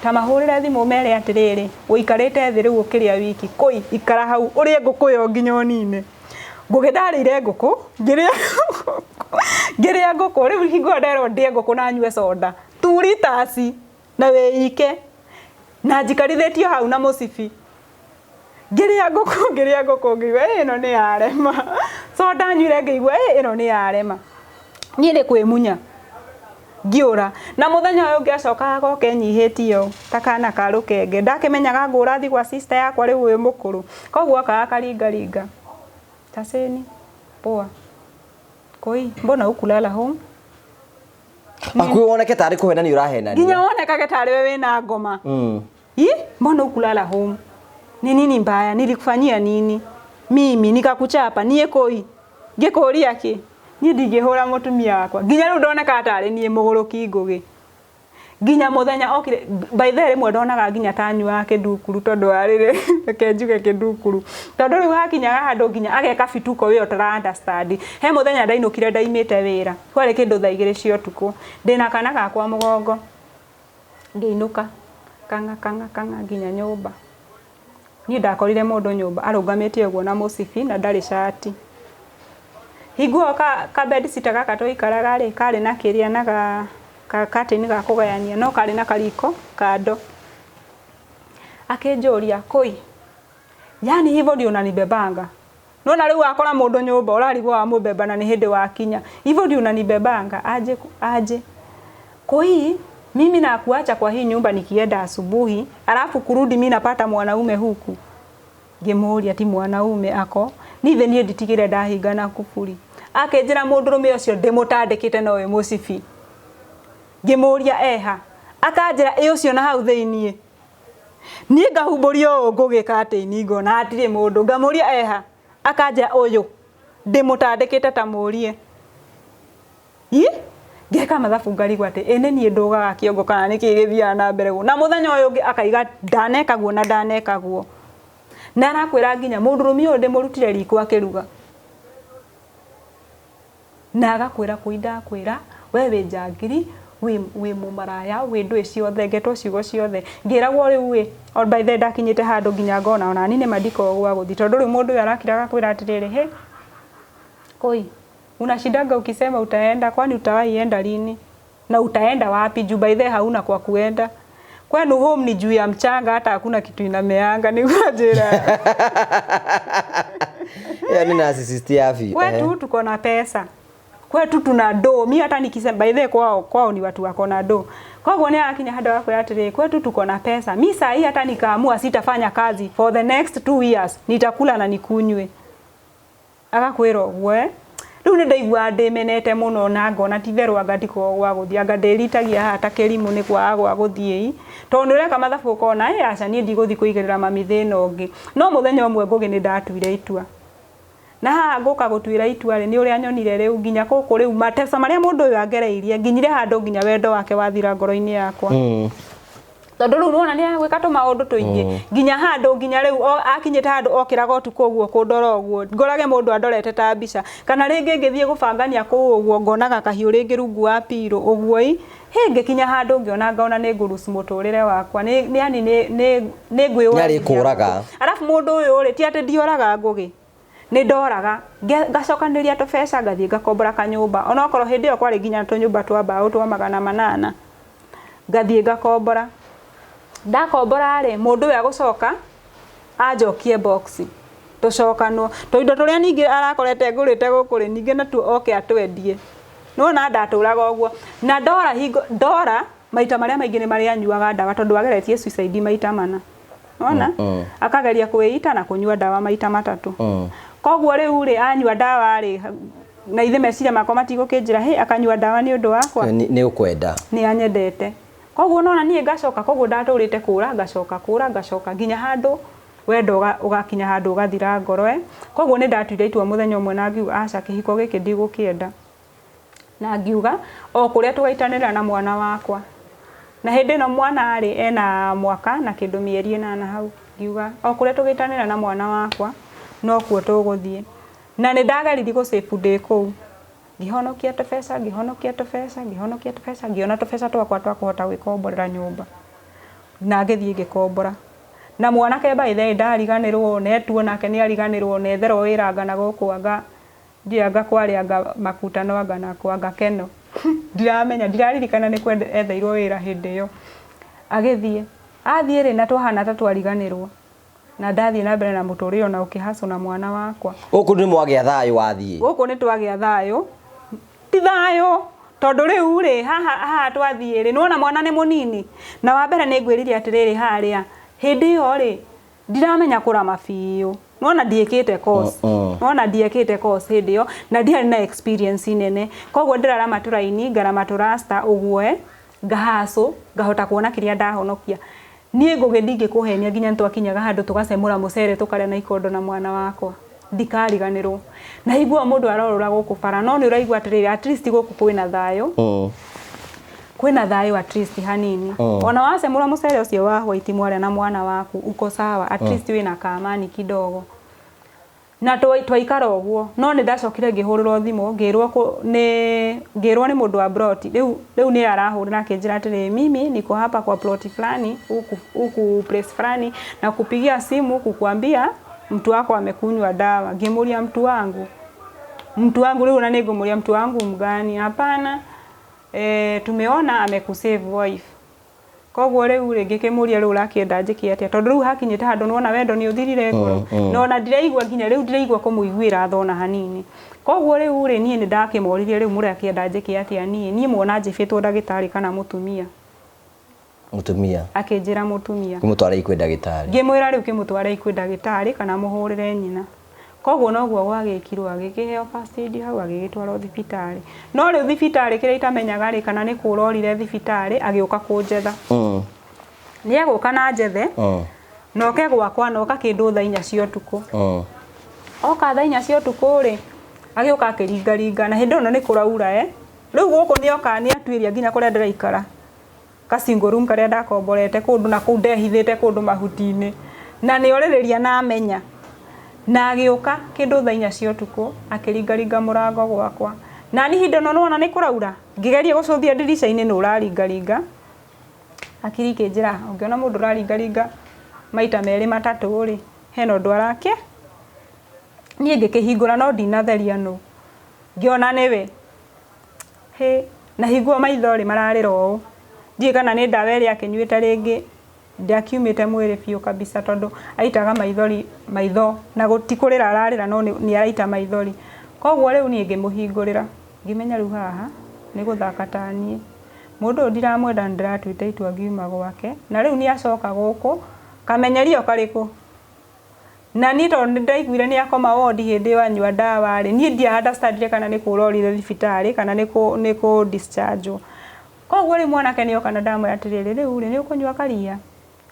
ta mahũrĩre thimũ mere atĩrĩrĩ, ũikarĩte thĩ rĩu ũkĩrĩa wiki, kũi ikara hau ũrĩe ngũkũ ĩyo nginya ũnine. Ngũgĩ ndarĩire ngũkũ, ngĩrĩa ngĩrĩa ngũkũ, rĩu hingo ĩyo nderwo ndĩe ngũkũ na nyue soda, 2 liters na wĩike na njikarithĩtio hau na mũcibi. Ngĩrĩa ngũkũ ngĩrĩa ngũkũ ngĩigua ĩno nĩ yarema. Soda nyuire ngĩigua ĩno nĩ yarema. Niĩ nĩ kwĩmunya ngĩũra. Na mũthenya ũyũ ũngĩ acokaga agoka enyihĩtie ũũ ta kana ka rũkenge. Ndakĩmenyaga ngũra thiĩ gwa sister yakwa rĩu ũyũ mũkũrũ. Koguo okaga akaringaringa. Taseni, poa. Koi, mbona hukulala home? Hakuhĩ woneke tarĩ kũhenania ũrahenania. Nginya wonekage tarĩ we wĩna ngoma. Ii, mbona hukulala home? Ni nini mbaya? Nilikufanyia nini? Mimi nikakuchapa niĩ kũi? Ngĩkũria kĩ? Niĩ ndingĩhũra mũtumia wakwa. Nginya rĩu ndonekaga tarĩ niĩ mũgũrũki Ngũgĩ. Nginya mũthenya okire by the way rĩmwe ndonaga nginya ta anyuaga kĩndukuru tondũ wa rĩrĩ reke njuge kĩndukuru. Tondũ rĩu hakinyaga handũ nginya ageka bituko we ũtara understand. He mũthenya ndainũkire ndaimĩte wĩra. Kwarĩ kĩndũ thaa 2 cia ũtukũ. Ndĩna kana gakwa mũgongo. Ngĩinũka kang'a kang'a kang'a nginya nyũmba. Niĩ ndakorire mũndũ nyũmba arũgamĩte ũguo na mũcibi na ndarĩ cati. Hingo ĩyo ka bedsitter gaka twaikaraga rĩ, karĩ na kĩrĩa na ga curtain ga kũgayania no karĩ na kariko kando. Akĩnjũria kũi, yani hivyo ndio unanibebanga? Nona rĩu wakora mũndũ nyũmba ũrarigwo wamũbeba na nĩ hĩndĩ wakinya. Hivyo ndio unanibebanga? Aje aje. Koi, mimi nakuacha kwa hii nyumba nikienda asubuhi, alafu kurudi mi napata mwanaume huku. Ngĩmũria ti mwanaume ako, nithe niĩ nditigire ndahinga na kuburi. Akĩnjĩra mũndũrũme ũcio ndĩmũtandĩkĩte na ũyũ mũcibi. Ngĩmũria eha, akanjĩra ĩ ũcio na hau thĩiniĩ. Niĩ ngahumbũria ũũ ngũgĩ curtain ngona hatirĩ mũndũ, ngamũria eha, akanjĩra ũyũ ndĩmũtandĩkĩte ta mũrie. Ĩ, Ngeka mathabu ngarigwo atĩ ĩ nĩ niĩ ndũgaga kĩongo kana nĩkĩ gĩthiaga na mbere guo. Na mũthenya ũyũ ũngĩ akaiga ndaneka guo na ndaneka guo. Na arakwĩra nginya mũndũrũme ũyũ ndĩmũrutire riko akĩruga. Na agakwĩra kũi ndakwĩra we wĩ njangiri wĩ mũmaraya wĩ ndũĩ ciothe ngetwo ciugo ciothe ngĩragwo rĩu ĩ o by the ndakinyĩte handũ nginya ngona ona niĩ nĩma ndikoragwo gwa gũthiĩ tondũ rĩu mũndũ ũyũ arakira agakwĩra atĩrĩrĩ he koi unashindanga ukisema utaenda kwani utawahi enda lini na utaenda wapi juu by the hauna kwa kuenda kwenu home ni juu ya mchanga hata hakuna kitu inameanga niguo njĩra. Ĩyo nĩ narcissist ya biũ. Kwetu tuko na pesa, kwetu tuna do. Mi hata nikisema by the way, kwao kwao ni watu wako na do. Koguo nĩ arakinya handũ akwĩra atĩrĩrĩ kwetu tuko na pesa, mi saa hii hata nikaamua sitafanya kazi for the next 2 years, nitakula na nikunywe. Agakwĩra ũguo eh. Rĩu nĩ ndaiguaga ndĩmenete mũno na ngona ti therũ anga ndikoragwo gwa gũthiĩ, anga ndĩritagia haha ta kĩrimũ nĩ kwaga gwa gũthiĩ tondũ nĩ ũreka mathabu ũkona ĩ aca niĩ ndigũthiĩ kũigĩrĩra mami thĩna ũngĩ. No mũthenya ũmwe Ngũgĩ nĩ ndatuire itua na haha ngũka gũtuĩra itua rĩ nĩ ũrĩa nyonire rĩu nginya gũkũ rĩu mateso marĩa mũndũ ũyũ angereirie nginyire handũ nginya wendo wake wathira ngoro-inĩ yakwa. Tondũ rĩu nĩwona nĩ agwĩka tũmaũndũ tũingĩ nginya handũ nginya rĩu akinyĩte handũ okĩraga ũtukũ ũguo kũndora ũguo ngorage mũndũ andorete ta mbica kana rĩngĩ ngĩthiĩ gũbangania kũu ũguo ngonaga kahiũ rĩngĩ rungu wa pillow ũguo i hĩ ngĩkinya handũ ngĩona ngona nĩ ngũruci mũtũrĩre wakwa nĩ yani nĩ ngwĩyũragithia. Nĩarĩkũraga. Arabu mũndũ ũyũ rĩ ti atĩ ndioraga Ngũgĩ, nĩ ndoraga ngacokanĩrĩria tũbeca ngathiĩ ngakombora kanyũmba onokorwo hĩndĩ ĩyo kwarĩ nginya tũnyũmba twa mbaũ twa 800 ngathiĩ ngakombora. Ndakombora rĩ mũndũ ũyũ agũcoka anjokie box tũcokanwo tũindo tũrĩa ningĩ arakorete ngũrĩte gũkũ rĩ ningĩ natuo oke atwendie. Nĩwona ndatũraga ũguo na ndora hingo ndora maita marĩa maingĩ nĩ marĩa anyuaga ndawa tondũ ageretie suicide maita mana. Nĩwona akageria kwĩita na kũnyua ndawa maita matatũ. Koguo rĩu rĩ anyua ndawa rĩ na ithe meciria makwa matigũkĩnjĩra hĩ akanyua ndawa nĩ ũndũ wakwa. Nĩ ũkwenda. Nĩ anyendete. Koguo nona niĩ ngacoka koguo ndatũrĩte kũra ngacoka kũra ngacoka nginya handũ wendo ũgakinya handũ ũgathira ngoro eh. Koguo nĩ ndatuire itua mũthenya ũmwe na ngiuga aca kĩhiko gĩkĩ ndigũkĩenda. Na ngiuga o kũrĩa tũgaitanĩra na mwana wakwa. Na hĩndĩ ĩno mwana rĩ ena mwaka na kĩndũ mĩeri 8 hau ngiuga o kũrĩa tũgaitanĩra na mwana wakwa nokuo tũgũthiĩ. Na nĩ ndageririe gũ save ndĩ kũu. Ngĩhonokia tũbeca ngĩhonokia tũbeca ngĩhonokia tũbeca ngĩona tũbeca twakwa twa kũhota gwĩkomborera nyũmba. Na ngĩthiĩ ngĩkombora. Na mwanake by the way ndariganĩrwo netuo nake nĩ ariganĩrwo netherwo wĩra anga na gũkũ anga ndiũĩ anga kwarĩ anga makutano anga nakũ anga Keno. Ndiramenya ndiraririkana nĩ kũ etheirwo wĩra hĩndĩ ĩyo. Agĩthiĩ. Athiĩ rĩ na twahana ta twariganĩrwo. Na ndathiĩ na mbere na mũtũrĩre ona ũkĩhacũ na mwana wakwa. Gũkũ nĩ mwagĩa thayũ wathiĩ. Gũkũ nĩ twagĩa thayũ. Ti thayũ tondũ rĩu rĩ haha haha twathiĩ rĩ nĩwona mwana nĩ mũnini. Na wa mbere nĩ ngwĩrire atĩrĩrĩ harĩa hĩndĩ ĩyo rĩ ndiramenya kũrama biũ. Nĩwona ndiĩkĩte course. Nĩwona ndiĩkĩte course hĩndĩ ĩyo na ndiarĩ na experience nene. Koguo ndĩrarama tũraini ngarama tũrasta ũguo eh ngahacũ ngahota kuona kĩrĩa ndahonokia. Niĩ Ngũgĩ ndingĩkũhenia nginya nĩtwakinyaga handũ tũgacemũra mũcere tũkarĩa na ikondo na mwana wakwa. Ndikariganĩrwo. Na higuaga mũndũ arorũra gũkũ bara no nĩ ũraigua atĩrĩrĩ at least gũkũ kwĩna thayũ. Kwĩna thayũ at least hanini. Ona wacemũra mũcere ũcio wa white mwarĩa na mwana waku uko sawa at least wĩna kaamani kidogo. Na twaikara ũguo no nĩ ndacokire ngĩhũrĩrwo thimũ ngĩrwo nĩ ngĩrwo nĩ mũndũ wa plot rĩu nĩ arahũrĩra akĩnjĩra atĩrĩrĩ mimi niko hapa kwa plot fulani huku huku place fulani na kupigia simu kukuambia mtu wako amekunywa dawa. Ngĩmũria mtu wangu mtu wangu rĩu ona nĩ ngũmũria mtu wangu mgani hapana tumeona amekusave wife. Koguo rĩu rĩ ngĩkĩmũria rĩu ũrakĩenda njĩke atĩa tondũ rĩu hakinyĩte handũ nĩwona wendo nĩ ũthirire ngoro. Na ona ndiraigua nginya rĩu ndiraigua kũmũiguĩra tha ona hanini. Koguo rĩu rĩ niĩ nĩ ndakĩmoririe rĩu mũrakĩenda njĩke atĩa niĩ muona njĩbĩtwo ndagĩtarĩ kana mũtumia. Mũtumia. Akĩnjĩra mũtumia. Kĩmũtware kwĩ ndagĩtarĩ. Ngĩmwĩra rĩu kĩmũtware kwĩ ndagĩtarĩ kana mũhũrĩre nyina. Koguo noguo gwagĩkirwo agĩkĩheo first aid hau agĩgĩtwarwo thibitarĩ. No rĩu thibitarĩ kĩrĩa itamenyaga rĩ kana nĩ kũra orire thibitarĩ agĩũka kũnjetha. Nĩ egũka na njethe na oke gwakwa na oka kĩndũ thaa 4 cia ũtukũ. Oka thaa 4 cia ũtukũ rĩ agĩũka akĩringaringa na hĩndĩ ĩyo nĩ kũraura eh. Rĩu gũkũ nĩoka nĩatuĩria nginya kũrĩa ndĩraikara, ka single room karĩa ndakomborete kũndũ na kũu ndehithĩte kũndũ mahuti-inĩ. Na nĩorĩrĩria na amenya. Na agĩũka kĩndũ thaa 4 cia ũtukũ akĩringaringa mũrango gwakwa. Na niĩ hĩndĩ ĩno nĩwona nĩ kũraura, ngĩgeria gũcũthia ndirica-inĩ nũ ũraringaringa. Hakiri ikĩnjĩra ũngĩona mũndũ ũraringaringa maita merĩ matatũ rĩ, hena ũndũ arake. Niĩ ngĩkĩhingũra no ndinatheria nũ. Ngĩona nĩwe. Hĩ, na hingũra maitho rĩ mararĩra ũũ. Ndiũĩ kana nĩ ndawa ĩrĩa akĩnyuĩte rĩngĩ ndiakiumĩte mwĩrĩ biũ kabisa tondũ aitaga maithori maitho na ti kũrĩra ararĩra no nĩ araita maithori. Koguo rĩu niĩ ngĩmũhingũrĩra ngĩmenya rĩu haha nĩ gũthaka ta niĩ. Mũndũ ũyũ ndiramwenda nĩ ndĩratuĩte itua ngiuma gwake na rĩu nĩ acoka gũkũ kamenyerio karĩkũ? Na niĩ tondũ nĩ ndaiguire nĩ akoma wondi hĩndĩ ĩyo anyua ndawa rĩ, niĩ ndia understand kana nĩ kũra orire thibitarĩ kana nĩ kũ discharge wo. Koguo rĩu mwanake nĩ oka na ndamwĩra atĩrĩrĩ, rĩu rĩ, nĩ ũkũnyua karia?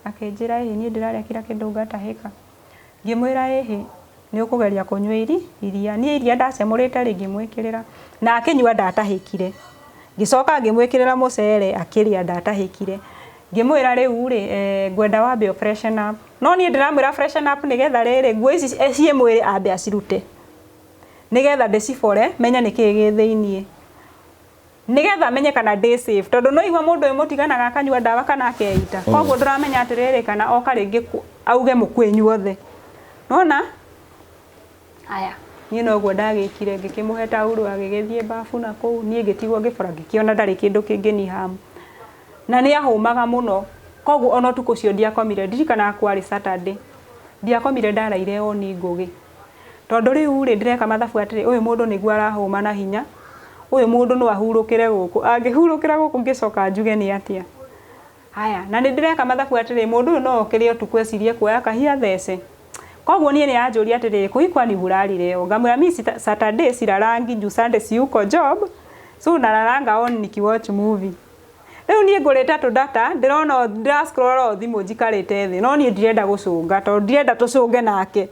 Akĩnjĩra ĩhĩ, niĩ ndĩrarĩa kila kĩndũ ngatahĩka. Ngĩmwĩra ĩhĩ, nĩ ũkũgeria kũnyua iria. Niĩ iria ndacemũrĩte rĩ, ngĩmwĩkĩrĩra. Na akĩnyua ndatahĩkire. Ngĩcoka ngĩmwĩkĩrĩra mũcere akĩrĩa ndatahĩkire. Ngĩmwĩra rĩu rĩ, ngwenda wambe ũ freshen up. No niĩ ndĩramwĩra freshen up nĩgetha rĩrĩ, nguo ici ciĩ mwĩrĩ ambe acirute. Nĩgetha ndĩcibore, menye nĩkĩĩ gĩ thĩiniĩ. Nĩgetha menye kana ndĩ safe. Tondũ no igua mũndũ ũyũ mũtiganaga akanyua ndawa kana akeita. Koguo ndũramenya atĩrĩrĩ kana oka rĩngĩ auge mũkue inyuothe. Nĩwona? Aya, niĩ noguo ndagĩkire ngĩkĩmũhe taurũ agĩgĩthiĩ bafu na kũu, niĩ ngĩtigwo ngĩbora ngĩkĩona ndarĩ kĩndũ kĩngĩni harm. Na nĩ ahũmaga mũno, koguo ona ũtukũ ũcio ndiakomire, ndirikanaga kwarĩ Saturday, ndiakomire ndaraire on ngũgĩ. Tondũ rĩu rĩ, ndĩreka mathabu atĩrĩ, ũyũ mũndũ nĩguo arahũma na hinya, ũyũ mũndũ no ahurũkĩre gũkũ, angĩhurũkĩra gũkũ ngĩcoka njuge nĩ atĩa. Haya, na nĩ ndĩreka mathabu atĩrĩ, mũndũ ũyũ no okĩre ũtukũ ecirie kuoya kahiũ athece. Koguo niĩ nĩ anjũria atĩrĩrĩ, kũi kwani hulali leo? Ngamwĩra mi Saturday silalangi juu Sunday siyuko job, so nalalanga on nikiwatch movie. Rĩu niĩ ngũrĩte tũ data, ndĩrona ndĩra scroll o thimũ njikarĩte thĩ, no niĩ ndirenda gũcũnga tondũ ndirenda tũcũnge nake.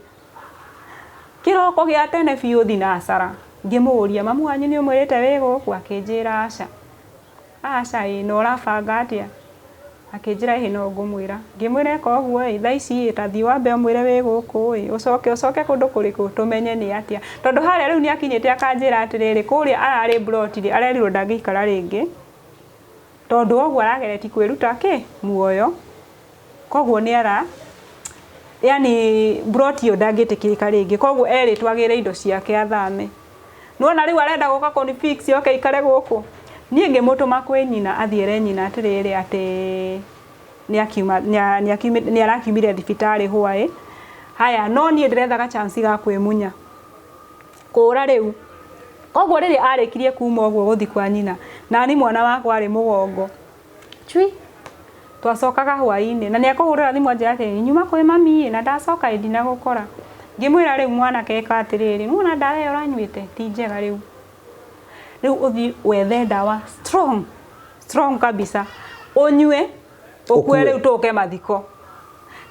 Kĩroko gĩa tene biũ thinacara, ngĩmũria mamu wanyu nĩ ũmwĩrĩte wĩ gũkũ? Akĩnjĩra aca. Aca ĩ, na ũrabanga atĩa? Akĩnjĩra ĩhĩ no ngũmwĩra. Ngĩmwĩra eka ũguo ĩ, thaa ici ĩ, ta thiĩ wambe ũmwĩre wĩ gũkũ ĩ, ũcoke ũcoke kũndũ kũrĩkũ tũmenye nĩ atĩa. Tondũ harĩa rĩu nĩ akinyĩte akanjĩra atĩrĩrĩ, kũrĩa ararĩ mburoti rĩ, arerirwo ndangĩikara rĩngĩ, tondũ ũguo arageretie kwĩruta kĩ muoyo, koguo nĩ ara yani mburoti ĩyo ndangĩtĩkĩrĩka rĩngĩ, koguo erĩtwo agĩre indo ciake athame. Nĩwona rĩu arenda gũka kũni fix oke aikare gũkũ. Niĩ ngĩmũtũma kwĩ nyina athiĩ ere nyina atĩrĩrĩ atĩ nĩ arakiumire thibitarĩ hwaĩ. Haya, no niĩ ndĩrethaga chance ga kwĩmunya. Kũra rĩu. Koguo rĩrĩa arĩkirie kuma ũguo gũthiĩ kwa nyina, nani mwana wakwa arĩ mũgongo. Chui. Twacokaga hwaĩ-inĩ na nĩ ekũhũrĩra thimũ anjĩre atĩrĩrĩ, nyuma kwĩ mami ĩ na ndacoka ĩ ndinagũkora. Ngĩmwĩra rĩu mwanake ĩka atĩrĩrĩ, nĩwona ndawa ĩyo ũranyuĩte ti njega rĩu. Rĩu ũthiĩ wethe ndawa strong, strong kabisa. Ũnyue, ũkue rĩu tũke mathiko.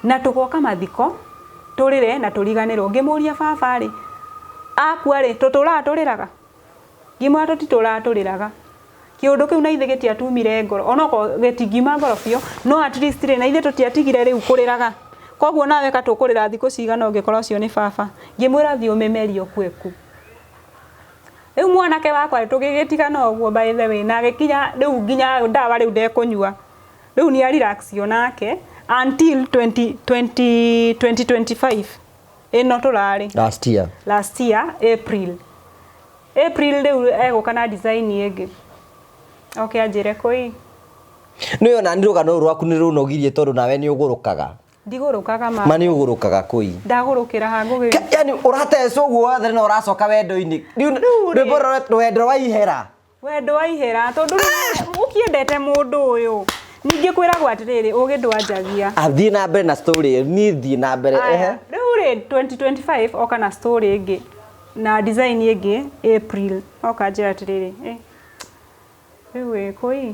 Na tũgoka mathiko, tũrĩre na tũriganĩrwo. Ngĩmũria baba rĩ, akua rĩ, tũtũraga tũrĩraga? Ngĩmwĩra tũtitũraga tũrĩraga. Kĩũndũ kĩu na ithuĩ gĩtiatumire ngoro, onokorwo gĩtingiuma ngoro biũ, no at least rĩ, na ithuĩ tũtiatigire rĩu kũrĩraga. Koguo nawe ka tũkũrĩra thikũ cigana ũngĩkorwo ũcio nĩ baba. Ngĩmwĩra thiĩ ũmĩmerie ũkue ku. Rĩu mwanake wakwa tũgĩgĩtigana ũguo by the way, na agĩkinya rĩu nginya ndawa rĩu ndekũnyua. Rĩu nĩ a relax onake until 2025 ĩno tũrarĩ. Last year. Last year, April. April rĩu egũka na design ĩngĩ. Oke anjĩre kũi. Nĩ ona nĩ rũgano rũrũ rwaku nĩ rũnogirie tondũ nawe nĩ ũgũrũkaga. Ndigũrũkaga ma. Ma nĩ ũgũrũkaga kũi. Ndagũrũkĩra ha ngũgĩ. Yani ũratecwo ũguo wothe na ũracoka wendo-inĩ. Rwĩmbo rwendo rwa ihera. Wendo wa ihera tondũ rĩu ũkĩendete mũndũ ũyũ. Ningĩ kwĩragwo atĩrĩrĩ, ũgĩ ndwanjagia. Athiĩ na mbere na story, niĩ thiĩ na mbere. Aya, rĩu rĩ 2025 oka na story ĩngĩ na design ĩngĩ April oka njĩra atĩrĩrĩ, rĩu ĩ kũi,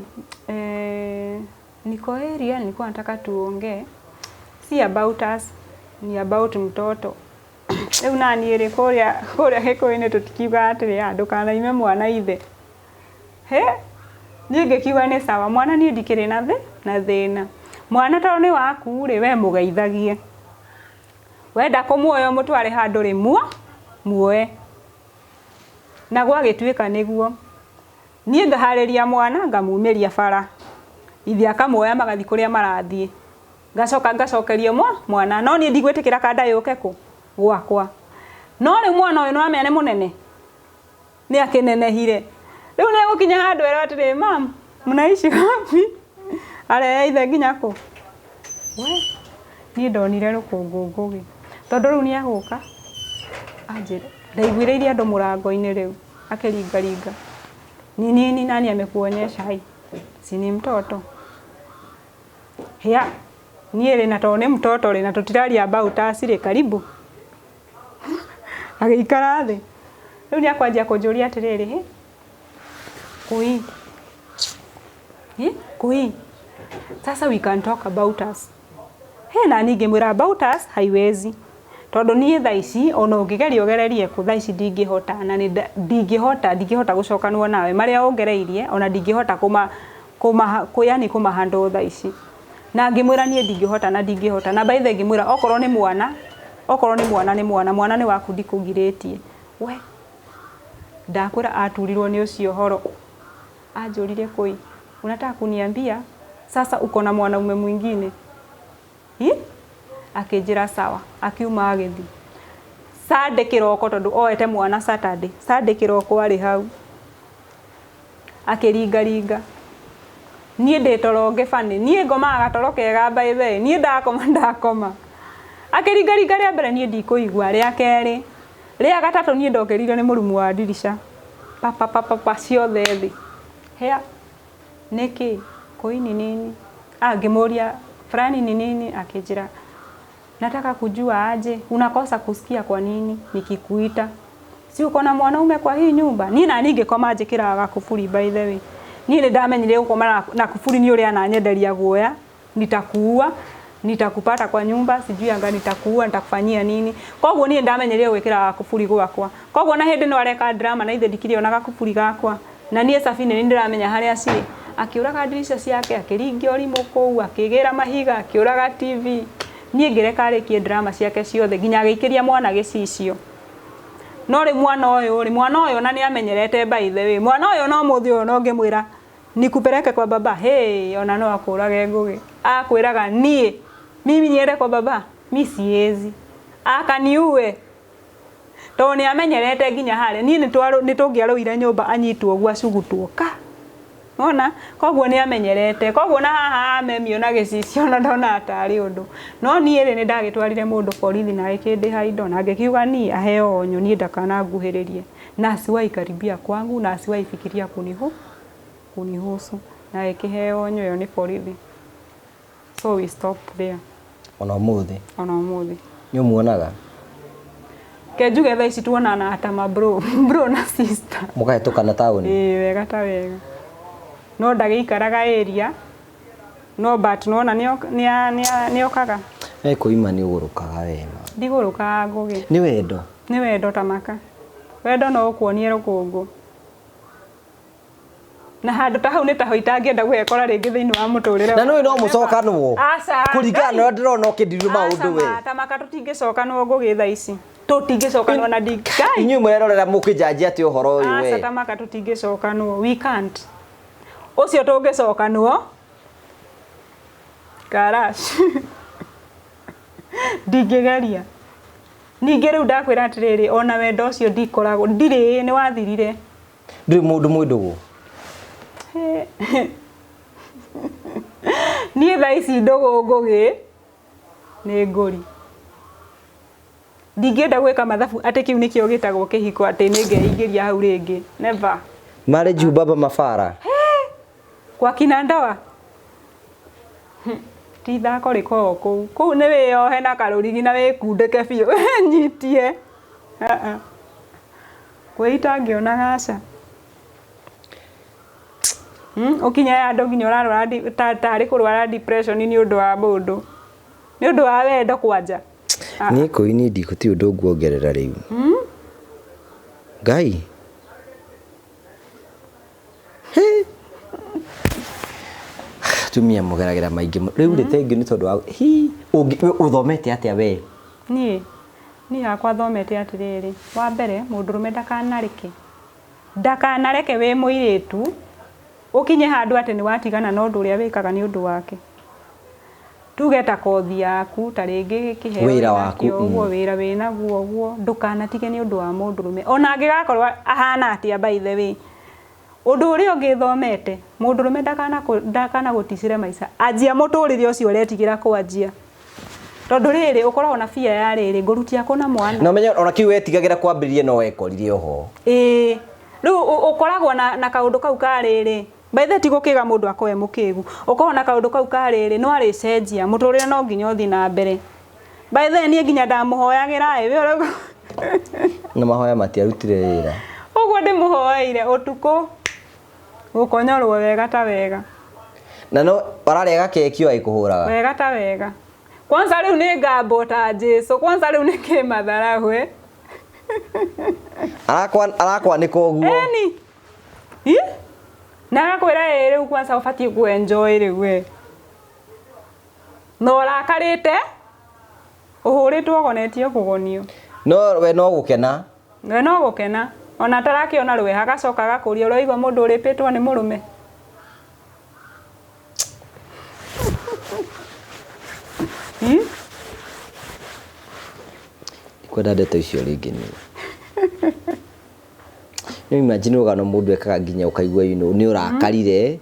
niko area nilikuwa nataka tuongee, si about us, ni about mtoto. Rĩu naniĩ rĩ kũrĩa kũrĩa Gĩkũyũ-inĩ tũtikiugaga atĩrĩ, ndũkanaime mwana ithe. He niĩ ngĩkiuga nĩ sawa mwana niĩ ndikĩrĩ na na thĩna mwana tondũ nĩ waku rĩ we mũgeithagie wenda kũmuoya ũmũtware handũ rĩ muoe na gwagĩtuĩka nĩguo niĩ ngaharĩria mwana ngamumĩria bara ithe akamuoya magathiĩ kũrĩa marathiĩ ngacoka ngacokerio mwana no niĩ ndigwĩtĩkĩra kanda yũke kũ gwakwa no rĩu mwana ũyũ nĩwamenya nĩ mũnene nĩ akĩnenehire rĩu nĩ egũkinya handũ erwo atĩrĩ mam mnaishi wapi arehe ithe nginya kũ we niĩ ndonire rũkũngũ ngũgĩ tondũ rĩu nĩ egũka anjĩre ndaiguĩrĩirie andũ mũrango-inĩ rĩu akĩringaringa ni nini nani amekuonyesha hai si ni mtoto hia niĩ rĩ na tondũ nĩ mtoto rĩ na tũtiraria about us rĩ karibu agĩikara thĩ rĩu nĩ akwanjia kũnjũria atĩrĩrĩ "Hĩ, kui Hĩ, kui sasa we can talk about us he na niĩ ngĩmwĩra about us haiwezi tondũ niĩ thaa ici ona ũngĩgeria ũgererie kũ thaa ici ndingĩhota na nĩ ndingĩhota ndingĩhota gũcokanwo nawe marĩa ũngereirie ona ndingĩhota kũma kũma yani kũma handle thaa ici na ngĩmwĩra niĩ ndingĩhota na ndingĩhota na by the way ngĩmwĩra okorwo nĩ mwana okorwo nĩ mwana nĩ mwana mwana nĩ waku ndikũgirĩtie we ndakwĩra aturirwo nĩ ũcio ũhoro anjũrire kũi unataka kuniambia sasa uko na mwanaume mwingine Hi? Akĩnjĩra sawa akiuma agĩthiĩ Sunday kĩroko tondũ oete mwana Saturday Sunday kĩroko arĩ hau akĩringaringa niĩ ndĩ toro ngĩbani niĩ ngomaga gatoro kega by the way niĩ ndakoma ndakoma akĩringaringa rĩa mbere niĩ ndikũigua rĩa kerĩ rĩa gatatũ niĩ ndokĩrire nĩ mũrumu wa ndirica pa pa pa pa pa ciothe thĩ hea nĩkĩ kũi ni nini ah ngĩmũria fulani ni nini akĩnjĩra nataka kujua aje unakosa kusikia kwa nini nikikuita si uko na mwanaume kwa hii nyumba niĩ na niĩ ngĩkoma njĩkĩraga gakuburi by the way niĩ nĩ ndamenyire gũkoma na kuburi nĩ ũrĩa ananyenderia guoya nitakuua nitakupata kwa nyumba sijui anga nitakuua nitakufanyia nini koguo niĩ ndamenyerire gwĩkĩra gakuburi gwakwa koguo na hĩndĩ no areka drama na ithe ndikĩrĩ ona gakuburi gakwa na niĩ Sabine nĩ ndĩramenya harĩa cirĩ akĩũraga ndirica ciake akĩringia ũrimũ kũu akĩgĩra mahiga akĩũraga TV niĩ ngĩreka arĩkie drama ciake ciothe nginya agĩikĩria mwana gĩcicio no rĩu mwana ũyũ rĩ mwana ũyũ ona nĩ amenyerete by the way mwana ũyũ no mũthĩ ũyũ no ngĩmwĩra nikupeleke kwa baba hey ona no akũrage ngũgĩ akwĩraga niĩ mimi niende kwa baba mi siezi akaniue tondũ nĩ amenyerete nginya harĩa niĩ nĩ tũngĩarũire nyũmba anyitwo ũguo acugutwo ka Ona koguo nĩ amenyerete koguo na haha amemio na gĩcicio ona ndona tarĩ ũndũ no niĩ rĩ nĩ ndagĩtwarire mũndũ borithi na agĩkĩndĩha indo na ngĩkiuga niĩ aheo onyo niĩ ndakananguhĩrĩrie na asiwahi karibia kwangu na asiwahi fikiria kunihusu na agĩkĩheo onyo ĩyo nĩ borithi so we stop there Ona ũmũthĩ ona ũmũthĩ nĩ ũmuonaga ke njuge thaa ici tuonana ta ma bro bro na sister mũkahĩtũkana taũni ĩĩ wega ta wega no ndagĩikaraga area no but nona nĩokaga we kũima nĩ ũgũrũkaga we ma ndigũrũkaga ngũgĩ nĩ wendo nĩ wendo ta maka wendo no ũkuonie rũkũngũ na handũ ta hau nĩ taho itangĩenda gwekora rĩngĩ thĩinĩ wa mũtũrĩre na nĩũĩ no mũcokanwo Aca, kũringana na ũrĩa ndĩrona ũkĩndirwo maũndũ we ta maka tũtingĩcokanwo ngũgĩ thaa ici tũtingĩcokanwo na ndi Ngai inyuĩ mũrerorera mũkĩnjanjia atĩ ũhoro ũyũ Aca we ta maka tũtingĩcokanwo we can't ũcio tũngĩcokanwo karash ndingĩgeria ningĩ rĩu ndakwĩra atĩrĩrĩ ona wendo ũcio ndikoragwo ndirĩ nĩ wathirire ndũrĩ mũndũ mwĩ ndũgũ niĩ thaa ici ndũgũ ngũgĩ nĩ ngũri ndingĩenda gwĩka mathabu atĩ kĩu nĩkĩo gĩtagwo kĩhiko atĩ nĩ ngeingĩria hau rĩngĩ never marriage baba mabara kwa kina ndoa ti ithako rĩkoragwo kũu kũu nĩ wĩyohe na karũrigi na wĩkundĩke biũ nyitie kwĩita ngĩonaga aca ũkinye handũ nginya ũrarwara tarĩ kũrwara depression nĩ ũndũ wa mũndũ nĩ ũndũ wa wendo kwanja niĩ kũi niĩ ndikũti ũndũ nguongerera rĩu ngai Hĩ! Tumia mũgeragĩra maingĩ mũno. Rĩu rĩ thengiũ nĩ tondũ wa hi ũthomete atĩa we? Niĩ hakwa thomete atĩrĩrĩ, wa mbere mũndũrũme ndakanareke, ndakanareke wĩ mũirĩtu ũkinye handũ atĩ nĩ watigana na ũndũ ũrĩa wĩkaga nĩ ũndũ wake. Tuge ta kothi yaku, ta rĩngĩ kĩheo Wĩra waku, wĩnakĩo ũguo, wĩra wĩnaguo ũguo, ndũkanatige nĩ ũndũ wa mũndũrũme. Ona angĩgakorwo ahana atĩa by the way. Ũndũ ũrĩa ũngĩ thomete, mũndũrũme ndakanagũticĩre maica, anjia mũtũrĩre ũcio ũretigĩra kwanjia. Tondũ rĩrĩ, ũkoragwo na fear ya rĩrĩ, ngũrutia kũ na mwana. Na ũmenye ona kĩu wetigagĩra kwambĩrĩria no wekorire oho. Ĩĩ, rĩu ũkoragwo na kaũndũ kau ka rĩrĩ, by the way ti gũkĩga mũndũ akorwo e mũkĩgu, ũkoragwo na kaũndũ kau ka rĩrĩ, no arĩcenjia, mũtũrĩre no nginya ũthiĩ na mbere. By the way niĩ nginya ndamũhoyagĩra ĩ, we ũrauga Na mahoya matiarutire wĩra. Ũguo ndĩmũhoeire ũtukũ gũkonyorwo wega ta wega. Na no ararĩa gakeki o agĩkũhũraga. Wega ta wega. Kwanza rĩu nĩ ngambwo ta Jesu, kwanza rĩu nĩ kĩmatharaũ eh. Arakwanĩka ũguo. Eni. Ĩ? Na agakwĩra ĩ rĩu kwanza ũbatiĩ kũ enjoy rĩu we. Na ũrakarĩte ũhũrĩtwo ũgonetio kũgonio. No we no gũkena. We no gũkena. Ona atarakĩona rweha agacoka agakũria ũraigua mũndũ ũrĩpĩtwo nĩ mũrũme. Ndikwenda ndeto icio rĩngĩ niĩ. Nĩ imagine rũgano mũndũ ekaga nginya ũkaigua you know, nĩ ũrakarire.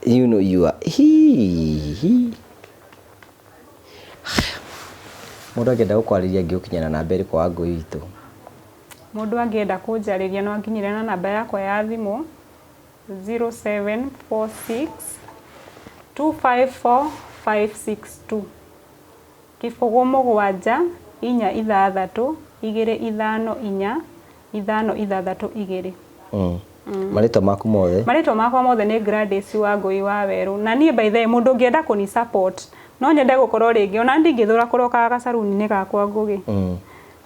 You know you are hi. Mũndũ angĩenda gũkwarĩria angĩgũkinyĩra na namba ĩrĩkũ wa ngũi witũ? Mũndũ angĩenda kũnjarĩria no anginyĩre na namba yakwa ya thimũ 0746 254 562. Kĩbũgũ mũgwanja inya ithathatũ igĩrĩ ithano inya ithano ithathatũ igĩrĩ. Marĩtwa maku mothe? Marĩtwa makwa mothe nĩ Gladys Wangũi wa Werũ. Na niĩ by the way mũndũ ũngĩenda kũni support no nyende gũkorwo rĩngĩ ona ndingĩthũra kũrokaga gacaruni-inĩ gakwa Ngũgĩ.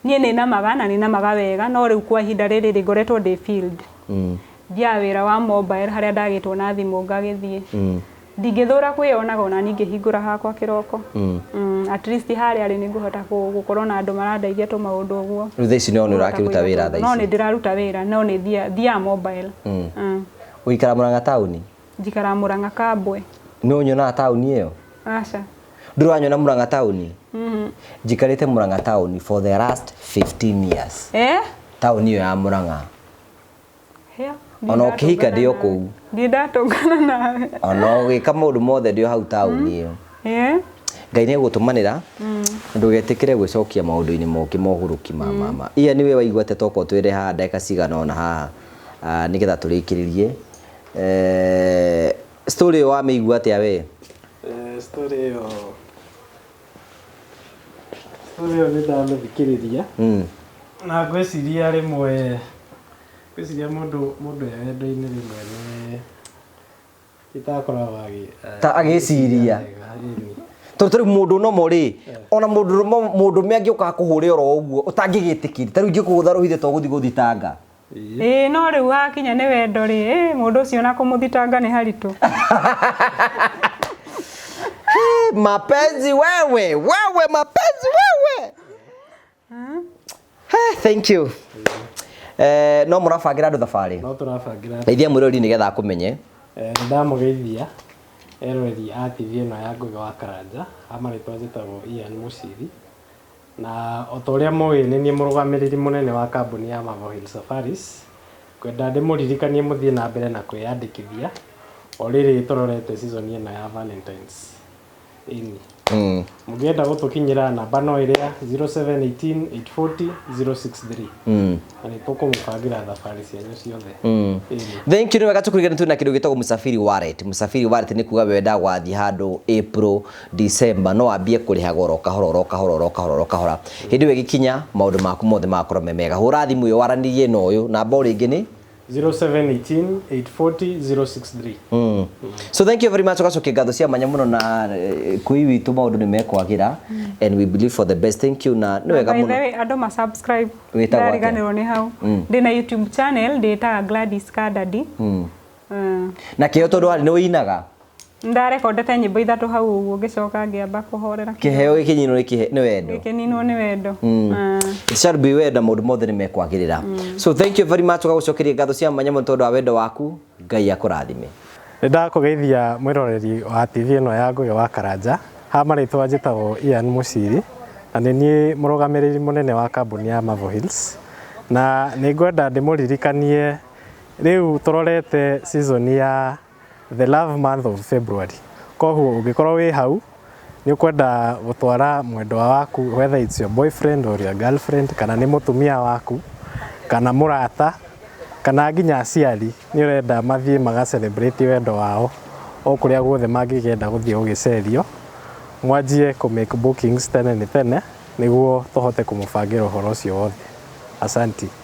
Niĩ nĩ namaga na nĩ namaga wega no rĩu kwa ihinda rĩrĩ rĩ ngoretwo ndĩ field. Thiaga wĩra wa mobile harĩa ndagĩtwo na thimũ ngagĩthiĩ. Ndingĩthũra kwĩyonaga ona niĩ ngĩhingũra hakwa kĩroko. At least harĩa rĩ nĩngũhota gũkorwo na andũ marandeithia tũmaũndũ ũguo. Rĩu thaa ici no nĩ ũrakĩruta wĩra thaa ici? No nĩ ndĩraruta wĩra no nĩ thiaga mobile. Ũikara Murang'a taũni? Njikaraga Murang'a Kambwe. Nĩ ũnyonaga taũni ĩyo? Aca. Ndũrĩ wanyona Murang'a taũni? Njikarĩte Murang'a taũni for the last 15 years. Eh? Taũni ĩyo ya Murang'a. Ona ũkĩhika ndĩ o kũu. Ndirĩ ndatũngana nawe. Ona ũgĩka maũndũ mothe ndĩ o hau taũni ĩyo. Ngai nĩ egũtũmanĩra ndũgetĩkĩre gwĩcokia maũndũ-inĩ moke mohũrũki ma mama. Iya nĩwe waigua atĩa tokorwo twĩre haha ndagĩka cigana ũna haha nĩgetha tũrĩkĩrĩrie. Story ĩyo wamĩigua atĩa we? Story ĩyo story ĩyo nĩ ndamĩthikĩrĩria. Na ngwĩciria rĩmwe ngwĩciria mũndũ mũndũ e wendo-inĩ rĩmwe nĩ itakoragwo Ta agĩciria. Tondũ tarĩu mũndũ nomo rĩ, ona mũndũ mũndũrũme angĩũka akũhũre oro ũguo ũtangĩgĩtĩkĩria, tarĩu ingĩkũgũtha rũhithe to gũthiĩ gũthitanga. Ĩĩ no rĩu hakinya nĩ wendo rĩ, mũndũ ũcio na kũmũthitanga nĩ haritũ. Mapenzi wewe, wewe mapenzi wewe. Thank you. No mũrabangĩra andũ thabarĩ? No tũrabangĩra. Geithia mwĩrori nĩgetha akũmenye. Nĩ ndamũgeithia eroreri a TV ĩno ya Ngũgĩ wa Karanja, a marĩtwa njĩtagwo Ian Mũciri. Na o ta ũrĩa mũĩ nĩ niĩ mũrũgamĩrĩri mũnene wa kambuni ya Marvel Hill Safaris. Ngwenda ndĩmũririkanie mũthiĩ na mbere na kwĩyandĩkithia o rĩrĩ tũrorete season ĩno ya Valentines. Ĩni. Mũngĩenda gũtũkinyĩra namba no ĩrĩa 0718 840 063. Na nĩ tũkũmũbangĩra thabarĩ cianyu ciothe. Ĩni. Thank you nĩ wega tũkũririkania twĩna kĩndũ gĩtagwo Msafiri Wallet. Msafiri Wallet nĩ kuga we wendaga gwathiĩ handũ April, December no wambie kũrĩhaga oro kahora oro kahora oro kahora oro kahora. Hĩndĩ ĩyo ĩgĩkinya maũndũ maku mothe magakorwo me mega. Hũra thimũ ĩyo waranĩrie na ũyũ namba o rĩngĩ nĩ 0718 840 063. So thank you very much ugacokia ngatho cia mwanya muno na kui witũ maũndũ nĩ mekwagĩra and we believe for the best. Thank you na nĩ wega By the mũno. way, andũ ma subscribe. Wĩtagwo atĩa? Ndariganĩrwo nĩ hau. Ndĩna YouTube channel ndĩtaga Gladys Kadadi. Na kĩo tondũ warĩ nĩ ũinaga? Ndarekondete nyĩmbo ithatũ hau ũguo, ngĩcoka ngĩamba kũhorera. Kĩheo gĩkĩnyinwo nĩ nĩ wendo. Gĩkĩninwo nĩ wendo. It shall be wenda, maũndũ mothe nĩ mekwagĩrĩra. So thank you very much, ũgagũcokeria ngatho cia mwanya mũno tondũ wa wendo waku. Ngai akũrathime. Nĩ ndakũgeithia mwĩroreri wa TV ĩno ya Ngũgĩ wa Karanja. Ha marĩtwa njĩtagwo Ian Mũciri na nĩ niĩ mũrũgamĩrĩri mũnene wa kambuni ya Marvel Hills, na nĩ ngwenda ndĩmũririkanie rĩu tũrorete season ya the love month of February. Koguo ũngĩkorwo wĩ hau nĩ ũkwenda gũtwara mwendwa waku, whether it's your boyfriend or your girlfriend, kana nĩ mũtumia waku kana mũrata kana nginya aciari, nĩ ũrenda mathiĩ maga celebrate wendo wao o kũrĩa guothe mangĩkenda gũthiĩ gũgĩcerio, mwanjie kũ make bookings tene nĩ tene nĩguo tũhote kũmũbangĩra ũhoro ũcio wothe. Asanti.